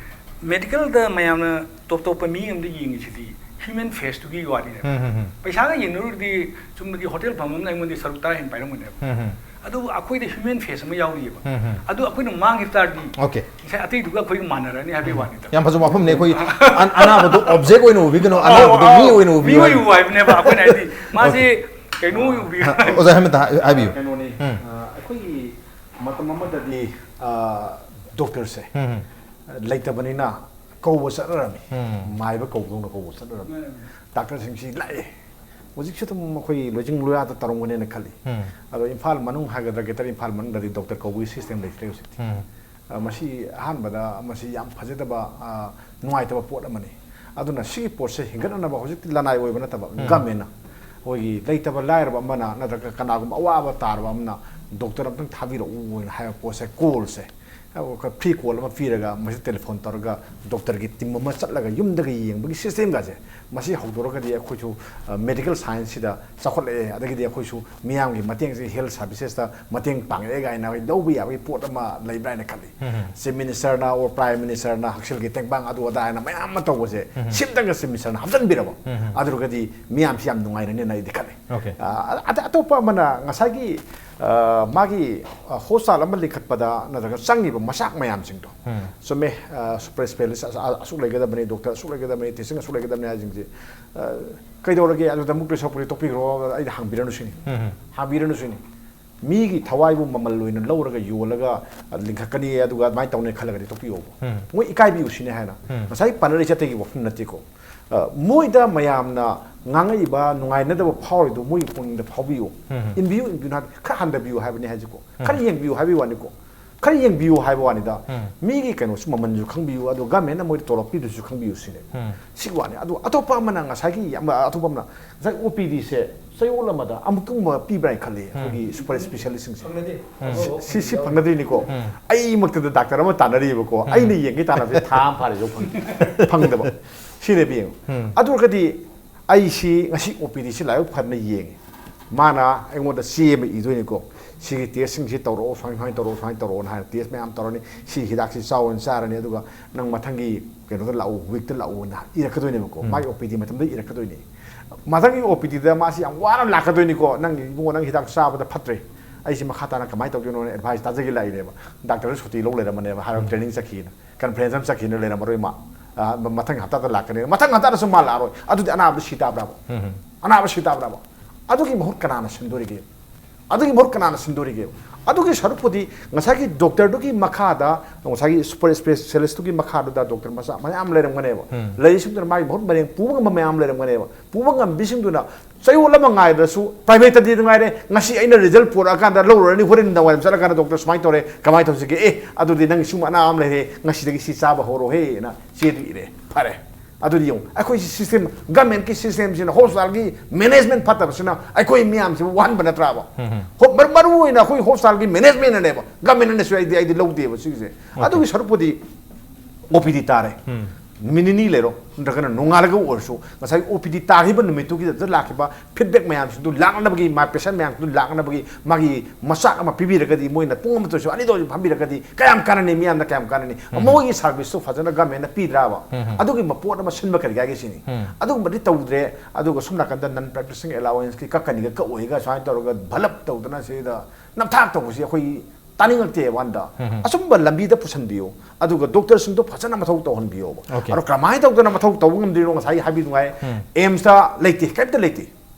ꯃꯦꯗꯤꯀꯦꯜꯗ ꯃꯌꯥꯝꯅ ꯇꯣꯞ ꯇꯣꯞꯄ ꯃꯤ ꯑꯃꯗ ꯌꯦꯡꯉꯤꯁꯤꯗꯤ ꯍ꯭ꯌꯨꯃꯦꯟ ꯐꯦꯁꯇꯨꯒꯤ ꯋꯥꯔꯤꯅꯦꯕ꯫ ꯎꯝ, ꯎꯝ, ꯎꯝ. ꯄꯩꯁꯥꯒ ꯌꯦꯡꯅꯔꯨꯔꯗꯤ ꯆꯨꯝꯅꯒꯤ ꯍꯣꯇꯦꯜ ꯐꯝꯕ ꯑꯃꯅ ꯑꯩꯉꯣꯟꯗ ꯁꯔꯨꯛ ꯇꯔꯥ ꯍꯦꯟꯅ ꯄꯥꯏꯔꯝꯒꯅꯦꯕ꯫ ꯎꯝ, ꯎꯝ. ꯑꯗꯨꯕꯨ ꯑꯩꯈꯣꯏꯗ ꯍ꯭ꯌꯨꯃꯦꯟ ꯐꯦꯁ ꯑꯃ ꯌꯥꯎꯔꯤꯑꯕ꯫ ꯎꯝ, ꯎꯝ. ꯑꯗꯨ ꯑꯩꯈꯣꯏꯅ ꯃꯥꯡꯈꯤꯕ ꯇꯥꯔꯗꯤ Okay. ꯉꯁꯥꯏ ꯑꯇꯩꯗꯨꯒ ꯑꯩꯈꯣꯏꯒ ꯃꯥꯟꯅꯔꯅꯤ ꯍꯥꯏꯕꯒꯤ ꯋꯥꯅꯤꯗ꯫ ꯌꯥꯝ ꯐꯖꯕ ꯋꯥꯐꯝꯅꯦ꯫ ꯑꯩꯈꯣꯏ ꯑ-, ꯑꯅꯥꯕꯗꯣ ꯑꯣꯕꯖꯦꯛ ꯑꯣꯏꯅ ꯎꯕꯤꯒꯅꯨ, ꯑꯅꯥꯕꯗꯣ ꯑꯧ, ꯃꯤ ꯑꯧ, ꯑꯣꯏꯅ ꯃꯤ ꯎꯕꯤꯌꯨ ꯑꯣꯏꯅ ꯍꯥꯏꯕ꯫ ꯎꯕ ꯍꯥꯏꯕꯅꯦꯕ ꯑꯩꯈꯣꯏꯅ ꯍꯥꯏꯗꯤ ꯃꯥꯁꯦ Okay. ꯀꯩꯅꯣ ꯑꯣꯏꯅ ꯎꯕꯤꯌꯨ꯫ ꯑ, ꯑꯣꯖꯥ ꯍꯥꯏꯃꯟꯇ ꯍꯥꯏ-, ꯍꯥꯏꯕꯤꯌꯨ꯫ ꯀꯩꯅꯣꯅꯤ, ꯎꯝ. ꯑ, ꯑꯩꯈꯣꯏꯒꯤ ꯃꯇꯝ ꯑꯃꯗꯗꯤ, ꯑ, ꯗꯣꯛꯇꯔꯁꯦ ꯎꯝ. ꯂꯩꯇꯕꯅꯤꯅ ꯀꯧꯕ ꯆꯠꯅꯔꯝꯃꯤ꯫ ꯎꯝ. ꯃꯥꯏꯕ ꯀꯧꯕꯗꯧꯅ ꯀꯧꯕ ꯆꯠꯅꯔꯝꯃꯤ꯫ ꯗꯥꯛꯇꯔꯁꯤꯡꯁꯤ ꯂꯥꯛꯑꯦ, ꯍꯧꯖꯤꯛꯁꯨ ꯑꯗꯨꯝ ꯑꯩꯈꯣꯏ ꯂꯣꯏꯖꯤꯡ ꯂꯣꯌꯥꯗ ꯇꯧꯔꯝꯒꯅꯦꯅ ꯈꯜꯂꯤ꯫ ꯎꯝ. ꯑꯗꯣ ꯏꯝꯐꯥꯜ ꯃꯅꯨꯡ ꯍꯥꯏꯒꯗ꯭ꯔꯥ, ꯒ꯭ꯔꯦꯇꯔ ꯏꯝꯐꯥꯜ ꯃꯅꯨꯡꯗꯗꯤ ꯗꯣꯛꯇꯔ ꯀꯧꯕꯒꯤ ꯁꯤꯁꯇꯦꯝ ꯂꯩꯇ꯭ꯔꯦ ꯍꯧꯖꯤꯛꯇꯤ꯫ ꯎꯝ. ꯑ, ꯃꯁꯤ ꯑꯍꯥꯟꯕꯗ ꯃꯁꯤ ꯌꯥꯝ ꯐꯖꯗꯕ, ꯑ, ꯅꯨꯡꯉꯥꯏꯇꯕ ꯄꯣꯠ ꯑꯃꯅꯤ꯫ ꯑꯗꯨꯅ ꯁꯤꯒꯤ ꯄꯣꯠꯁꯦ ꯍꯦꯟꯒꯠꯅꯅꯕ ꯍꯧꯖꯤꯛꯇꯤ ꯂꯅꯥꯏ ꯑꯣꯏꯕ ꯅꯠꯇꯕ, ꯎꯝ. ꯒꯃꯦꯟꯅ ꯑꯩꯈꯣꯏꯒꯤ ꯂꯩꯇꯕ ꯂꯥꯏꯔꯕ ꯑꯃꯅ ꯅꯠꯇ꯭ꯔꯒ ꯀꯅꯥꯒꯨꯝꯕ ꯑꯋꯥꯕ ꯇꯥꯔꯕ ꯑꯃꯅ ꯗꯣꯛꯇꯔ ꯑꯝꯇꯪ ꯊꯥꯕꯤꯔꯛꯎ ꯍꯥꯏꯅ ꯍꯥꯏꯕ ꯄꯣꯠꯁꯦ, ꯀꯣꯜꯁꯦ, ꯑꯩꯈꯣꯏ ꯐ꯭ꯔꯤ ꯀꯣꯜ ꯑꯃ ꯄꯤꯔꯒ ꯃꯁꯤ ꯇꯦꯂꯤꯐꯣꯟ ꯇꯧꯔꯒ ꯗꯣꯛꯇꯔꯒꯤ ꯇꯤꯝ ꯑꯃ ꯆꯠꯂꯒ ꯌꯨꯝꯗꯒꯤ ꯌꯦꯡꯕꯒꯤ ꯁꯤꯁꯇꯦꯝꯒꯁꯦ, ꯃꯁꯤ ꯍꯧꯗꯣꯔꯒꯗꯤ ꯑꯩꯈꯣꯏꯁꯨ, ꯑ, ꯃꯦꯗꯤꯀꯦꯜ ꯁꯥꯏꯟꯁꯁꯤꯗ ꯆꯥꯎꯈꯠꯂꯛꯑꯦ, ꯑꯗꯒꯤꯗꯤ ꯑꯩꯈꯣꯏꯁꯨ ꯃꯤꯌꯥꯝꯒꯤ ꯃꯇꯦꯡꯁꯦ, ꯍꯦꯜꯊ ꯁꯥꯔꯚꯤꯁꯦꯁꯇ ꯃꯇꯦꯡ ꯄꯥꯡꯉꯛꯑꯦ ꯀꯥꯏꯅ ꯑꯩꯈꯣꯏ ꯂꯧꯕ ꯌꯥꯕꯒꯤ ꯄꯣꯠ ꯑꯃ ꯂꯩꯕ꯭ꯔꯥ ꯍꯥꯏꯅ ꯈꯜꯂꯤ꯫ ꯎꯝ. ꯆꯤꯐ ꯃꯤꯅꯤꯁꯇꯔꯅ ꯑꯣꯔ ꯄ꯭ꯔꯥꯏꯝ ꯃꯤꯅꯤꯁꯇꯔꯅ ꯍꯛꯁꯦꯜꯒꯤ ꯇꯦꯡꯕꯥꯡ ꯑꯗꯨ ꯑꯗꯥ ꯍꯥꯏꯅ ꯃꯌꯥꯝ ꯑꯃ ꯇꯧꯕꯁꯦ, ꯎꯝ. ꯁꯤꯝꯇꯪꯒ ꯆꯤꯐ ꯃꯤꯅꯤꯁꯇꯔꯅ ꯍꯥꯞꯆꯤꯟꯕꯤꯔꯕ, ꯎꯝ. ꯑꯗꯨꯔꯒꯗꯤ ꯃꯤꯌꯥꯝꯁꯤ ꯌꯥꯝ ꯅꯨꯡꯉꯥꯏꯔꯅꯤꯅ ꯑꯩꯗꯤ ꯈꯜꯂꯤ꯫ Okay. ꯑ, ꯑ-, ꯑꯇꯣꯞꯄ ꯑꯃꯅ ꯉꯁꯥꯏꯒꯤ, ꯑ, ꯃꯥꯒꯤ, ꯑ, ꯍꯣꯁꯄꯤꯇꯥꯜ ꯑꯃ ꯂꯤꯡꯈꯠꯄꯗ ꯅꯠꯇ꯭ꯔꯒ ꯆꯪꯉꯤꯕ ꯃꯆꯥꯛ ꯃꯌꯥꯝꯁꯤꯡꯗꯣ, ꯎꯝ. ꯆꯨꯝꯃꯦ, ꯑ, ꯁꯨꯄꯔ ꯏꯁꯄꯦꯁꯤꯌꯥꯂꯤꯁ ꯑ-, ꯑ-, ꯑꯁꯨꯛ ꯂꯩꯒꯗꯕꯅꯤ, ꯗꯣꯛꯇꯔ ꯑꯁꯨꯛ ꯂꯩꯒꯗꯕꯅꯤ, ꯇꯤꯆꯤꯡ ꯑꯁꯨꯛ ꯂꯩꯒꯗꯕꯅꯤ ꯍꯥꯏꯁꯤꯡꯁꯦ, ꯑ, ꯀꯩꯗꯧꯔꯒꯦ, ꯑꯗꯨꯗ ꯑꯃꯨꯛ ꯄꯩꯁꯥ ꯄꯨꯔꯤ ꯇꯣꯛꯄꯤꯈ꯭ꯔꯣ, ꯑꯩꯗ ꯍꯥꯡꯕꯤꯔꯅꯨ ꯁꯤꯅꯤ꯫ ꯎꯝ. ꯍꯥꯡꯕꯤꯔꯅꯨ ꯁꯤꯅꯤ꯫ ꯃꯤꯒꯤ ꯊꯋꯥꯏꯕꯨ ꯃꯃꯜ ꯑꯣꯏꯅ ꯂꯧꯔꯒ ꯌꯣꯜꯂꯒ, ꯑ, ꯂꯤꯡꯈꯠꯀꯅꯤ, ꯑꯗꯨꯒ ꯑꯗꯨꯃꯥꯏꯅ ꯇꯧꯅꯤ ꯈꯜꯂꯒꯗꯤ ꯇꯣꯛꯄꯤꯌꯣꯕ꯫ ꯎꯝ. ꯃꯣꯏ ꯏꯀꯥꯏꯕꯤꯌꯨ ꯁꯤꯅꯤ ꯍꯥꯏꯅ꯫ ꯎꯝ. ꯉꯁꯥꯏ ꯄꯥꯅꯔꯤꯁꯦ ꯑꯇꯩꯒꯤ ꯋꯥꯐꯝ ꯅꯠꯇꯦꯀꯣ꯫ ꯑ, ꯃꯣꯏꯗ ꯃꯌꯥꯝꯅ ꯉꯥꯡꯉꯛꯏꯕ ꯅꯨꯡꯉꯥꯏꯅꯗꯕ ꯐꯥꯎꯔꯤꯗꯣ ꯃꯣꯏꯒꯤ ꯄꯨꯛꯅꯤꯡꯗ ꯐꯥꯎꯕꯤꯌꯨ꯫ ꯎꯝ. ꯏꯟꯕꯤꯌꯨ, ꯏꯟꯕꯤꯌꯨ ꯍꯥꯏꯕ, ꯈꯔ ꯍꯟꯊꯕꯤꯌꯨ ꯍꯥꯏꯕꯅꯤ ꯍꯥꯏꯁꯤꯀꯣ꯫ ꯎꯝ. ꯈꯔ ꯌꯦꯡꯕꯤꯌꯨ ꯍꯥꯏꯕꯒꯤ ꯋꯥꯅꯤꯀꯣ꯫ ꯈꯔ ꯌꯦꯡꯕꯤꯌꯨ ꯍꯥꯏꯕ ꯋꯥꯅꯤꯗ꯫ ꯎꯝ. ꯃꯤꯒꯤ ꯀꯩꯅꯣꯁꯨ ꯃꯃꯜꯁꯨ ꯈꯪꯕꯤꯌꯨ, ꯑꯗꯨꯒ ꯒꯃꯦꯟꯅ ꯃꯣꯏꯗ ꯇꯣꯂꯣꯞ ꯄꯤꯗꯨꯁꯨ ꯈꯪꯕꯤꯌꯨ ꯁꯤꯅꯦ꯫ ꯎꯝ. ꯁꯤꯒꯤ ꯋꯥꯅꯤ꯫ ꯑꯗꯨ ꯑꯇꯣꯞꯄ ꯑꯃꯅ ꯉꯁꯥꯏꯒꯤ ꯌꯥꯝ, ꯑꯇꯣꯞꯄ ꯑꯃꯅ ꯉꯁꯥꯏ ꯑꯣ ꯄꯤ ꯗꯤꯁꯦ ꯆꯌꯣꯜ ꯑꯃꯗ ꯑꯃꯨꯛꯀꯨꯝꯕ ꯄꯤꯕ꯭ꯔꯥ ꯍꯥꯏꯅ ꯈꯜꯂꯤ, ꯑꯩꯈꯣꯏꯒꯤ ꯁꯨꯄꯔ ꯏꯁꯄꯤꯁꯤꯌꯦꯂꯤꯁꯁꯤꯡꯁꯦ꯫ ꯎꯝ. ꯁꯤ, ꯁꯤ ꯐꯪꯅꯗꯣꯏꯅꯤꯀꯣ꯫ ꯎꯝ. ꯑꯩꯃꯛꯇꯗ ꯗꯥꯛꯇꯔ ꯑꯃ ꯇꯥꯟꯅꯔꯤꯕꯀꯣ꯫ ꯑꯩꯅ ꯌꯦꯡꯒꯦ ꯇꯥꯟꯅꯕꯁꯦ ꯊꯥ ꯑꯃ ꯐꯥꯔꯦ ꯌꯧ ꯐꯪ-, ꯐꯪꯗꯕ꯫ ꯁꯤꯅꯦꯕ ꯌꯦꯡꯉꯨ꯫ ꯎꯝ. ꯑꯗꯨ ꯑꯣꯏꯔꯒꯗꯤ ꯑꯩꯁꯤ ꯉꯁꯤ ꯑꯣ ꯄꯤ ꯗꯤꯁꯤ ꯂꯥꯏꯕꯛ ꯐꯗꯅ ꯌꯦꯡꯉꯦ꯫ ꯃꯥꯅ ꯑꯩꯉꯣꯟꯗ ꯆꯦ ꯑꯃ ꯏꯗꯣꯏꯅꯤꯀꯣ꯫ "ꯁꯤꯒꯤ ꯇꯦꯁꯁꯤꯡꯁꯤ ꯇꯧꯔꯛꯑꯣ, ꯁꯨꯃꯥꯏꯅ, ꯁꯨꯃꯥꯏꯅ ꯇꯧꯔꯛꯑꯣ, ꯁꯨꯃꯥꯏꯅ ꯇꯧꯔꯛꯑꯣꯅ" ꯍꯥꯏꯅ ꯇꯦꯁ ꯃꯌꯥꯝ ꯇꯧꯔꯅꯤ꯫ "ꯁꯤ ꯍꯤꯗꯥꯛꯁꯤ ꯆꯥꯎꯅ ꯆꯥꯔꯅꯤ, ꯑꯗꯨꯒ ꯅꯪ ꯃꯊꯪꯒꯤ ꯀꯩꯅꯣꯗ ꯂꯥꯛꯑꯣ, ꯋꯤꯛꯇ ꯂꯥꯛꯑꯣꯅ" ꯏꯔꯛꯀꯗꯣꯏꯅꯦꯕꯀꯣ꯫ ꯎꯝ. ꯃꯥꯒꯤ ꯑꯣ ꯄꯤ ꯗꯤ ꯃꯇꯝꯗ ꯏꯔꯛꯀꯗꯣꯏꯅꯦ꯫ ꯃꯊꯪꯒꯤ ꯑꯣ ꯄꯤ ꯗꯤꯗ ꯃꯥꯁꯤ ꯌꯥꯝ ꯋꯥꯅ ꯂꯥꯛꯀꯗꯣꯏꯅꯤꯀꯣ꯫ "ꯅꯪ ꯏꯕꯨꯡꯉꯣ, ꯅꯪ ꯍꯤꯗꯥꯛ ꯆꯥꯕꯗ ꯐꯠꯇ꯭ꯔꯦ, ꯑꯩꯁꯤ ꯃꯈꯥ ꯇꯥꯅ ꯀꯃꯥꯏꯅ ꯇꯧꯗꯣꯏꯅꯣꯅ" ꯑꯦꯗꯚꯥꯏꯁ ꯇꯥꯖꯒꯦ ꯂꯥꯛꯏꯅꯦꯕ꯫ ꯗꯥꯛꯇꯔꯗ ꯁꯨꯇꯤ ꯂꯧ ꯂꯩꯔꯝꯃꯅꯦꯕ, ꯍꯥꯏꯔ ꯇ꯭ꯔꯦꯅꯤꯡ ꯆꯠꯈꯤꯅ, ꯀꯟꯐ꯭ꯔꯦꯟꯁ ꯑꯃ ꯆꯠꯈꯤꯅ ꯂꯩꯔꯝꯃꯔꯣꯏ ꯃꯥ꯫ ꯑ, ꯃꯊꯪ ꯍꯞꯇꯥꯗ ꯂꯥꯛꯀꯅꯤ, ꯃꯊꯪ ꯍꯞꯇꯥꯗꯁꯨ ꯃꯥ ꯂꯥꯛꯑꯔꯣꯏ꯫ ꯑꯗꯨꯗꯤ ꯑꯅꯥꯕꯗ ꯁꯤ ꯇꯥꯕ꯭ꯔꯥꯕ? ꯎꯝ. ꯑꯅꯥꯕ ꯁꯤ ꯇꯥꯕ꯭ꯔꯥꯕ? ꯑꯗꯨꯒꯤ ꯃꯍꯨꯠ ꯀꯅꯥꯅ ꯁꯤꯟꯗꯣꯔꯤꯒꯦ? ꯑꯗꯨꯒꯤ ꯃꯍꯨꯠ ꯀꯅꯥꯅ ꯁꯤꯟꯗꯣꯔꯤꯒꯦ? ꯑꯗꯨꯒꯤ ꯁꯔꯨꯛꯄꯨꯗꯤ ꯉꯁꯥꯏꯒꯤ ꯗꯣꯛꯇꯔꯗꯨꯒꯤ ꯃꯈꯥꯗ, ꯉꯁꯥꯏꯒꯤ ꯁꯨꯄꯔ ꯏꯁꯄꯦꯁꯤꯌꯦꯂꯤꯁꯇꯨꯒꯤ ꯃꯈꯥꯗꯨꯗ ꯗꯣꯛꯇꯔ ꯃꯆꯥ ꯃꯌꯥꯝ ꯂꯩꯔꯝꯒꯅꯦꯕ꯫ ꯂꯩꯔꯤꯁꯤꯡꯗꯨꯅ ꯃꯥꯒꯤ ꯃꯍꯨꯠ ꯃꯔꯦꯡ ꯄꯨꯕ ꯉꯝꯕ ꯃꯌꯥꯝ ꯂꯩꯔꯝꯒꯅꯦꯕ꯫ ꯄꯨꯕ ꯉꯝꯕꯤꯁꯤꯡꯗꯨꯅ ꯆꯌꯣꯜ ꯑꯃ ꯉꯥꯏꯕꯗꯁꯨ, ꯄ꯭ꯔꯥꯏꯚꯦꯠꯇꯗꯤ ꯅꯨꯡꯉꯥꯏꯔꯦ, ꯉꯁꯤ ꯑꯩꯅ ꯔꯤꯖꯜ ꯄꯨꯔꯛꯑꯀꯥꯟꯗ ꯂꯧꯔꯨꯔꯅꯤ, ꯍꯣꯔꯦꯟ ꯅꯨꯡꯗꯥꯡ ꯋꯥꯏꯔꯝ ꯆꯠꯂꯀꯥꯟꯗ ꯗꯣꯛꯇꯔ ꯁꯨꯃꯥꯏꯅ ꯇꯧꯔꯦ, ꯀꯃꯥꯏꯅ ꯇꯧꯁꯤꯒꯦ? ꯑꯦ, ꯑꯗꯨꯗꯤ ꯅꯪꯒꯤ ꯁꯨꯝꯕ ꯑꯅꯥꯕ ꯑꯃ ꯂꯩꯔꯦ, ꯉꯁꯤꯗꯒꯤ ꯁꯤ ꯆꯥꯕ ꯍꯧꯔꯣꯍꯦꯅ ꯆꯦꯗꯨ ꯏꯔꯦ, ꯐꯔꯦ꯫ ꯑꯗꯨꯗꯤ ꯌꯦꯡꯉꯨ, ꯑꯩꯈꯣꯏ ꯁꯤꯁꯇꯦꯝ, ꯒꯃꯦꯟꯀꯤ ꯁꯤꯁꯇꯦꯝꯁꯤꯅ, ꯍꯣꯁꯄꯤꯇꯥꯜꯒꯤ ꯃꯦꯅꯦꯖꯃꯦꯟ ꯐꯠꯇꯕꯁꯤꯅ ꯑꯩꯈꯣꯏ ꯃꯤꯌꯥꯝꯁꯤꯕꯨ ꯋꯥꯍꯟꯕ ꯅꯠꯇ꯭ꯔꯥꯕ? ꯍꯣ-, ꯃꯔꯨ, ꯃꯔꯨ ꯑꯣꯏꯅ ꯑꯩꯈꯣꯏ ꯍꯣꯁꯄꯤꯇꯥꯜꯒꯤ ꯃꯦꯅꯦꯖꯃꯦꯟꯅꯅꯦꯕ, ꯒꯃꯦꯟꯅꯁꯨ ꯑꯩꯗꯤ, ꯑꯩꯗꯤ ꯂꯧꯗꯦꯕ ꯁꯤꯒꯤꯁꯦ꯫ ꯑꯗꯨꯒꯤ ꯁꯔꯨꯛꯄꯨꯗꯤ ꯑꯣ ꯄꯤ ꯗꯤ ꯇꯥꯔꯦ꯫ ꯅꯨꯃꯤꯠ ꯅꯤꯅꯤ ꯂꯩꯔꯣ, ꯅꯠꯇ꯭ꯔꯒꯅ ꯅꯣꯡꯉꯥꯜꯂꯒ ꯑꯣꯏꯔꯁꯨ, ꯉꯁꯥꯏ ꯑꯣ ꯄꯤ ꯗꯤ ꯇꯥꯈꯤꯕ ꯅꯨꯃꯤꯠꯇꯨꯒꯤꯗ ꯂꯥꯛꯈꯤꯕ ꯐꯤꯗꯕꯦꯛ ꯃꯌꯥꯝꯁꯤꯡꯗꯨ ꯂꯥꯛꯅꯕꯒꯤ, ꯃꯥ ꯄꯦꯁꯦꯟ ꯃꯌꯥꯝꯁꯤꯡꯗꯨ ꯂꯥꯛꯅꯕꯒꯤ ꯃꯥꯒꯤ ꯃꯆꯥꯛ ꯑꯃ ꯄꯤꯕꯤꯔꯒꯗꯤ, ꯃꯣꯏꯅ ꯄꯨꯡ ꯑꯃꯇ ꯑꯣꯏꯔꯁꯨ, ꯑꯅꯤꯗ ꯑꯣꯏꯔꯁꯨ ꯐꯝꯕꯤꯔꯒꯗꯤ ꯀꯌꯥꯝ ꯀꯥꯟꯅꯅꯤ, ꯃꯤꯌꯥꯝꯅ ꯀꯌꯥꯝ ꯀꯥꯟꯅꯅꯤ? ꯃꯣꯏꯒꯤ ꯁꯥꯔꯚꯤꯁꯇꯨ ꯐꯖꯅ ꯒꯃꯦꯟꯅ ꯄꯤꯗ꯭ꯔꯥꯕ? ꯑꯗꯨꯒꯤ ꯃꯄꯣꯠ ꯑꯃ ꯁꯤꯟꯕ ꯀꯔꯤ ꯀꯥꯏꯒꯦ ꯁꯤꯅꯤ꯫ ꯑꯗꯨꯒꯨꯝꯕꯗꯤ ꯇꯧꯗ꯭ꯔꯦ꯫ ꯑꯗꯨꯒ ꯁꯣꯝ ꯅꯥꯀꯟꯗ ꯅꯟ ꯄ꯭ꯔꯦꯛꯇꯤꯁꯤꯡ ꯑꯦꯂꯥꯋꯦꯟꯁꯀꯤ ꯀꯛꯀꯅꯤꯒ ꯀꯛꯑꯣꯏꯒ ꯁꯨꯃꯥꯏꯅ ꯇꯧꯔꯒ ꯚꯂꯞ ꯇꯧꯗꯅ ꯁꯤꯗ ꯅꯝꯊꯥꯛ ꯇꯧꯕꯁꯤ ꯑꯩꯈꯣꯏ ꯇꯥꯅꯤꯡꯉꯛꯇꯦꯕ ꯍꯟꯗ꯫ ꯑꯆꯨꯝꯕ ꯂꯝꯕꯤꯗ ꯄꯨꯁꯟꯕꯤꯌꯨ꯫ ꯑꯗꯨꯒ ꯗꯣꯛꯇꯔꯁꯤꯡꯗꯣ ꯐꯖꯅ ꯃꯊꯧ ꯇꯧꯍꯟꯕꯤꯌꯣꯕ꯫ ꯑꯣꯀꯦ꯫ ꯑꯗꯣ ꯀꯃꯥꯏꯅ ꯇꯧꯗꯅ ꯃꯊꯧ ꯇꯧꯕ ꯉꯝꯗꯣꯏꯅꯣ? ꯉꯁꯥꯏꯒꯤ ꯍꯥꯏꯕꯤꯗꯨꯉꯥꯏ, ꯑꯦꯝꯁꯇ ꯂꯩꯇꯦ, ꯀꯔꯤꯝꯇ ꯂꯩꯇꯦ꯫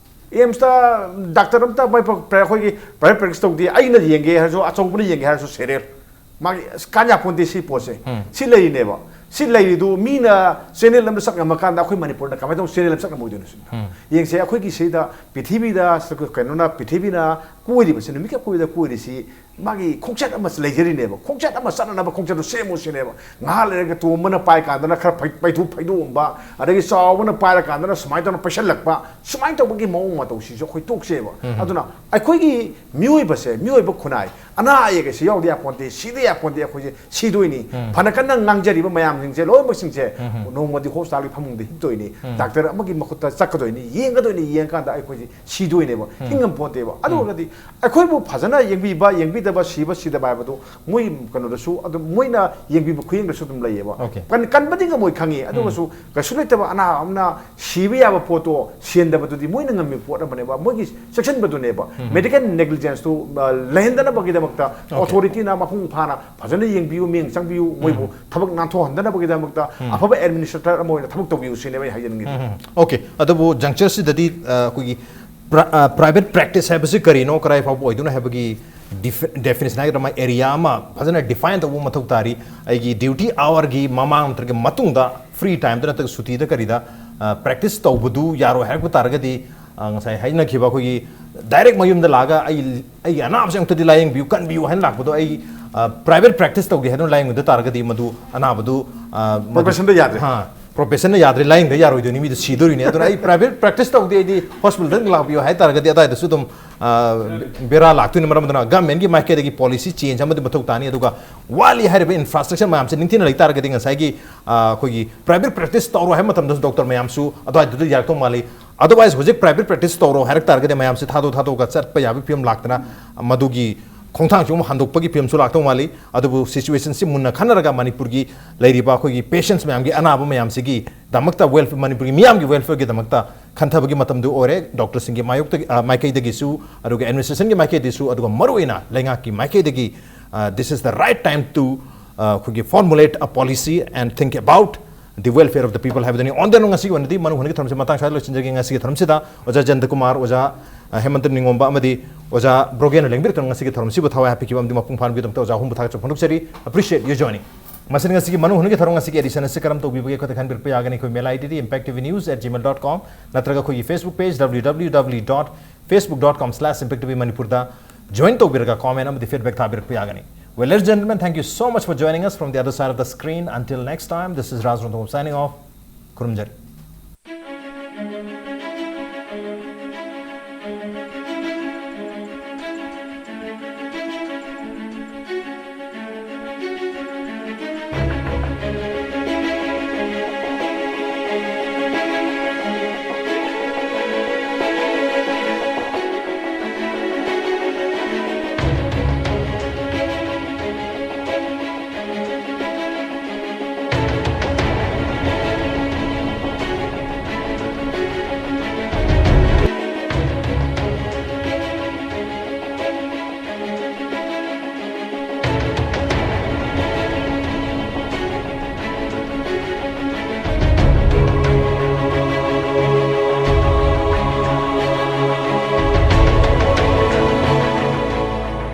ꯑꯦꯝꯁꯇ ꯗꯥꯛꯇꯔ ꯑꯝꯇ ꯃꯣꯏ ꯄ-, ꯄ-, ꯑꯩꯈꯣꯏꯒꯤ ꯄ꯭ꯔꯥꯏꯚꯦꯠ ꯄ꯭ꯔꯦꯛꯇꯤꯁ ꯇꯧꯗꯦ, ꯑꯩꯅ ꯌꯦꯡꯒꯦ ꯍꯥꯏꯔꯁꯨ, ꯑꯆꯧꯕꯅ ꯌꯦꯡꯒꯦ ꯍꯥꯏꯔꯁꯨ ꯁꯦꯔꯦꯜ꯫ ꯃꯥꯒꯤ ꯑꯁ ꯀꯥꯟ ꯌꯥꯄꯣꯟꯇꯦ ꯁꯤ ꯄꯣꯠꯁꯦ꯫ ꯁꯤ ꯂꯩꯔꯤꯅꯦꯕ꯫ ꯁꯤ ꯂꯩꯔꯤꯗꯨ ꯃꯤꯅ ꯆꯦꯅꯦꯜ ꯑꯃꯗ ꯆꯠ ꯉꯝꯃꯀꯥꯟꯗ ꯑꯩꯈꯣꯏ ꯃꯅꯤꯄꯨꯔꯗ ꯀꯃꯥꯏꯅ ꯇꯧꯅ ꯆꯦꯅꯦꯜ ꯑꯃ ꯆꯠ ꯉꯝꯃꯣꯏꯗꯣꯏꯅꯣ ꯁꯤꯅꯤ? ꯌꯦꯡꯁꯦ, ꯑꯩꯈꯣꯏꯒꯤ ꯁꯤꯗ ꯄ꯭ꯔꯤꯊꯤꯕꯤꯗ ꯁ-, ꯀꯩꯅꯣꯅ, ꯄ꯭ꯔꯤꯊꯤꯕꯤꯅ ꯀꯣꯏꯔꯤꯕꯁꯤ, ꯅꯨꯃꯤꯠꯀ ꯀꯣꯏꯕꯗ ꯀꯣꯏꯔꯤꯁꯤ ꯃꯥꯒꯤ ꯈꯣꯡꯆꯠ ꯑꯃ ꯂꯩꯖꯔꯤꯅꯦꯕ꯫ ꯈꯣꯡꯆꯠ ꯑꯃ ꯆꯠꯅꯅꯕ ꯈꯣꯡꯆꯠꯇꯨ ꯁꯦꯝꯃꯨ ꯁꯤꯅꯦꯕ꯫ ꯉꯥꯏꯍꯥꯛ ꯂꯩꯔꯒ ꯇꯣꯝꯕꯅ ꯄꯥꯏ ꯀꯥꯟꯗꯅ ꯈꯔ ꯐꯩ-, ꯄꯩꯊꯨ ꯐꯩꯗꯣꯛꯑꯝꯕ, ꯑꯗꯒꯤ ꯆꯥꯎꯕꯅ ꯄꯥꯏꯔ ꯀꯥꯟꯗꯅ ꯁꯨꯃꯥꯏꯅ ꯇꯧꯅ ꯄꯩꯁꯜꯂꯛꯄ, ꯁꯨꯃꯥꯏꯅ ꯇꯧꯕꯒꯤ ꯃꯑꯣꯡ ꯃꯇꯧꯁꯤꯁꯨ ꯑꯩꯈꯣꯏ ꯇꯣꯛꯁꯦꯕ꯫ ꯑꯗꯨꯅ ꯑꯩꯈꯣꯏꯒꯤ ꯃꯤꯑꯣꯏꯕꯁꯦ, ꯃꯤꯑꯣꯏꯕ ꯈꯨꯟꯅꯥꯏ, ꯑꯅꯥ ꯑꯌꯦꯛ ꯑꯁꯤ ꯌꯥꯎꯗ ꯌꯥꯄꯣꯟꯇꯦ, ꯁꯤꯗ ꯌꯥꯄꯣꯟꯇꯦ, ꯑꯩꯈꯣꯏꯁꯦ ꯁꯤꯗꯣꯏꯅꯤ꯫ ꯐꯅ ꯀꯟꯅ ꯉꯥꯡꯖꯔꯤꯕ ꯃꯌꯥꯝꯁꯤꯡꯁꯦ, ꯂꯣꯏꯅꯃꯛꯁꯤꯡꯁꯦ ꯅꯣꯡꯃꯗꯤ ꯍꯣꯁꯄꯤꯇꯥꯜꯒꯤ ꯐꯃꯨꯡꯗ ꯍꯤꯞꯇꯣꯏꯅꯤ, ꯗꯥꯛꯇꯔ ꯑꯃꯒꯤ ꯃꯈꯨꯠꯇ ꯆꯠꯀꯗꯣꯏꯅꯤ, ꯌꯦꯡꯒꯗꯣꯏꯅꯤ, ꯌꯦꯡꯀꯥꯟꯗ ꯑꯩꯈꯣꯏꯁꯦ ꯁꯤꯗꯣꯏꯅꯦꯕ, ꯍꯤꯡꯉꯝ ꯄꯣꯟꯇꯦꯕ꯫ ꯑꯗꯨ ꯑꯣꯏꯔꯒꯗꯤ ꯑꯩꯈꯣꯏꯕꯨ ꯐꯖꯅ ꯌꯦꯡꯕꯤꯕ, ꯌꯦꯡꯕꯤꯗꯕ, ꯁꯤꯕ, ꯁꯤꯗꯕ ꯍꯥꯏꯕꯗꯨ ꯃꯣꯏ ꯀꯩꯅꯣꯗꯁꯨ ꯑꯗꯨꯝ, ꯃꯣꯏꯅ ꯌꯦꯡꯕꯤꯕ ꯈꯨꯌꯦꯡꯗꯁꯨ ꯑꯗꯨꯝ ꯂꯩꯌꯦꯕ꯫ ꯑꯣꯀꯦ꯫ ꯀꯟ-, ꯀꯟꯕꯗꯤ ꯉꯝꯃꯣꯏ ꯈꯪꯉꯤ, ꯑꯗꯨꯒꯁꯨ ꯀꯩꯁꯨ ꯂꯩꯇꯕ ꯑꯅꯥꯕ ꯑꯃꯅ ꯁꯤꯕ ꯌꯥꯕ ꯄꯣꯠꯇꯣ ꯁꯤꯍꯟꯗꯕꯗꯨꯗꯤ ꯃꯣꯏꯅ ꯉꯝꯃꯤꯕ ꯄꯣꯠ ꯑꯃꯅꯦꯕ, ꯃꯣꯏꯒꯤ ꯆꯦꯛꯁꯤꯟꯕꯗꯨꯅꯦꯕ꯫ ꯃꯦꯗꯤꯀꯦꯜ ꯅꯦꯒ꯭ꯂꯤꯖꯦꯟꯁꯇꯨ, ꯑ, ꯂꯩꯍꯟꯗꯅꯕꯒꯤꯗꯃꯛꯇ ꯑꯣꯀꯦ꯫ ꯑꯣꯊꯣꯔꯤꯇꯤꯅ ꯃꯄꯨꯡ ꯐꯥꯅ ꯐꯖꯅ ꯌꯦꯡꯕꯤꯌꯨ, ꯃꯤꯠꯌꯦꯡ ꯆꯪꯕꯤꯌꯨ, ꯃꯣꯏꯕꯨ ꯊꯕꯛ ꯅꯥꯟꯊꯣꯛꯍꯟꯗꯅꯕꯒꯤꯗꯃꯛꯇ ꯑꯐꯕ ꯑꯦꯗꯃꯤꯅꯤꯁꯇ꯭ꯔꯦꯇꯔ ꯑꯃ ꯑꯣꯏꯅ ꯊꯕꯛ ꯇꯧꯕꯤꯌꯨ ꯁꯤꯅꯦꯕ ꯑꯩ ꯍꯥꯏꯖꯅꯤꯡꯉꯤꯁꯦ꯫ ꯎꯝ, ꯎꯝ꯫ ꯑꯣꯀꯦ, ꯑꯗꯨꯕꯨ ꯖꯪꯆꯔꯁꯤꯗꯗꯤ, ꯑ, ꯑꯩꯈꯣꯏꯒꯤ ꯄ꯭ꯔ-, ꯑ, ꯄ꯭ꯔꯥꯏꯚꯦꯠ ꯄ꯭ꯔꯦꯛꯇꯤꯁ ꯍꯥꯏꯕꯁꯤ ꯀꯔꯤꯅꯣ, ꯀꯗꯥꯏ ꯐꯥꯎꯕ ꯑꯣꯏꯗꯣꯏꯅꯣ ꯍꯥꯏꯕꯒꯤ ꯗꯤꯐꯤꯅꯦꯁꯟ ꯍꯥꯏꯒꯗ꯭ꯔꯥ, ꯃꯥ ꯑꯦꯔꯤꯌꯥ ꯑꯃ ꯐꯖꯅ ꯗꯤꯐꯥꯏꯟ ꯇꯧꯕ ꯃꯊꯧ ꯇꯥꯔꯤ꯫ ꯑꯩꯒꯤ ꯗ꯭ꯌꯨꯇꯤ ꯑꯋꯥꯔꯒꯤ ꯃꯃꯥꯡ ꯅꯠꯇ꯭ꯔꯒ ꯃꯇꯨꯡꯗ, ꯐ꯭ꯔꯤ ꯇꯥꯏꯝꯗ ꯅꯠꯇ꯭ꯔꯒ ꯁꯨꯇꯤꯗ ꯀꯔꯤꯗ ꯄ꯭ꯔꯦꯛꯇꯤꯁ ꯇꯧꯕꯗꯨ ꯌꯥꯔꯣꯏ ꯍꯥꯏꯔꯛꯄ ꯇꯥꯔꯒꯗꯤ, ꯑ, ꯉꯁꯥꯏ ꯍꯥꯏꯅꯈꯤꯕ ꯑꯩꯈꯣꯏꯒꯤ ꯗꯥꯏꯔꯦꯛ ꯃꯌꯨꯝꯗ ꯂꯥꯛꯑꯒ ꯑꯩ ꯑꯩꯒꯤ ꯑꯅꯥꯕꯁꯦ ꯑꯃꯨꯛꯇꯗꯤ ꯂꯥꯏꯌꯦꯡꯕꯤꯌꯨ, ꯀꯟꯕꯤꯌꯨ ꯍꯥꯏꯅ ꯂꯥꯛꯄꯗꯣ, ꯑꯩ ꯄ꯭ꯔꯥꯏꯚꯦꯠ ꯄ꯭ꯔꯦꯛꯇꯤꯁ ꯇꯧꯒꯦ ꯍꯥꯏꯗꯨꯅ ꯂꯥꯏꯌꯦꯡꯕꯗ ꯇꯥꯔꯒꯗꯤ ꯃꯗꯨ ꯑꯅꯥꯕꯗꯨ, ꯑ, ꯃꯗꯨ- Professionꯗ ꯌꯥꯗ꯭ꯔꯦ꯫ ꯍꯥ, ꯄ꯭ꯔꯣꯐꯦꯁꯟꯅ ꯌꯥꯗ꯭ꯔꯦ, ꯂꯥꯏꯌꯦꯡꯗ ꯌꯥꯔꯣꯏꯗꯣꯏꯅꯤ, ꯃꯤꯗꯨ ꯁꯤꯗꯣꯔꯤꯅꯤ꯫ ꯑꯗꯨꯅ ꯑꯩ ꯄ꯭ꯔꯥꯏꯚꯦꯠ ꯄ꯭ꯔꯦꯛꯇꯤꯁ ꯇꯧꯗꯦ, ꯑꯩꯗꯤ ꯍꯣꯁꯄꯤꯇꯥꯜꯗ ꯂꯥꯛꯄꯤꯌꯣ ꯍꯥꯏ ꯇꯥꯔꯒꯗꯤ ꯑꯗꯥꯏꯗꯁꯨ ꯑꯗꯨꯝ, ꯑ, ꯕꯦꯔꯥ ꯂꯥꯛꯇꯣꯏꯅꯤ꯫ ꯃꯔꯝ ꯑꯗꯨꯅ ꯒꯃꯦꯟꯒꯤ ꯃꯥꯏꯀꯩꯗꯒꯤ ꯄꯣꯂꯤꯁꯤ ꯆꯦꯟꯖ ꯑꯃꯗꯤ ꯃꯊꯧ ꯇꯥꯅꯤ꯫ ꯑꯗꯨꯒ ꯋꯥꯠꯂꯤ ꯍꯥꯏꯔꯤꯕ ꯏꯟꯐ꯭ꯔꯥꯁ꯭ꯇ꯭ꯔꯛꯆꯔ ꯃꯌꯥꯝꯁꯦ ꯅꯤꯡꯊꯤꯅ ꯂꯩ ꯇꯥꯔꯒꯗꯤ ꯉꯁꯥꯏꯒꯤ, ꯑ, ꯑꯩꯈꯣꯏꯒꯤ ꯄ꯭ꯔꯥꯏꯚꯦꯠ ꯄ꯭ꯔꯦꯛꯇꯤꯁ ꯇꯧꯔꯣ ꯍꯥꯏꯕ ꯃꯇꯝꯗꯁꯨ ꯗꯣꯛꯇꯔ ꯃꯌꯥꯝꯁꯨ ꯑꯗꯨꯋꯥꯏꯗꯨꯗ ꯌꯥꯔꯛꯇꯧ ꯃꯥꯜꯂꯤ꯫ ꯑꯗꯔꯋꯥꯏꯁ ꯍꯧꯖꯤꯛ ꯄ꯭ꯔꯥꯏꯚꯦꯠ ꯄ꯭ꯔꯦꯛꯇꯤꯁ ꯇꯧꯔꯣ ꯍꯥꯏꯔꯛ ꯇꯥꯔꯒꯗꯤ ꯃꯌꯥꯝꯁꯦ ꯊꯥꯗꯣꯛ ꯊꯥꯗꯣꯛꯑꯒ ꯆꯠꯄ ꯌꯥꯕꯒꯤ ꯐꯤꯕꯝ ꯂꯥꯛꯇꯅ ꯃꯗꯨꯒꯤ ꯈꯣꯡꯊꯥꯡꯁꯤ ꯑꯃꯨꯛ ꯍꯟꯗꯣꯛꯄꯒꯤ ꯐꯤꯕꯝꯁꯨ ꯂꯥꯛꯇꯧ ꯃꯥꯜꯂꯤ꯫ ꯑꯗꯨꯕꯨ ꯁꯤꯆꯨꯋꯦꯁꯟꯁꯤ ꯃꯨꯟꯅ ꯈꯟꯅꯔꯒ ꯃꯅꯤꯄꯨꯔꯒꯤ ꯂꯩꯔꯤꯕ ꯑꯩꯈꯣꯏꯒꯤ ꯄꯦꯁꯦꯟꯁ ꯃꯌꯥꯝꯒꯤ, ꯑꯅꯥꯕ ꯃꯌꯥꯝꯁꯤꯒꯤ ꯗꯃꯛꯇ, ꯋꯦꯜꯐꯤꯌꯔ, ꯃꯅꯤꯄꯨꯔꯒꯤ ꯃꯤꯌꯥꯝꯒꯤ ꯋꯦꯜꯐꯤꯌꯔꯒꯤꯗꯃꯛꯇ ꯈꯟꯊꯕꯒꯤ ꯃꯇꯝꯗꯨ ꯑꯣꯏꯔꯦ꯫ ꯗꯣꯛꯇꯔꯁꯤꯡꯒꯤ ꯃꯥꯌꯣꯛꯇꯒꯤ, ꯑ, ꯃꯥꯏꯀꯩꯗꯒꯤꯁꯨ, ꯑꯗꯨꯒ ꯑꯦꯗꯃꯤꯅꯤꯁꯇ꯭ꯔꯦꯁꯟꯒꯤ ꯃꯥꯏꯀꯩꯗꯒꯤꯁꯨ, ꯑꯗꯨꯒ ꯃꯔꯨꯑꯣꯏꯅ ꯂꯩꯉꯥꯛꯀꯤ ꯃꯥꯏꯀꯩꯗꯒꯤ, ꯑ, this is the right time to, ꯑ, ꯑꯩꯈꯣꯏꯒꯤ formulate a policy and think about the welfare of the people ꯍꯥꯏꯕꯗꯨꯅꯤ꯫ On the note, ꯉꯁꯤꯒꯤ ꯑꯣꯏꯅꯗꯤ ꯃꯅꯨ ꯍꯨꯟꯒꯤ ꯊꯧꯔꯝꯁꯤ ꯃꯇꯥꯡ ꯁ꯭ꯋꯥꯏꯗ ꯂꯣꯏꯁꯤꯟꯖꯒꯦ꯫ ꯉꯁꯤꯒꯤ ꯊꯧꯔꯝꯁꯤꯗ ꯑꯣꯖꯥ ꯖꯌꯟꯇ ꯀꯨꯃꯥꯔ, ꯑꯣꯖꯥ, ꯑ, ꯍꯦꯃꯟꯇ ꯅꯤꯉꯣꯝꯕ ꯑꯃꯗꯤ ꯑꯣꯖꯥ ꯕ꯭ꯔꯣꯒꯦꯟꯅ ꯂꯦꯡꯕꯤꯔꯛꯇꯨꯅ ꯉꯁꯤꯒꯤ ꯊꯧꯔꯝꯁꯤꯕꯨ ꯊꯋꯥꯏ ꯍꯥꯞꯄꯤꯈꯤꯕ ꯑꯃꯗꯤ ꯃꯄꯨꯡ ꯐꯥꯍꯟꯕꯒꯤꯗꯃꯛꯇ ꯑꯣꯖꯥ ꯑꯍꯨꯝꯕꯨ ꯊꯥꯒꯠꯆꯕ ꯐꯣꯡꯗꯣꯛꯆꯔꯤ꯫ Appreciate you joining꯫ ꯃꯁꯤꯅ ꯉꯁꯤꯒꯤ ꯃꯅꯨ ꯍꯨꯟꯒꯤ ꯊꯧꯔꯝ ꯉꯁꯤꯒꯤ ꯑꯦꯗꯤꯁꯟ ꯑꯁꯤ ꯀꯔꯝ ꯇꯧꯕꯤꯕꯒꯦ? ꯑꯩꯈꯣꯏꯗ ꯈꯟꯕꯤꯔꯛꯄ ꯌꯥꯒꯅꯤ꯫ ꯑꯩꯈꯣꯏ ꯃꯦꯜ ꯑꯥꯏ ꯗꯤꯗꯤ impactv news at gmail dot com ꯅꯠꯇ꯭ꯔꯒ ꯑꯩꯈꯣꯏꯒꯤ Facebook page www dot facebook dot com slash impactv manipurꯗ join ꯇꯧꯕꯤꯔꯒ comment ꯑꯃꯗꯤ feedback ꯊꯥꯕꯤꯔꯛꯄ ꯌꯥꯒꯅꯤ꯫ Well, ladies and gentlemen, thank you so much for joining us from the other side of the screen. Until next time, this is Raj Rongthong signing off. ꯈꯨꯔꯨꯝꯖꯔꯤ꯫